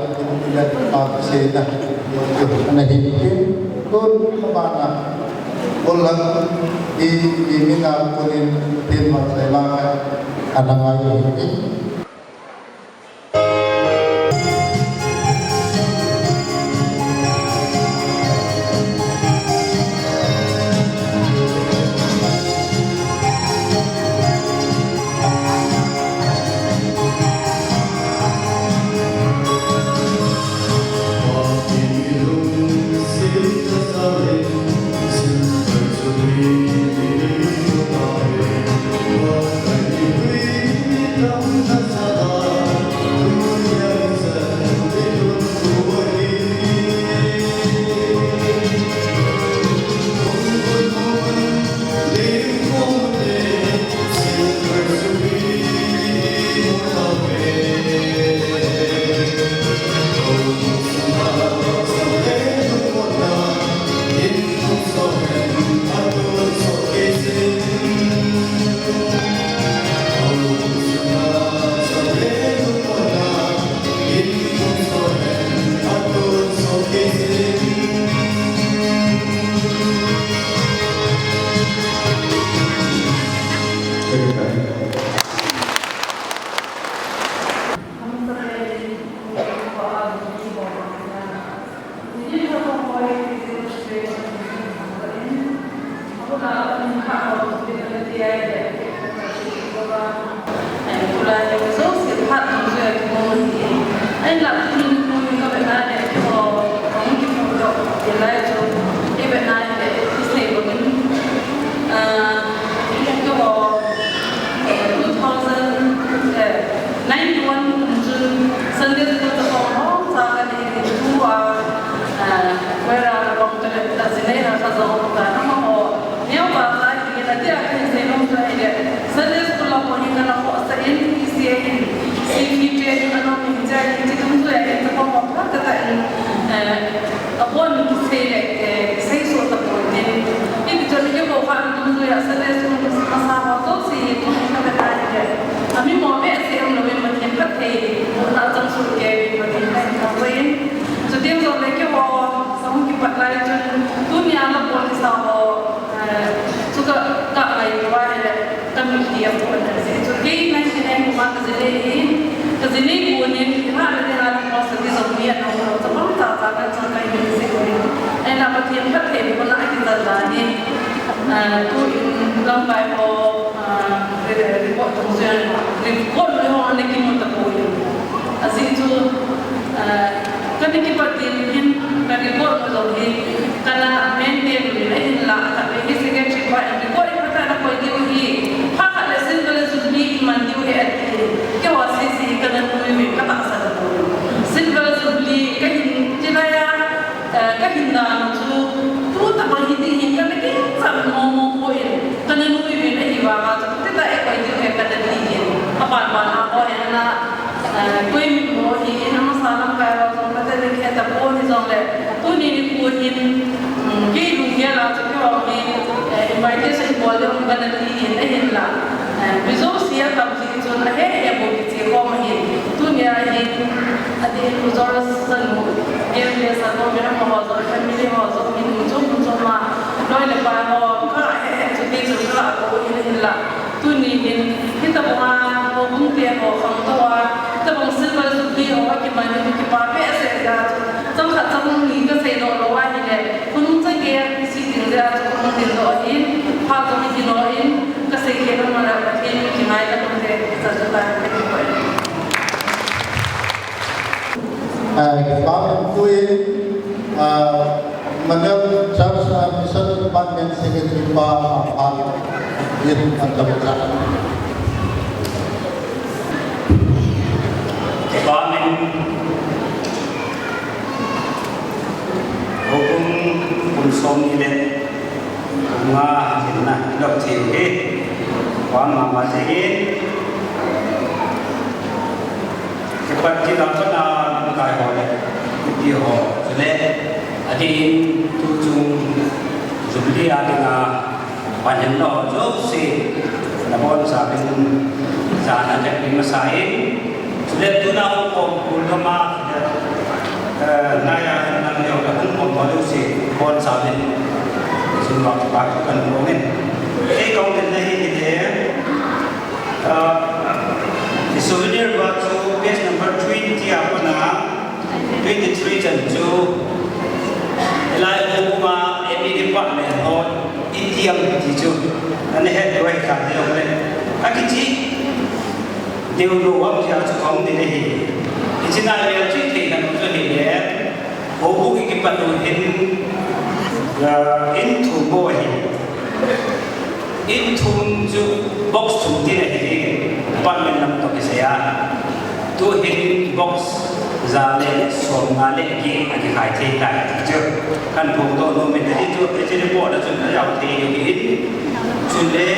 ila, ila, a, seina, ana hi, tun, abana, ulang, i, i mina kunin, tin ma sai ma, ana ngai hi. Two thousand, eh, ninety-one kum chun Sunday school chapang ho cha kahi, tua, eh, wera la bang ka le ta si nei ha sa zo ka na ma ho. Neo ba sa hi na dia kahin sei nom chu ahile, Sunday school la ho hi kana ho sa in, P C A in, C P training ana min cha in, chi tum chu ya in chapang ho pha ka ta in, eh, Abon kisei le, eh, kisei so ta pon tin. Hiti chun keiho kha dungjuia Sunday school masa ho jouse hi tuni ka bena hi le. Ami mo behseh umlou in Pathen phatthei bohna chang soh kei uvin Pathen kahin thangvah in. Chuteng jongle keiho sahung kipat lai chun tunia la bol kisa ho, eh, chu ka, ka ngaito uva ahile. Ka mitlhi apon ahi. Chu kei nineteen ninety-one ka ji nei hi, ka ji nei pon in, ilha le dinga le mo sa ti jong mi ana um lou, chapang cha cha kan chang kai hin ji pon in. Ahinla Pathen phatthei bohna akichan dan in, ah, tu in lamkai ho, ah, re-, re-, record dungjuiya, record loi ho ana kimu tapoi. Ajeh chu, ah, kana kipat ding hin, ka record jong hi, kana maintain uvin ahinla, khatvei hi secretary pa in record hi phatah in akoi diu hi, phat khat le silver jubilee iman diu hi ati. Keiho sese hi kana nui uvin, ka tahsan poi. Silver jubilee kahin, chulai a, eh, kahin dan u chu, tu tobang hi ding hin kana kicham mong mong poi, kana nui uvin ahivanga chu, tita eikoi diu hi kana ti hin. Aban ban a ho hi ana, eh, koi min mo hi, in amasa lamkai ho jong kate le khe tapon hijongle, tuni nikho hin, um, kei lunggel a chu keiho hi, eh, invitation bol ding um kana ti hin, ahinla, eh, mi jouse atam jeh chun ahe he bou kiche khom ahin. Tunia hin, adeh in u Johnson u, Gem le Sangom in amaho jong, family ho jong, min chom chom a, loi le pai ho, ka he he chu kei chu ka la ko hin hinla. Tuni hin, hitobanga houbung te ho khangtou a, hitobang silver jubilee ho a Mani tu kipa behseh jeh a chu, chang khat chang ni kasei doh lou ahile, khonung chang gei a kisit ding jeh a chu khonung ding doh ahin, phat jong hi kino in, kasei khel lou male, Pathen in kingaidam ute, cha cha ta, kakipah e. Ah, kipa tuin, ah, Manuel Church and Mission Department Secretary pa, ah, pa, yin, ah, ta, ta. Kipa min, houbung kum som ni le kum nga hinna i dop thei u hi, kipah mama jeng in, kipat kilam pana lamkai ho le mipi ho, chule adeh in tuchung Jubilee a dinga pan hinna ho jouse, nabonchauvin jana kakipah masa in, chule tuna hung kom kul gam a, eh, naya nang neo ka hung kom ho jouse, bonchauvin, chun ba ba kan kong in. Ei kong in na hi hi le, ah, i souvenir ba chu page number twenty a pana, twenty-three chan chu, hilai houbung a M E department ho, i tiam ti chu, ana het diu ahi ta diu le. Akichi diu lou ham tia chu kong ding ahi. Hiche nai le chu thei kan chu hi le. Houbung i kipat u hin, ah, in thum bou ahi. In thum chu box thum tin ahi jeng in, department lam toh kisei a. Tu hin box ja le som nga le get akikhai thei tai ti chu. Kan phongdoh nom in ahi chu, hiche report a chun ajao thei u ahin. Chule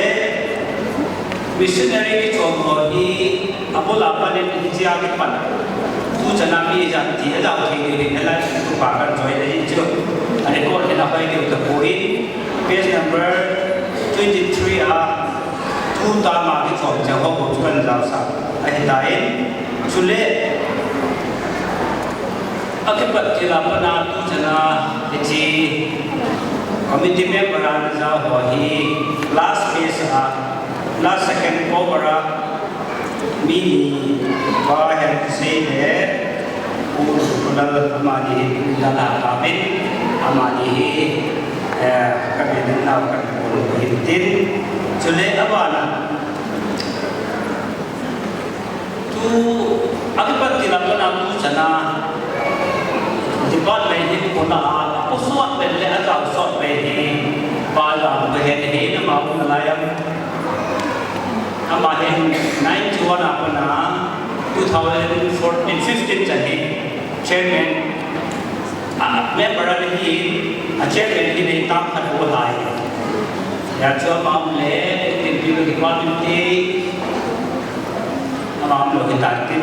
missionary kichom ho hi abul a pan in hichea kipan. Tuchan a mi ijat ti ajao thei diu ahin, hilai tupa kan join ahi chu. A record hi ahoi diu tapoi. Page number twenty-three a, tu tama kichom cheng ho bou chu kan jaosah ahitai. Chule, akipat kila pana tuchan a, hiche committee member a ana jao ho hi last batch a, last second cover a, mi ni pa hin kisei le, Pu Lal amani hi, Pu Lal a kamin, amani hi, eh, ka min nau ka pu hin tin. Chule abana, tu, akipat kila pana tuchan a, department hi puna a, apu sot pen le ajao sot pen hi, pa jao pen hi, na ma u na lai am. Ama hin ninety-one a pana two thousand fourteen fifteen chan hi chairman, a, member ana hi, a chairman hi nei tam khat u lai. Hia chu ama um le, tin pi ki pa min ti, ama um lou hitan tin.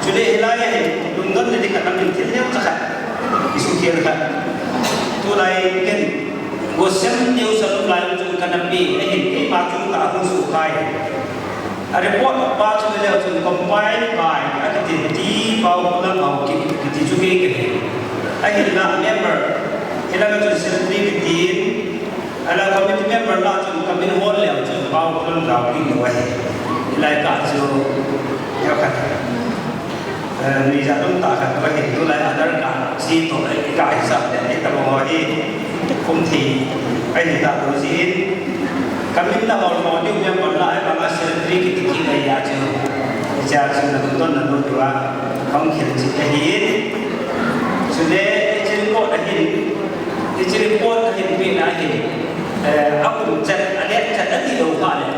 Chule hilai a hin, lungdon le ding khat amin thil neo cha khat, i sukhel khat. Tulai ken, Gosem News a lum lai chun kana pe, ahin, keima chun ka hung sukhai. A report pa chu le chun compile by, akiti ti Pau Khulam Haokip, kiti chu kei kahi. Ahinla member, hilanga chun secretary kiti, ala committee member la chun kamin hol le chun Pau Khulam Haokip lo ahi. Hilai ka chu, ya khat. Eh, nuijat um tah khat kahi, tulai Aadhaar card, si toh, eh, ka hisap le, eh, tabang ho hi, kum thi, eh, hita tu jin. Kamin na hol mo, diu member la, eh, banga secretary kiti kit ahi a chu. Hichea chu nadon don nalou diu a, hung khel cheh ahi. Chule, hiche report ahin, hiche report ahin pehna ahin. Eh, akum chet, adet chet, ati lou pha le.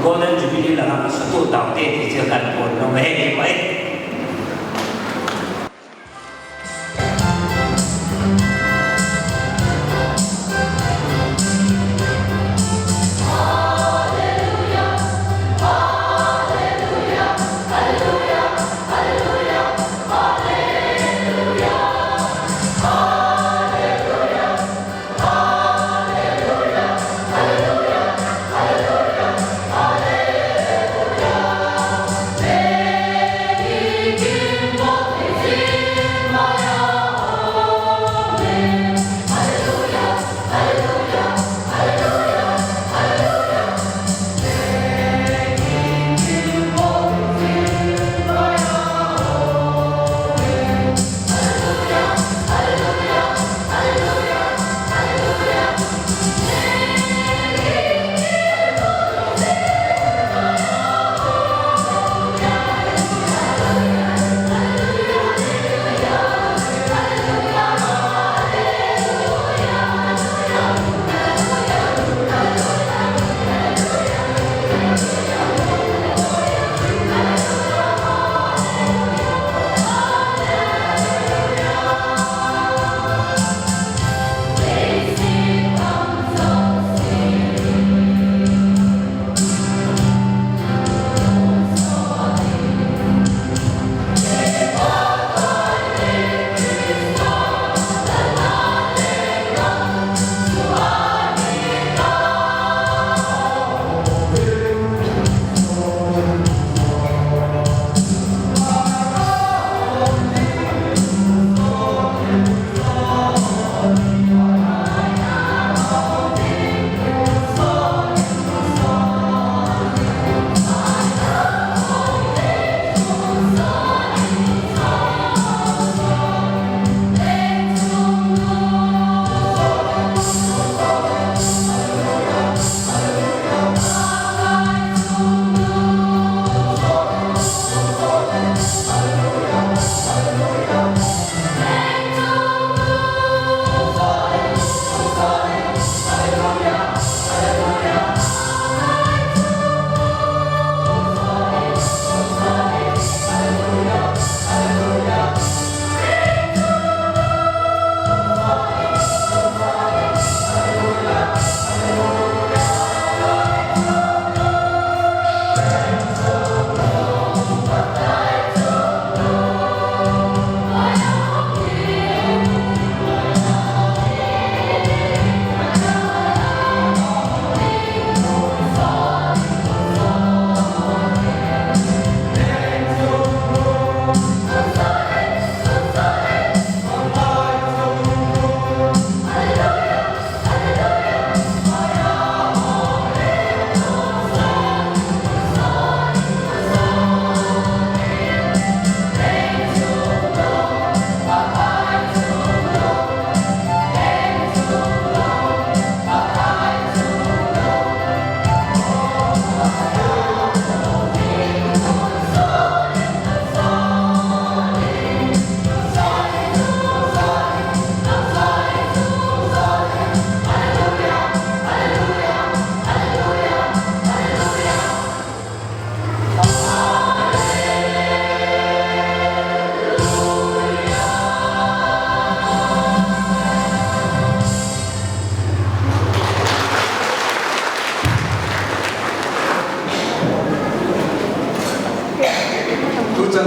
Golden Jubilee langa suhtoh taute ti chu kahin phon nom e, kipah e.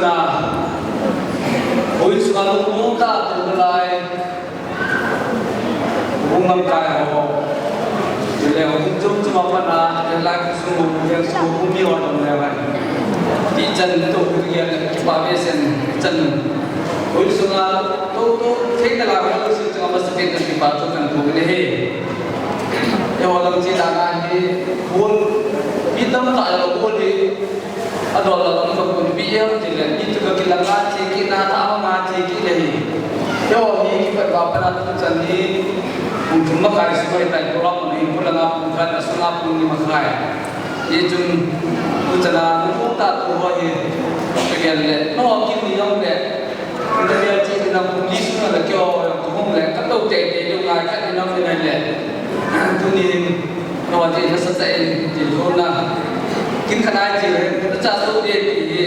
Na, oi, sunga lungmong tah a tel nalai. Hung lamkai ho. Chule hung chom chom a pat a, chule lai khosung, hung veng sung, hung mi ho jong le vai. Ichan to, hung gel, kipa behseh in, ichan. Oi, sunga to to thei nalai ho, sung chunga masapen in kipa thu kahin phong e. Eiho lang che dan a hi, bol, mi tamtah in bol hi, adol a lang ka bol pi em tile, mi tu ka kilang a che kit na, tha hong a che kit le hi. Eiho hi kipat uva pat a tuchan hi, pung thum makai sung ahitai, program hi pung langa pung khat, asunga pung ni makai. Hichun, tuchan a, nung pung ta tu ho hi, ka gel le, no, kin ni jong le, Interview chi tina pung li sung le keiho jong kahung le, katou teitei lou ngai khat ni nam ni ngai le. Tuni hin, no, ti nasa tah in, ti lou na. Kin khanai ti le, nacha tou te ti hi,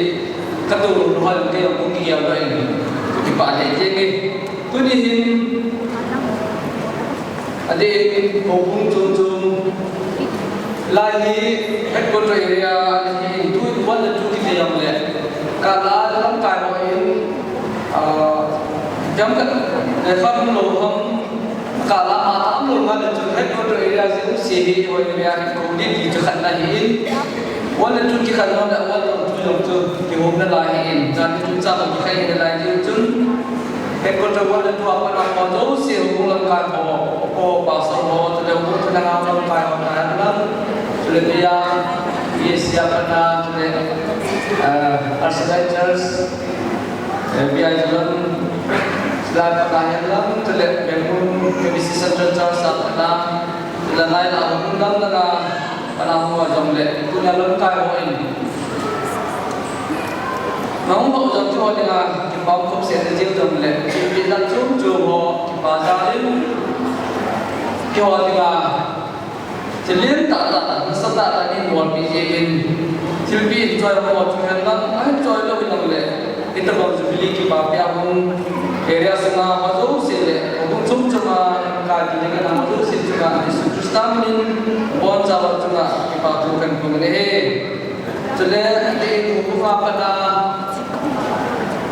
katou lou ho jong kei jong kahung kigel lou in, kahung kipah teitei nge. Tuni hin, Adeh in, houbung chom chom. Lai hi headquarter area hi in, tu in one le two kiti jong le. Kala lamkai ho in, ah, jam ka, eh, farm lo ham, kala ma tam lo ngal le chu headquarter area jing se hi ho area hi ko di ti chu khat na hi in. One le two kikhen ho le one le two jong chu kihom nalai hi in. Jan chu cha ko kikhen nalai hi chun. Headquarter one le two a pat a ho jouse, houbung lamkai ho, ko pastor ho, chule houbung thilha lamkai ho, kahen lang, chule Bia, B S C a pat a, chule, eh, Archdiocese, eh, B I Jalan, chule a pat a hen lang, chule Bangalore, K B C Central Church a pat a, chule nai la houbung dang dang a, Kana hung a jong le, tunia lamkai ho in. Nahung ho jong chu ho dinga, kipa um khop seh na jing jong le, thilpeh dan chom chom ho, kipa jal in. Keiho dinga, thil lentah tah, nasatah tah in bolpeh jeh in. Thilpeh in choi ho chu hen lang, ahin choi lou in lang le. Hitabang Jubilee kipa pia hung area sunga ho jouse le, houbung chom chom a, ka ti ding a ho jouse chunga, Jesu Christa min in, bonchauva chunga, kipa thu kahin phong e. Chule, ati tu ku fa pa na,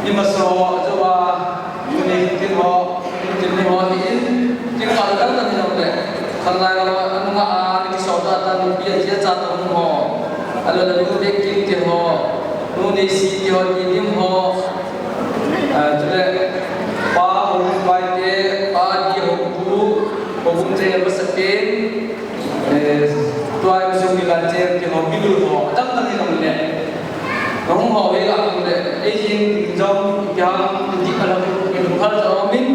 ni ma so, jo wa, ni tin ho, tin ni ho ni in, tin ka dang dang ni le. Khanglai ho, anunga a, ni so ta ta, ni pia jia cha ta ho. Alo la nu Bek Kin ti ho, nu Nei Si ti ho, ti dim ho. Ah, chule, pa Hong Pai te, pa Di Hong Pu, Hong Pu te, masapen, eh, tua Sung Ni La Chen ti ho, Milu ho, adang dang hi long le. Nahung ho hi la hung le, ei jing jong, ipi ham, ti ka la hung, min hung hal ta min,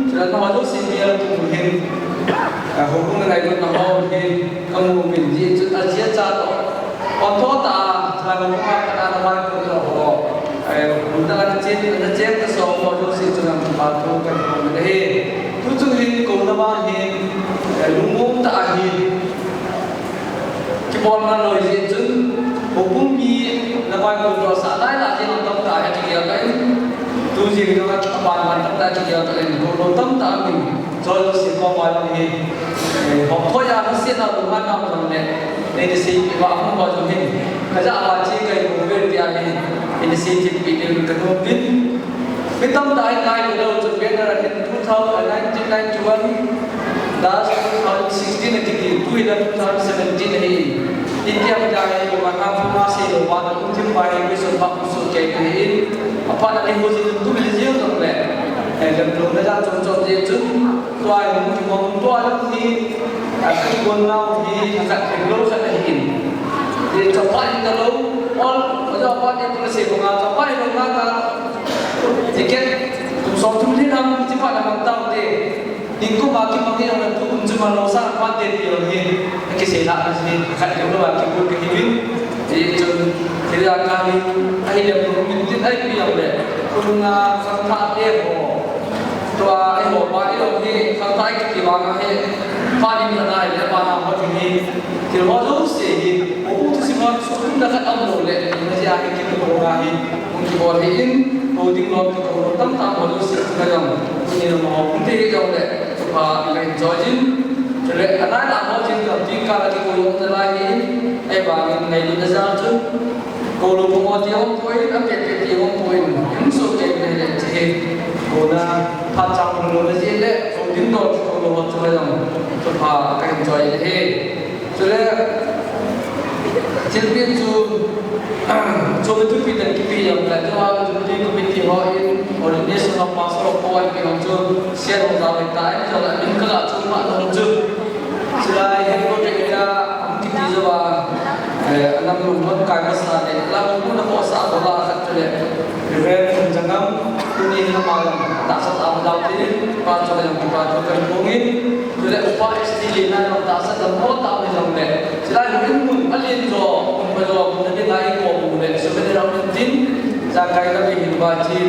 chule na ho jouse mi a la tu hin. Ah, hung hung ngai na ho hin, ka mu min ji, chu a jia cha to. Kon tho ta, tha lo ma ka na ma ko lo ho. Eh, mun ta la chen, na chen ta so ko lo si chu nam pa to ka ko le he. Tu chu hin ko na ma hin, eh, lungmong ta hin. Kibol na lo ji chun, ko pum mi na ma ko to sa lai la ji tam ta he ki ya ka in. Tu ji ri ka pa ma tam ta ki ya ka in. Ko lo tam ta min. Choi lo si ko ma lo hi, eh, hom thoi a, hom sina lu ma na jong le, nei ni sei pi ma hom ho jong hi, ka ja ba chi kai mu ve ti a hi, nei ni sei ti pi ni ka no pin. Mi tam ta hi ngai lo chu banner a hin two thousand, nineteen ninety-one dash two thousand sixteen a ti ti, tu hi la two thousand seventeen hi. India mi ta hi ma ha pu ma sei lo ma, um thim pa hi mi sun pa um su ke ka hi. A pa na ni ho ji tu mi ji jong le, eh, lem lo na ja chom chom ji chu. Tua hi hung kibol, tua hi, a, ka kibol nau hi, a khat thei lou khat ahi in. Ti chapa in ka lou, ol, ka jo pa ni ka sei ko nga, chapa in ka nga, ticket, kum som thum ni nam, ti pa na mang tau te. Ning kum a kimang hi, ang tu kum chu ma lou sa, pa te ti lou hi, a kisei la, a kisei, khat thei lou a kibol ka hi in. Ti chun, ti la ka hi, a hi le kum min tin ai pi ang le, kum nga, sang tha te ho. Tua, eiho pa, eiho hi, khangthah kiti vang a hi, pa ning na nai le, pa na ho ding hi, thil ho jouse hi, ho u tu si mo, su tu na khat am lo le, na ji a hi, ki tu ho na hi, hung kibol hi in, ho ding lo, ki ho tam tam ho jouse, tu na jong, tu ni na mo, hung te hi jong le, pa, ka enjoy jin, tu le, anai na ho jin, ka ti ka la ki ko yong na lai hi, ei ba, ngai lu na jal tu, Ko lo ko mo ti hong koi, a pe pe Ong puin, hung so kei le le chi. Kona phat chang lo le chi le, so ding lo, so lo ho chu le jong. So pha ka enjoy le he. Chule, thilpeh chu, chu le thupi dan kipe jong le, chu a Jubilee Committee ho in, ordination of pastor ho in, pi hong chu, sia lo ta le ta, in jong le, min ka la chu ma lo chu. Chulai he ko te ka, hung kiti jo ba, eh, anam lung lam kai masa le, la hung na ko sa ko la khat le. Reverend Jangam, tuni hin ama jong, tahsa tam dau tin, pa chu jong, pa chu kan pung in, chule upa S T le na jong, tahsa tam mo tam jong le. Chulai hin mun, alin jo, mun ba jo, mun na ding ai ko mun le, so be rau tin, ja kai ka be hin ba chi,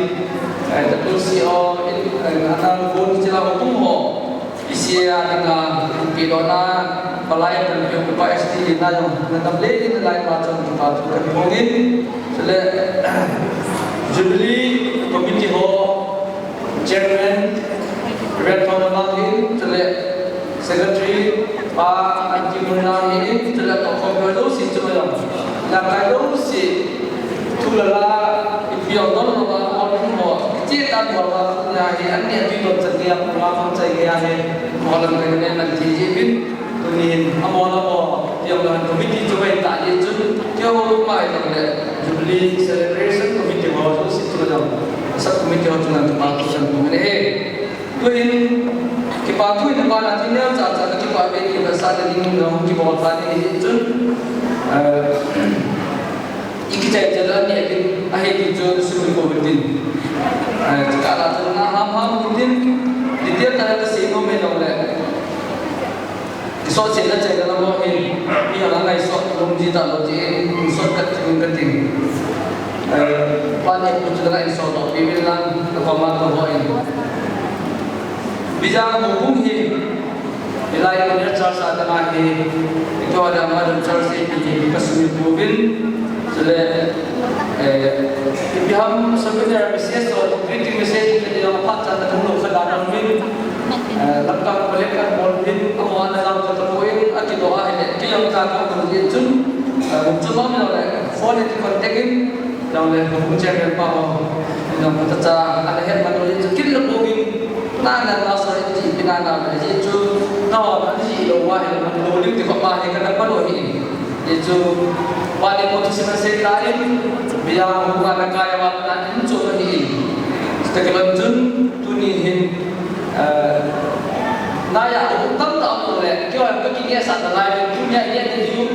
eh, W C O, in, eh, anang bun, chulai ho kum ho. Isia dinga, pi dona, palai pan pi upa S T na jong, na tam le in lai pa chun pa chu kan pung in. Chule, Jubilee Committee ho, Chairman, Reverend Thon Lamang in, chule, Secretary, Pa Anti Munlang in, chule, Pa Khom Pai Lo si chu jong. Na kai lo si, Thu le la, ipi jong don lou a, hol in ho, kicheh tah bol a, na hi, an ni a tui don chan ni a, puma kham chai ni a hi, mo lam kai ne nan ti ji bin, tuni hin, amo la mo, ti jong la committee chu bai ta ji chun, kio ho mai jong le, Jubilee Celebration Committee ho chu si chu jong, sub committee ho chu nan tu pa tu chan tu ne he. Tuhin, kipa thu in a bana thil neo cha cha na kipa ve ti na sa na ding na hung kibol ta ni hi chun, eh, i kichai chai la ni a kin a he ti chu sum ko tin. Eh, ka la chun na ham ham tin, detail ta la si mo me lo le. Kisot sel le chai le mo hi, mi a ngai sot lung ji ta lo ji, sot kat ti ka ting. Eh, pa ni ku chu ngai sot to pi min lang, ka pa ma to ho in. Bijang mu bung hi, ilai ko ne char sa ta ma hi, ito da ma dam char se ki hi, ka sumi ku bin, chule, eh, ipi ham souvenir message to, greeting message, ke dia pa cha ta mu lo ka da min. Eh, lamkang ko le kan bol pin, amo ana lam ka to in, a kidoh a hile, kei lamkang ko ko ye chun, eh, chun ma mi le, phone ti contact in, jong le, ko chairman pa ho, jong ko ta cha, ana het man lo ye chun, kin lo ko in, na na na so ti, pi na na le ye chun, na ho na ji lo wa hile, man lo lim ti ko pa he ka na pa lo hi. Hichu, pa ni ko thusim sei ta in, bia hu ka na kai wa na in chu na hi. Sita ke ban chun, tuni hin, eh, na ya hu tam tam lo le, kio ka ki ne sa ta lai, tu ne ne ne diu,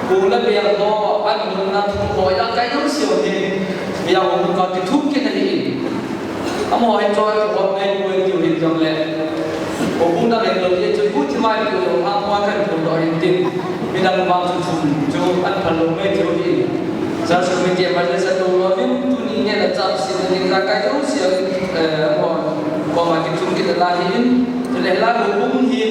hu la bia ho, an mun na thu ho, ya kai no sio hin, bia hu ka ki thu ki na hi. Amo hin choi ko hot ngai ko tiu hin jong le. Ko bu na le lo ye chu bu ti mai tiu lo ha ko kan ko do hin tin. Mi dang ma chu chu chu an phal lo ngai tiu hin. Sa su mi ke ma le sa to lo hin tu ni ne la chap si ni la kai to si, eh, mo ko ma ki chu ki la hin. Le la ko bu hi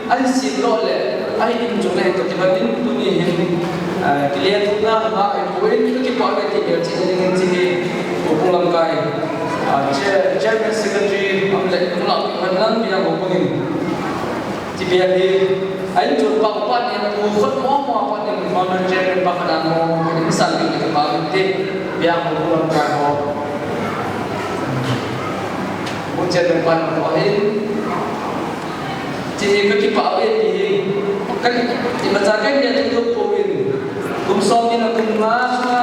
An si lo le, ai in chung le to kiban in tuni hin, ah, kile tu na ma ai ko in tu ki pa le ti bel chi ding in chi hi, ko pung lam kai. Ah, chair-, chairman secretary am le ko la pi man lang bia ko pung in. Ti bel hi, ai chung pa pa ni ko khot mo mo pa ni mo na chairman pa ka dan mo ko in sa bi ki pa in ti bia ko pung lam kai ho. Ko chairman pa ko in. Ti hi ka kipah ve ti hi. Ka, imacha ka neh thei lou poi. Kum som ni na kum nga sunga.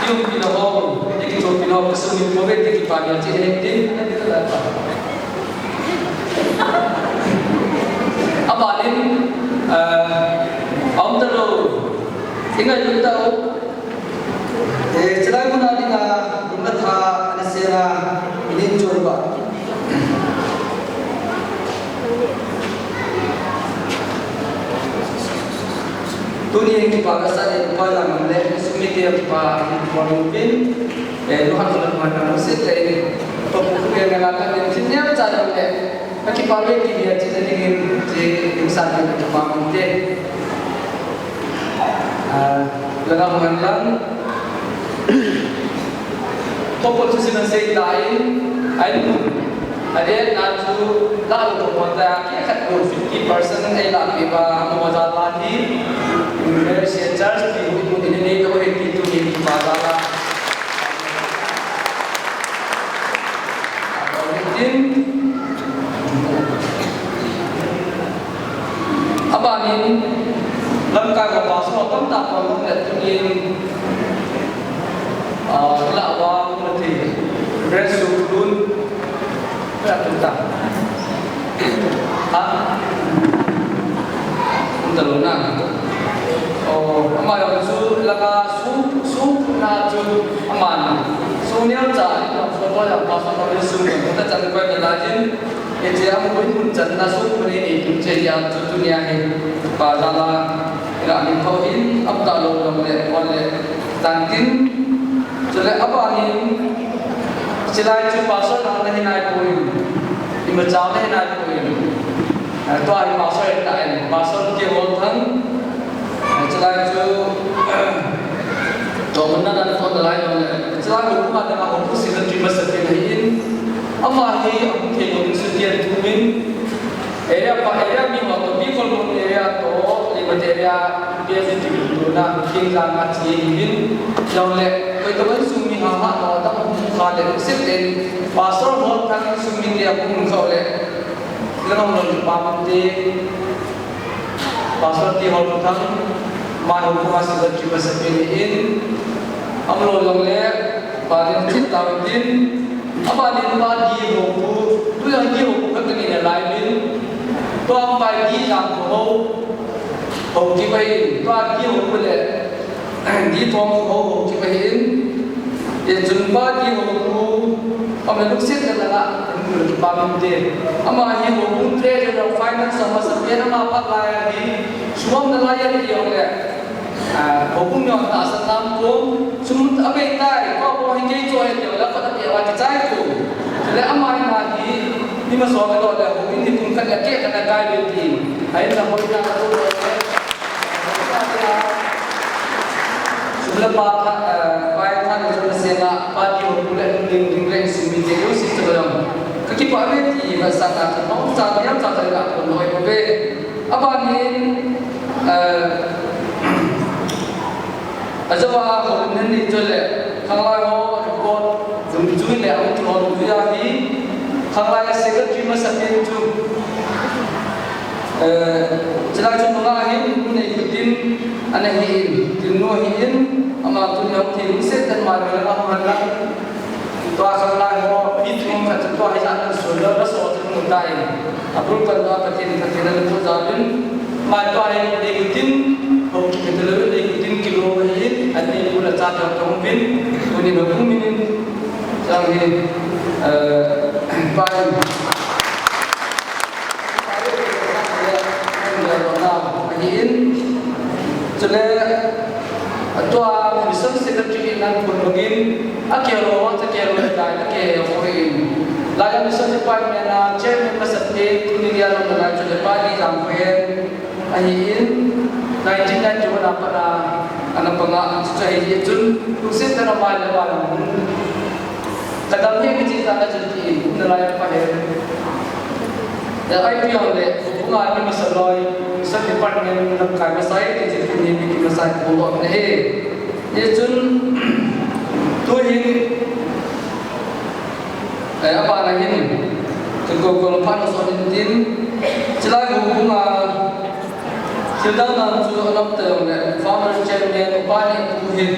Yung pinaho, yung pinaho, ka sum yung pove, ti kipah ve ti hi, ti, ti, ti, ti, ti. Abanin, ah, aum talou. Ingai lou tau. Eh, chulai mun a dinga, lung le tha, ana sena, nin chun ba. Tuni hin kipa kasa e, pa la man le, sumi ke kipa, pa lung pin, eh, lu han la man na sit le, to ku ke na la ka tin, tin ya cha le. Ka kipah ve ti bia chi na ding in, chi ding san ding ka kipah man te. Ah, langa man lang. Ko ko chu sina sei ta in, ai mun. Ade na chu la lo ko ta ki khat ko fifty percent ai la pi ba mo ja la ni. Mercy Church ti hu mun in nei to he ti tu ni pa la la. Tin. Abanin lamkai ko pastor tamtah ko le tunin, ah, la wa mun ti. Reverend Sukdun. Kaya tu ta. Ha? Ang talo na. Oh, ama yang su laka su su na chu ama na. Su niam cha ni ko so ko ya pa so ko su ko ta chan ko na la jin. Ye che am ko mun chan na su ko ni ni tu che ya chu tu nia he. Pa la la. Ira ni ko in am ta lo lo le ko le. Tan tin. Chule abanin, chilai chu pastor na na hinai poi. Ima cha na hinai poi. Ah, tua hi pastor ta en, pastor T. Holthang. Ah, chilai chu, to mun na na to na lai lo le. Chilai ko ma na ko secretary masa pe na hin. Ama hi am ke ko su tian tu min. Area pa, area mi ho to, mi Kolmon area to, Limate area, P S D tu na, king la nga chi hin, jong le, koi to ban sung mi ha ha, to, ta mu kha le, sit in, pastor ho thang sung mi dia kum kha le, la nong nong pa mun te, pastor T. Holthang, ma ho ko ma si ba chi ba sa pe in, am lo jong le, pa din chit ta din, Abanin pa di ho pu, tu yang di ho pu ka tani na lai min. Tua pa di jang ho ho, ho ki pai in. Tua di ho pu le, di thong ho ho, ho ki pai in. Ye chun pa di ho pu, pa me luk sit na na, ki pa min te. Ama hi ho pu treasurer of finance ama sa pe na ma pa lai hi. Suam na lai ya di ho le. Ah, houbung neo tahsan nam ko, sum a bei tai, ko ko hi kei choi neo la ko ta pe wa ki chai ko. Le ama hi na hi, ni ma so ka lo le houbung ni kum ka le ke ka na kai be ti. Ai na hoi na ka lo le. Sum la pa tha, eh, pai tha ni sum se na, pa ki houbung le ding ding le sum mi te yo si to lo. Ka ki pa be ti, ma sa na ka no sa ni am sa ta la ko noi ko be. Abanin, eh, ajawa ho nan ni chule, khanglai ho report, jum chui le, ang tu ho tu ya hi, khanglai secretary masa pe chu, eh, chilai chu nunga hin, mun nei kutin, ana hi in, tin no hi in, ama tu ni hong thi, mun set tan ma le, ama han la, Tua khanglai ho, mi thum khat chu tua hi jat an sun lo, la so chu mu ta in. A bul kan tua Pathen, Pathen an pu ja bin. Ma tua hi dei tin, ho ki te lo dei tin kilo hi, an ni pu la cha ta tong bin. Tuni no kum min in, jang hi, eh, pa in. Ahin, chule, atua mission secretary in an pun bangin, a kero, a kero tai, a kero in. Laya mission department a chairman masa te, tuni dia lo na chule pa di jam ko hen. Ahin, nineteen ninety-one a pat a, ana panga, chu chu ahi chun, tu se ta na mai le ba. Kadam hi kichi ta na chu ti, na lai pa he. Ya ai pi ang le, ku nga ni masa loi, sa department na kai masa ai, kichi ti ni ki masa ko lo ne he. Ye chun, tu hi, eh, apa na hin, tu ko ko pan so ni tin, chilai ku nga, Thil dang dang chu a lam ta jong le, founder chairman, upa ni pu hin,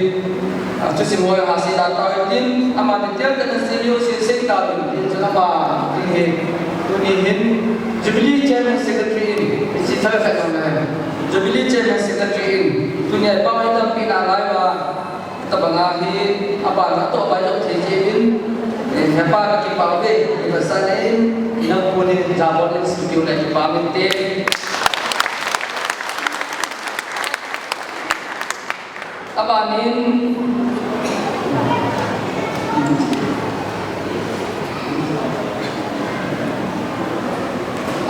ah, thusim hoi ha sei da tau hin tin, ama ni tel ta na sei lio sei sei ta ding tin chu ama ding hin, tuni hin, Jubilee Chairman Secretary in, isi thal khat jong le, Jubilee Chairman Secretary in, tuni a pa mai tampi na lai va, Tabang a hi, a ban a toh bai lou thei jeh in, eh, hepa ka kipah uve, i pasal in, i nang pun in, jabol in, studio le kipah min te. A ban in,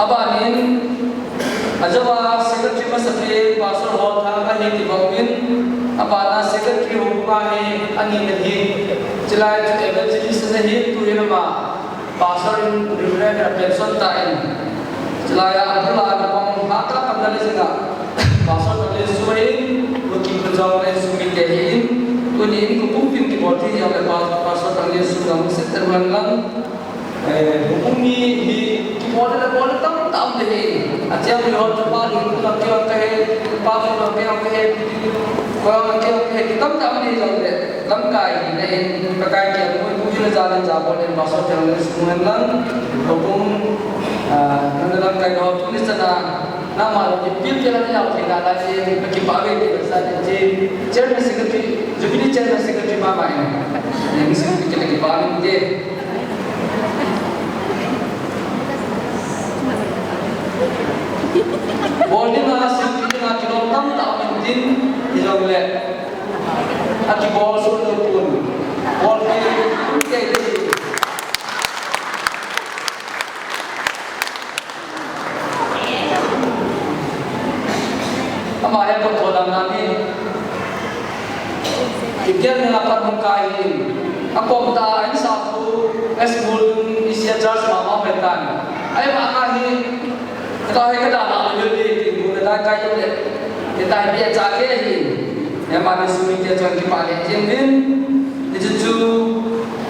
A ban in, a jao a secretary masa pen Pastor Holthang ahi ti bang in, a ban a secretary hung pa hi ani na hi, chilai chu evangelist na hi tu in ama, Pastor in Reverend a pension ta in, chilai a bul a na pang ha ta kam na le jing a, Pastor na le su hi, Pa ko lo ke ke, ko ke ke tam tam ni jong le, lamkai hi na in, Pakai ke mo tu ni ja ni ja bol in, pastor te ni sung hen lang, ko kum, ah, na lamkai ko tu ni sana, na ma lo ki pil ke na ya ke na la ke, ki pa ve ke sa ke, chairman secretary, jubilee chairman secretary ma ma in, ni secretary ke ki pa ni te. Bol dinga, silpi dinga, kilom tamtah um intin, hijongle, akibol soh lou pon. Bol pi, pi, pi, pi. Ama he ko tholam na ni. Kigel ni apat hung kai hi. Akom ta in sa pu S Mul in isia church ma ma mai tan. Ai ma ka hi. Ka hi ka da na lo di ti bu na da kai le. Ke ta bi cha ke hi. Ya ma ni sumi ke chon ki pa le jin din. Ni chu chu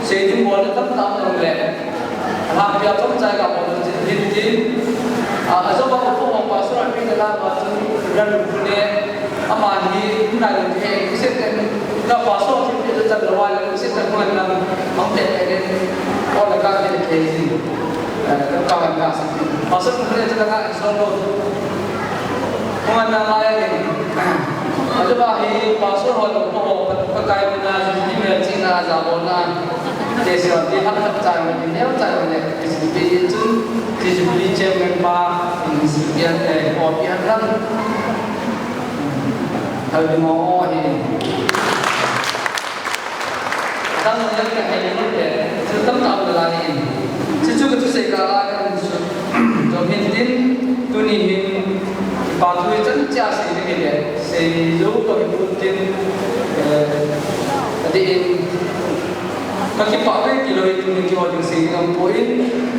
sei din bol tam tam lo le. Lampi a chomcha kabol chin tin tin. A, ajo ba ko ko pastor a pi la ba chu ran pu ne. Ama hi nai le he, ki se ten, na pastor ki pi chan lo wa le, ki se ten ko na, mang te te ne. Ko la ka ke ke jin. Eh, ka ka ka. Pastor ko ne ka ka so lo. Ko na la ya ni. Ajo ba hi pastor ho lo ko ho, pa, Pakai na, ni me chi na ja bo na. Te se ti hak hak chai ma ni neo chai ma ne, S P chun, T C P chairman pa, in S P an te, ko pi han lang. Hal di mo o hi. Tang yang ke hai ni te, chu tam tam la ni. Chu chu ka tu se ka la kan su. Jom hin tin, tuni hin, pa tu chan cha se ni ke, se jo ko hin tin, eh, adi in, Ka kipah ve ti lou hi tuni kihou ding sei ding aum poi.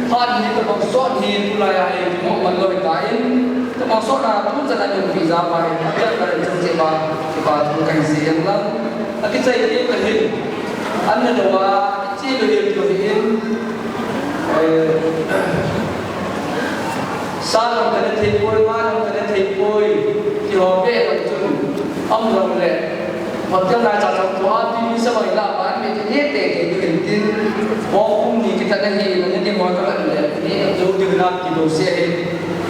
Phat hi tabang sot hi tulai a hi kimo man lou hi tan. Tabang sot a tu chan a ding pi ja pa hi. Apiang ka len chang che ba, kipah thu kahin sei ang lang. Akichai ti ka hin. An na lou a, kichai lou hi tu hi in. Eh, Sa jong kana thei poi, nga jong kana thei poi, ti ho beh bang chun, aum jong le, hotel nai cha chang tua, T V sa mai la, ban me ti ne te ke tu in tin, mo kum ni kita na hi, na ni mo ka ban le, ni jo di na ti lo se he,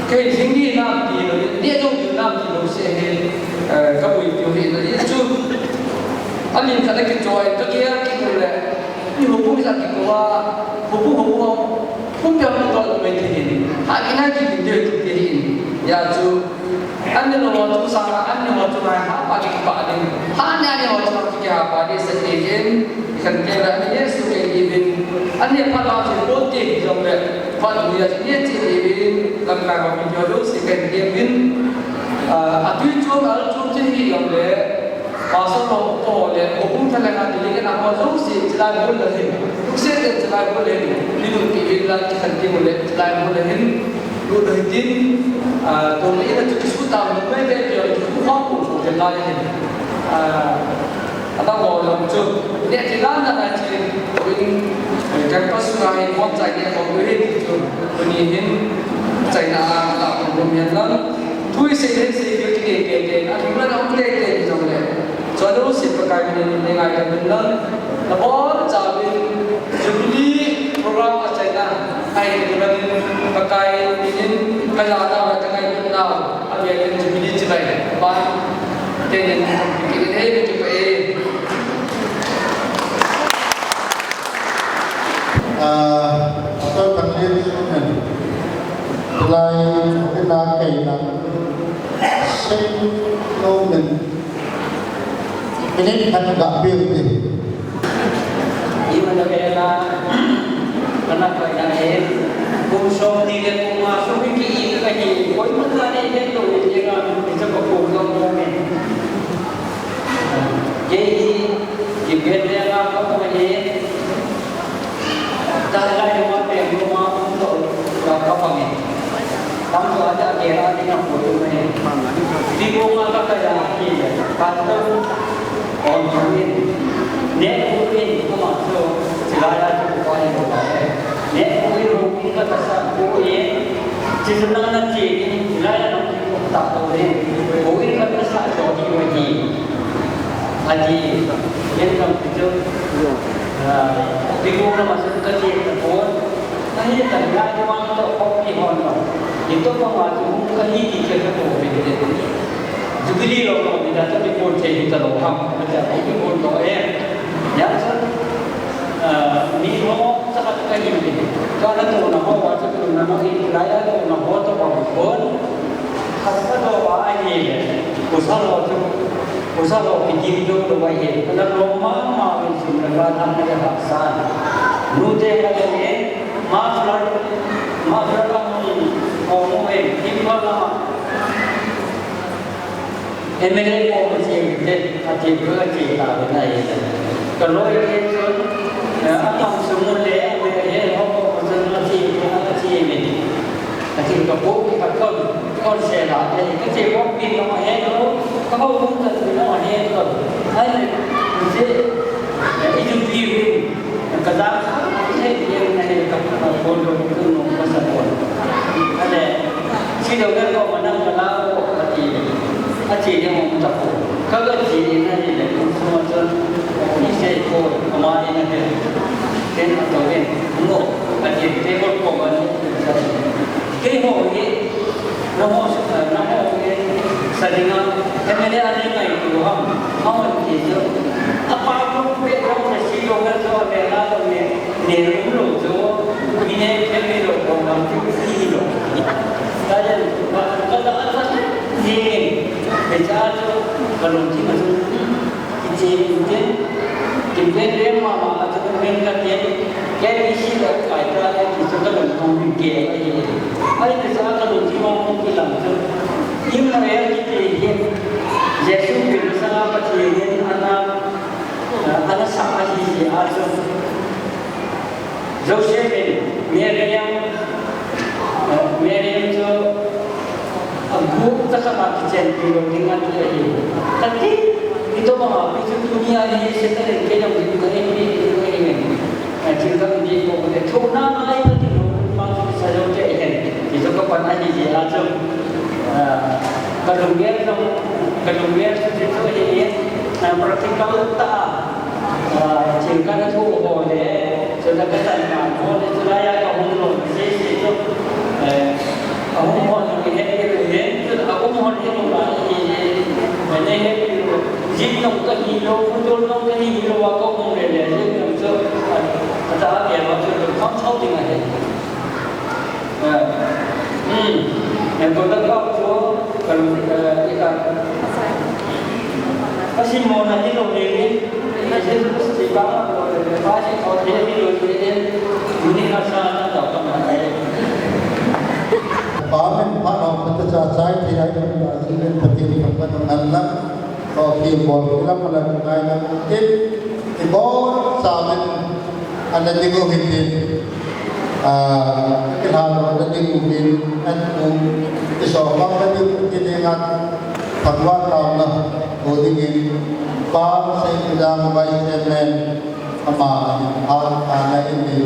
ke jing ni na ti lo, ni jo di na ti lo se he, eh, ka bui ti he, na ni chu, amin kana ki choi, ka ki ki le, Ni houbung hi la kikoi a, houbung houbung a, pumpi a pumpi a um mai thei hin. Ha kina kitin ding ti hin. Hijeh chun, an ne lou a chu sanga, an ne lou a chu ngai ha pa kipah ding. Ha ne an ne lou a chu kihapa ding sah ding hin. Kan kei la ni Jesu kei ding hin. An ne phat la chu pon ti jong le. Phat ni a chu ni chi ding hin. Lamkai ho mi jo lo si kan ding hin. Ah, atui chu, al chu ti hi jong le. Pastor ho, ho le, houbung thalheng a delegate ho jouse, chulai hall a hin. Lungset tah in chulai hall a hin. Ni lungki vil la kikhen ti hall le, chulai hall a hin. Lut u hitin, ah, tuni in a chu kisu tau, numei te pia, kisu khom pu pu te lai hin. Ah, adang ho jong chu. Ne ti dan dan a chu, in, eh, campus sunga hin, hom chai ne khom u hin chu. Tuni hin, chaina a, la khom u hin lang. Thu isei le sei kit kit kit kit, a thum la na um kit kit jong le. Chua jouse Pakai min in ngai kit in lang. Na bonchauvin Jubilee program a chaina. Ahi kit in Pakai min in ka jana le ka ngailutna. A bia in Jubilee chibai. Ba. Te nin kit in ei kit pa e. Ah, Pastor Thanglen Sumen. Tulai, ina kaina. Sei nomin. Minute khat ga bil di. Iman da bela, kana kaina e. Kum som ni le kum nga som ki i ka ni. Koiman la ni le to ni nga, ni sa ko kum som nomin. Kei hi, kibet le nga ka pang e. Tahlai lama peng lama um lou ka, ka pang e. Tamjo aja kei a ding a poi um e. Ti ko nga ka kaya ki, ka tau om in. Ne u in kuma so, chilai a chu ko ni ko e. Ne u in ro in ka ta sa ko e. Chi su na na chi in, chilai a na ki ko ta ko e. Ko in ka Ati, ken jong chu, ah, Bigong lama chu kache tapon. Ahi, ka ngai chu vang toh khopi hon lou. Hitoh banga chu hung kahi ti chu kato pen te. Jubilee lou lou ni da chu Bigong thei hita lou ham. Kacha Bigong toh e. Hijeh chun, ah, mi ho cha khat kahi te. Ka natohna ho va chu tuna mo hi, lai a tohna ho toh va bon. Khat khat lou va ahile. Khosa lou chu. Khosa lou kitim jou lou ahi. Kana lom mama in sum le gal ham le hahsa. Nute khat le, muffler, muffler la hung, hung, hung, Imphal lama. M L A kom a che te, ati ko che ta le na ye. Ka loi te chun, eh, atang sum le, M L A ho kom a chun ati ko, ati me. Ati ka po ki ka kon, kon se la te, ka che ko pi no he no, ka ho hung ta no he no. Ai, che, eh, i ju pi ri, ka da, he, he, he, ka, ka, ko lo, ko no, ka sa ko. Ale, si do ka ko ma na ka la ko, ka ti. A che ne mo ta ko. Ka ga che ne na ni le, ko so ma chun, ni se ko, ka ma ni na ke. Ken a to ken, mo, ka ti, te ko ko ma ni. Keiho hi, nangho, nangho hi, sa dinga, M L A a nei ngaito ham, ahon ti chu. Apa ko pe ko na si lo na chu a ve na lo ne, ne lo lo chu, mi ne pe mi lo ko ma chu si lo. Ta ya, ba, ka ta ta ni, ni, pe cha chu, ka lo ti ma chu. Kiche in tin, kin pen rem mama a chu pen ka tin, K B C le kai ta le ti chu ka lung thong bin ke ahi. Ahi na sa ka lung thim mong mong kilang chu. Israel kiti hi, Jesu Christa Pathen in ana, ana sa ahi hi a chu. Joseph in Miriam, eh, Miriam chu a group cha khat a kichenpi lou ding ati ahi. Kati, ito banga pi chu tunia hi Satan in kei jong ding ka nei pi ding ahi. Eh, thil dang ding ko le thuna ngai ka ti lou, ma chu sa lou te hen. Ti chu ka pan ahi hi a chu. Ah, ka lunggel jong, ka lunggel chu ti chu ahi. Ah, practical ta. Ah, thil kana thu ho le, chule kachan ka ho le, chulai a kahung lou, sese chu, eh, ahung hon hi he, he, he, chu ahung hon hi lou la, hi, hi, hi, he, he, he, jin nong kahi lou, putol nong kahi lou, a kahung le le, jin nong chu, ah, ata a ke ma chu, kham chau ding ahi. Eh, hmm. Eh, ko ta ka chu, ka, eh, ika. Ka simona hi lou le ni, ka si, si ba, eh, ba si ko the hi lou le ni, ni ka sa na ta ka ma ai. Pa min pha no pha ta cha chai thi ai, pa min pa ti ni ka pa no nan la. Ko ki bol ki la pala ngai na tin, i bol sa min, ana ding u hin tin, ah, ki la no ana ding u hin, an ku, i so ma ka ding u hin ngat, thangvah taona, ko ding in, pa, Seikhojang Vice Chairman, Ama, a, a, na in nei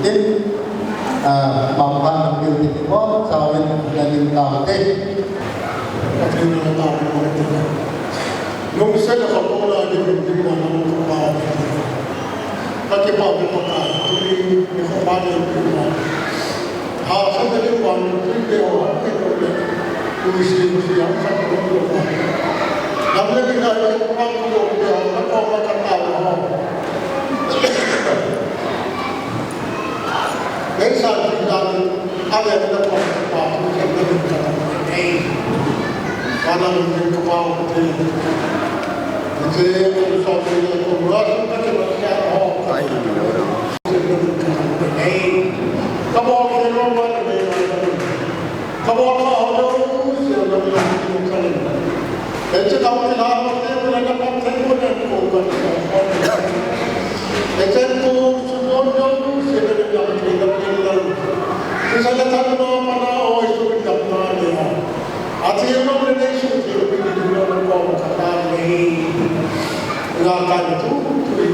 tin, a, ma, ma, na pil tin, mo, sa, win, na din ta, te. Ka tin na ta, mo, te. Nung se na ka mo na din, din, mo, na mo, ka pa. Ka ti pa, mo, ka pa. Tu ni, ni ka pa, din, din, mo. Ha, sa, din, mo, din, din, mo, din, din, mo. Tu ni, si, si, ha, sa, din, din, mo. Nam, din, din, mo, din, din, mo, din, mo, ka pa, mo, ka pa, mo. Meisa ti dan, a ve na ko pa tu ke na ni ka ta. Ei. Kana ni ka pa ko te. Ke ko so ni ko ra so ka ke na ka ho. Ai, no, no. Ei. Ka ba ko no ma ni. Ka ba ka ho no, se no ni ka ni. Eche tau ni la mo te mo na pa te mo na ko ka ni sa ko. Eche tu su mo no se na ni ka ni la ni la. Kisa la ta no ma na o su ni ka ma ni ha. A ti no ni ni su ti ni ni no ko ka ta ni. Nga ka ni tu tu ni.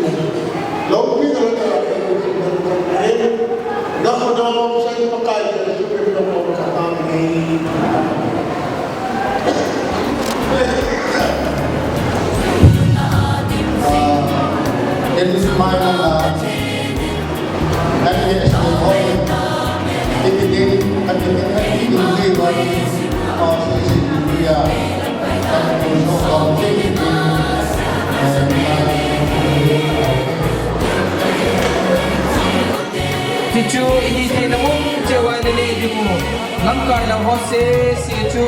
Lo ni na ka ni tu ni. Na ko no sa ni pa ka ni tu ni no ko ka ta ni. Se, se chu.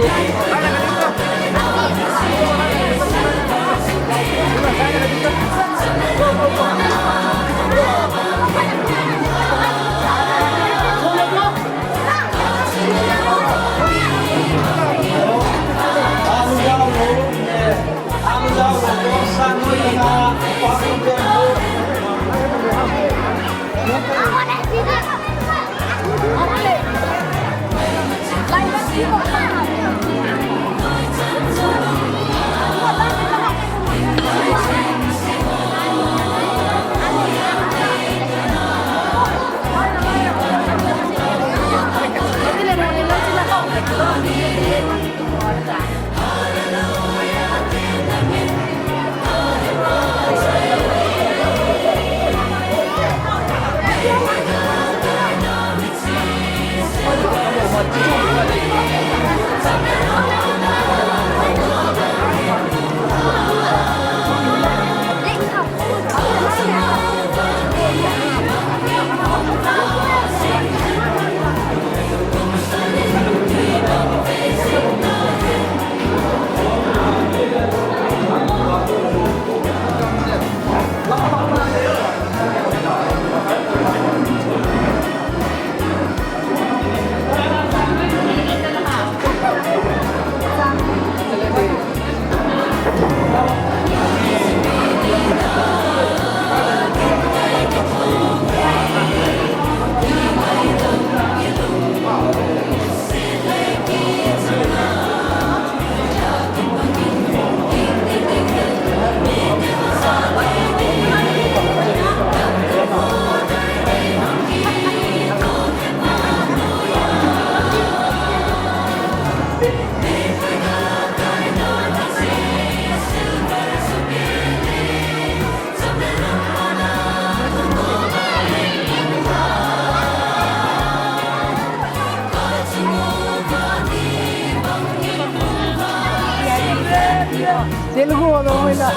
Telugu wala hoila.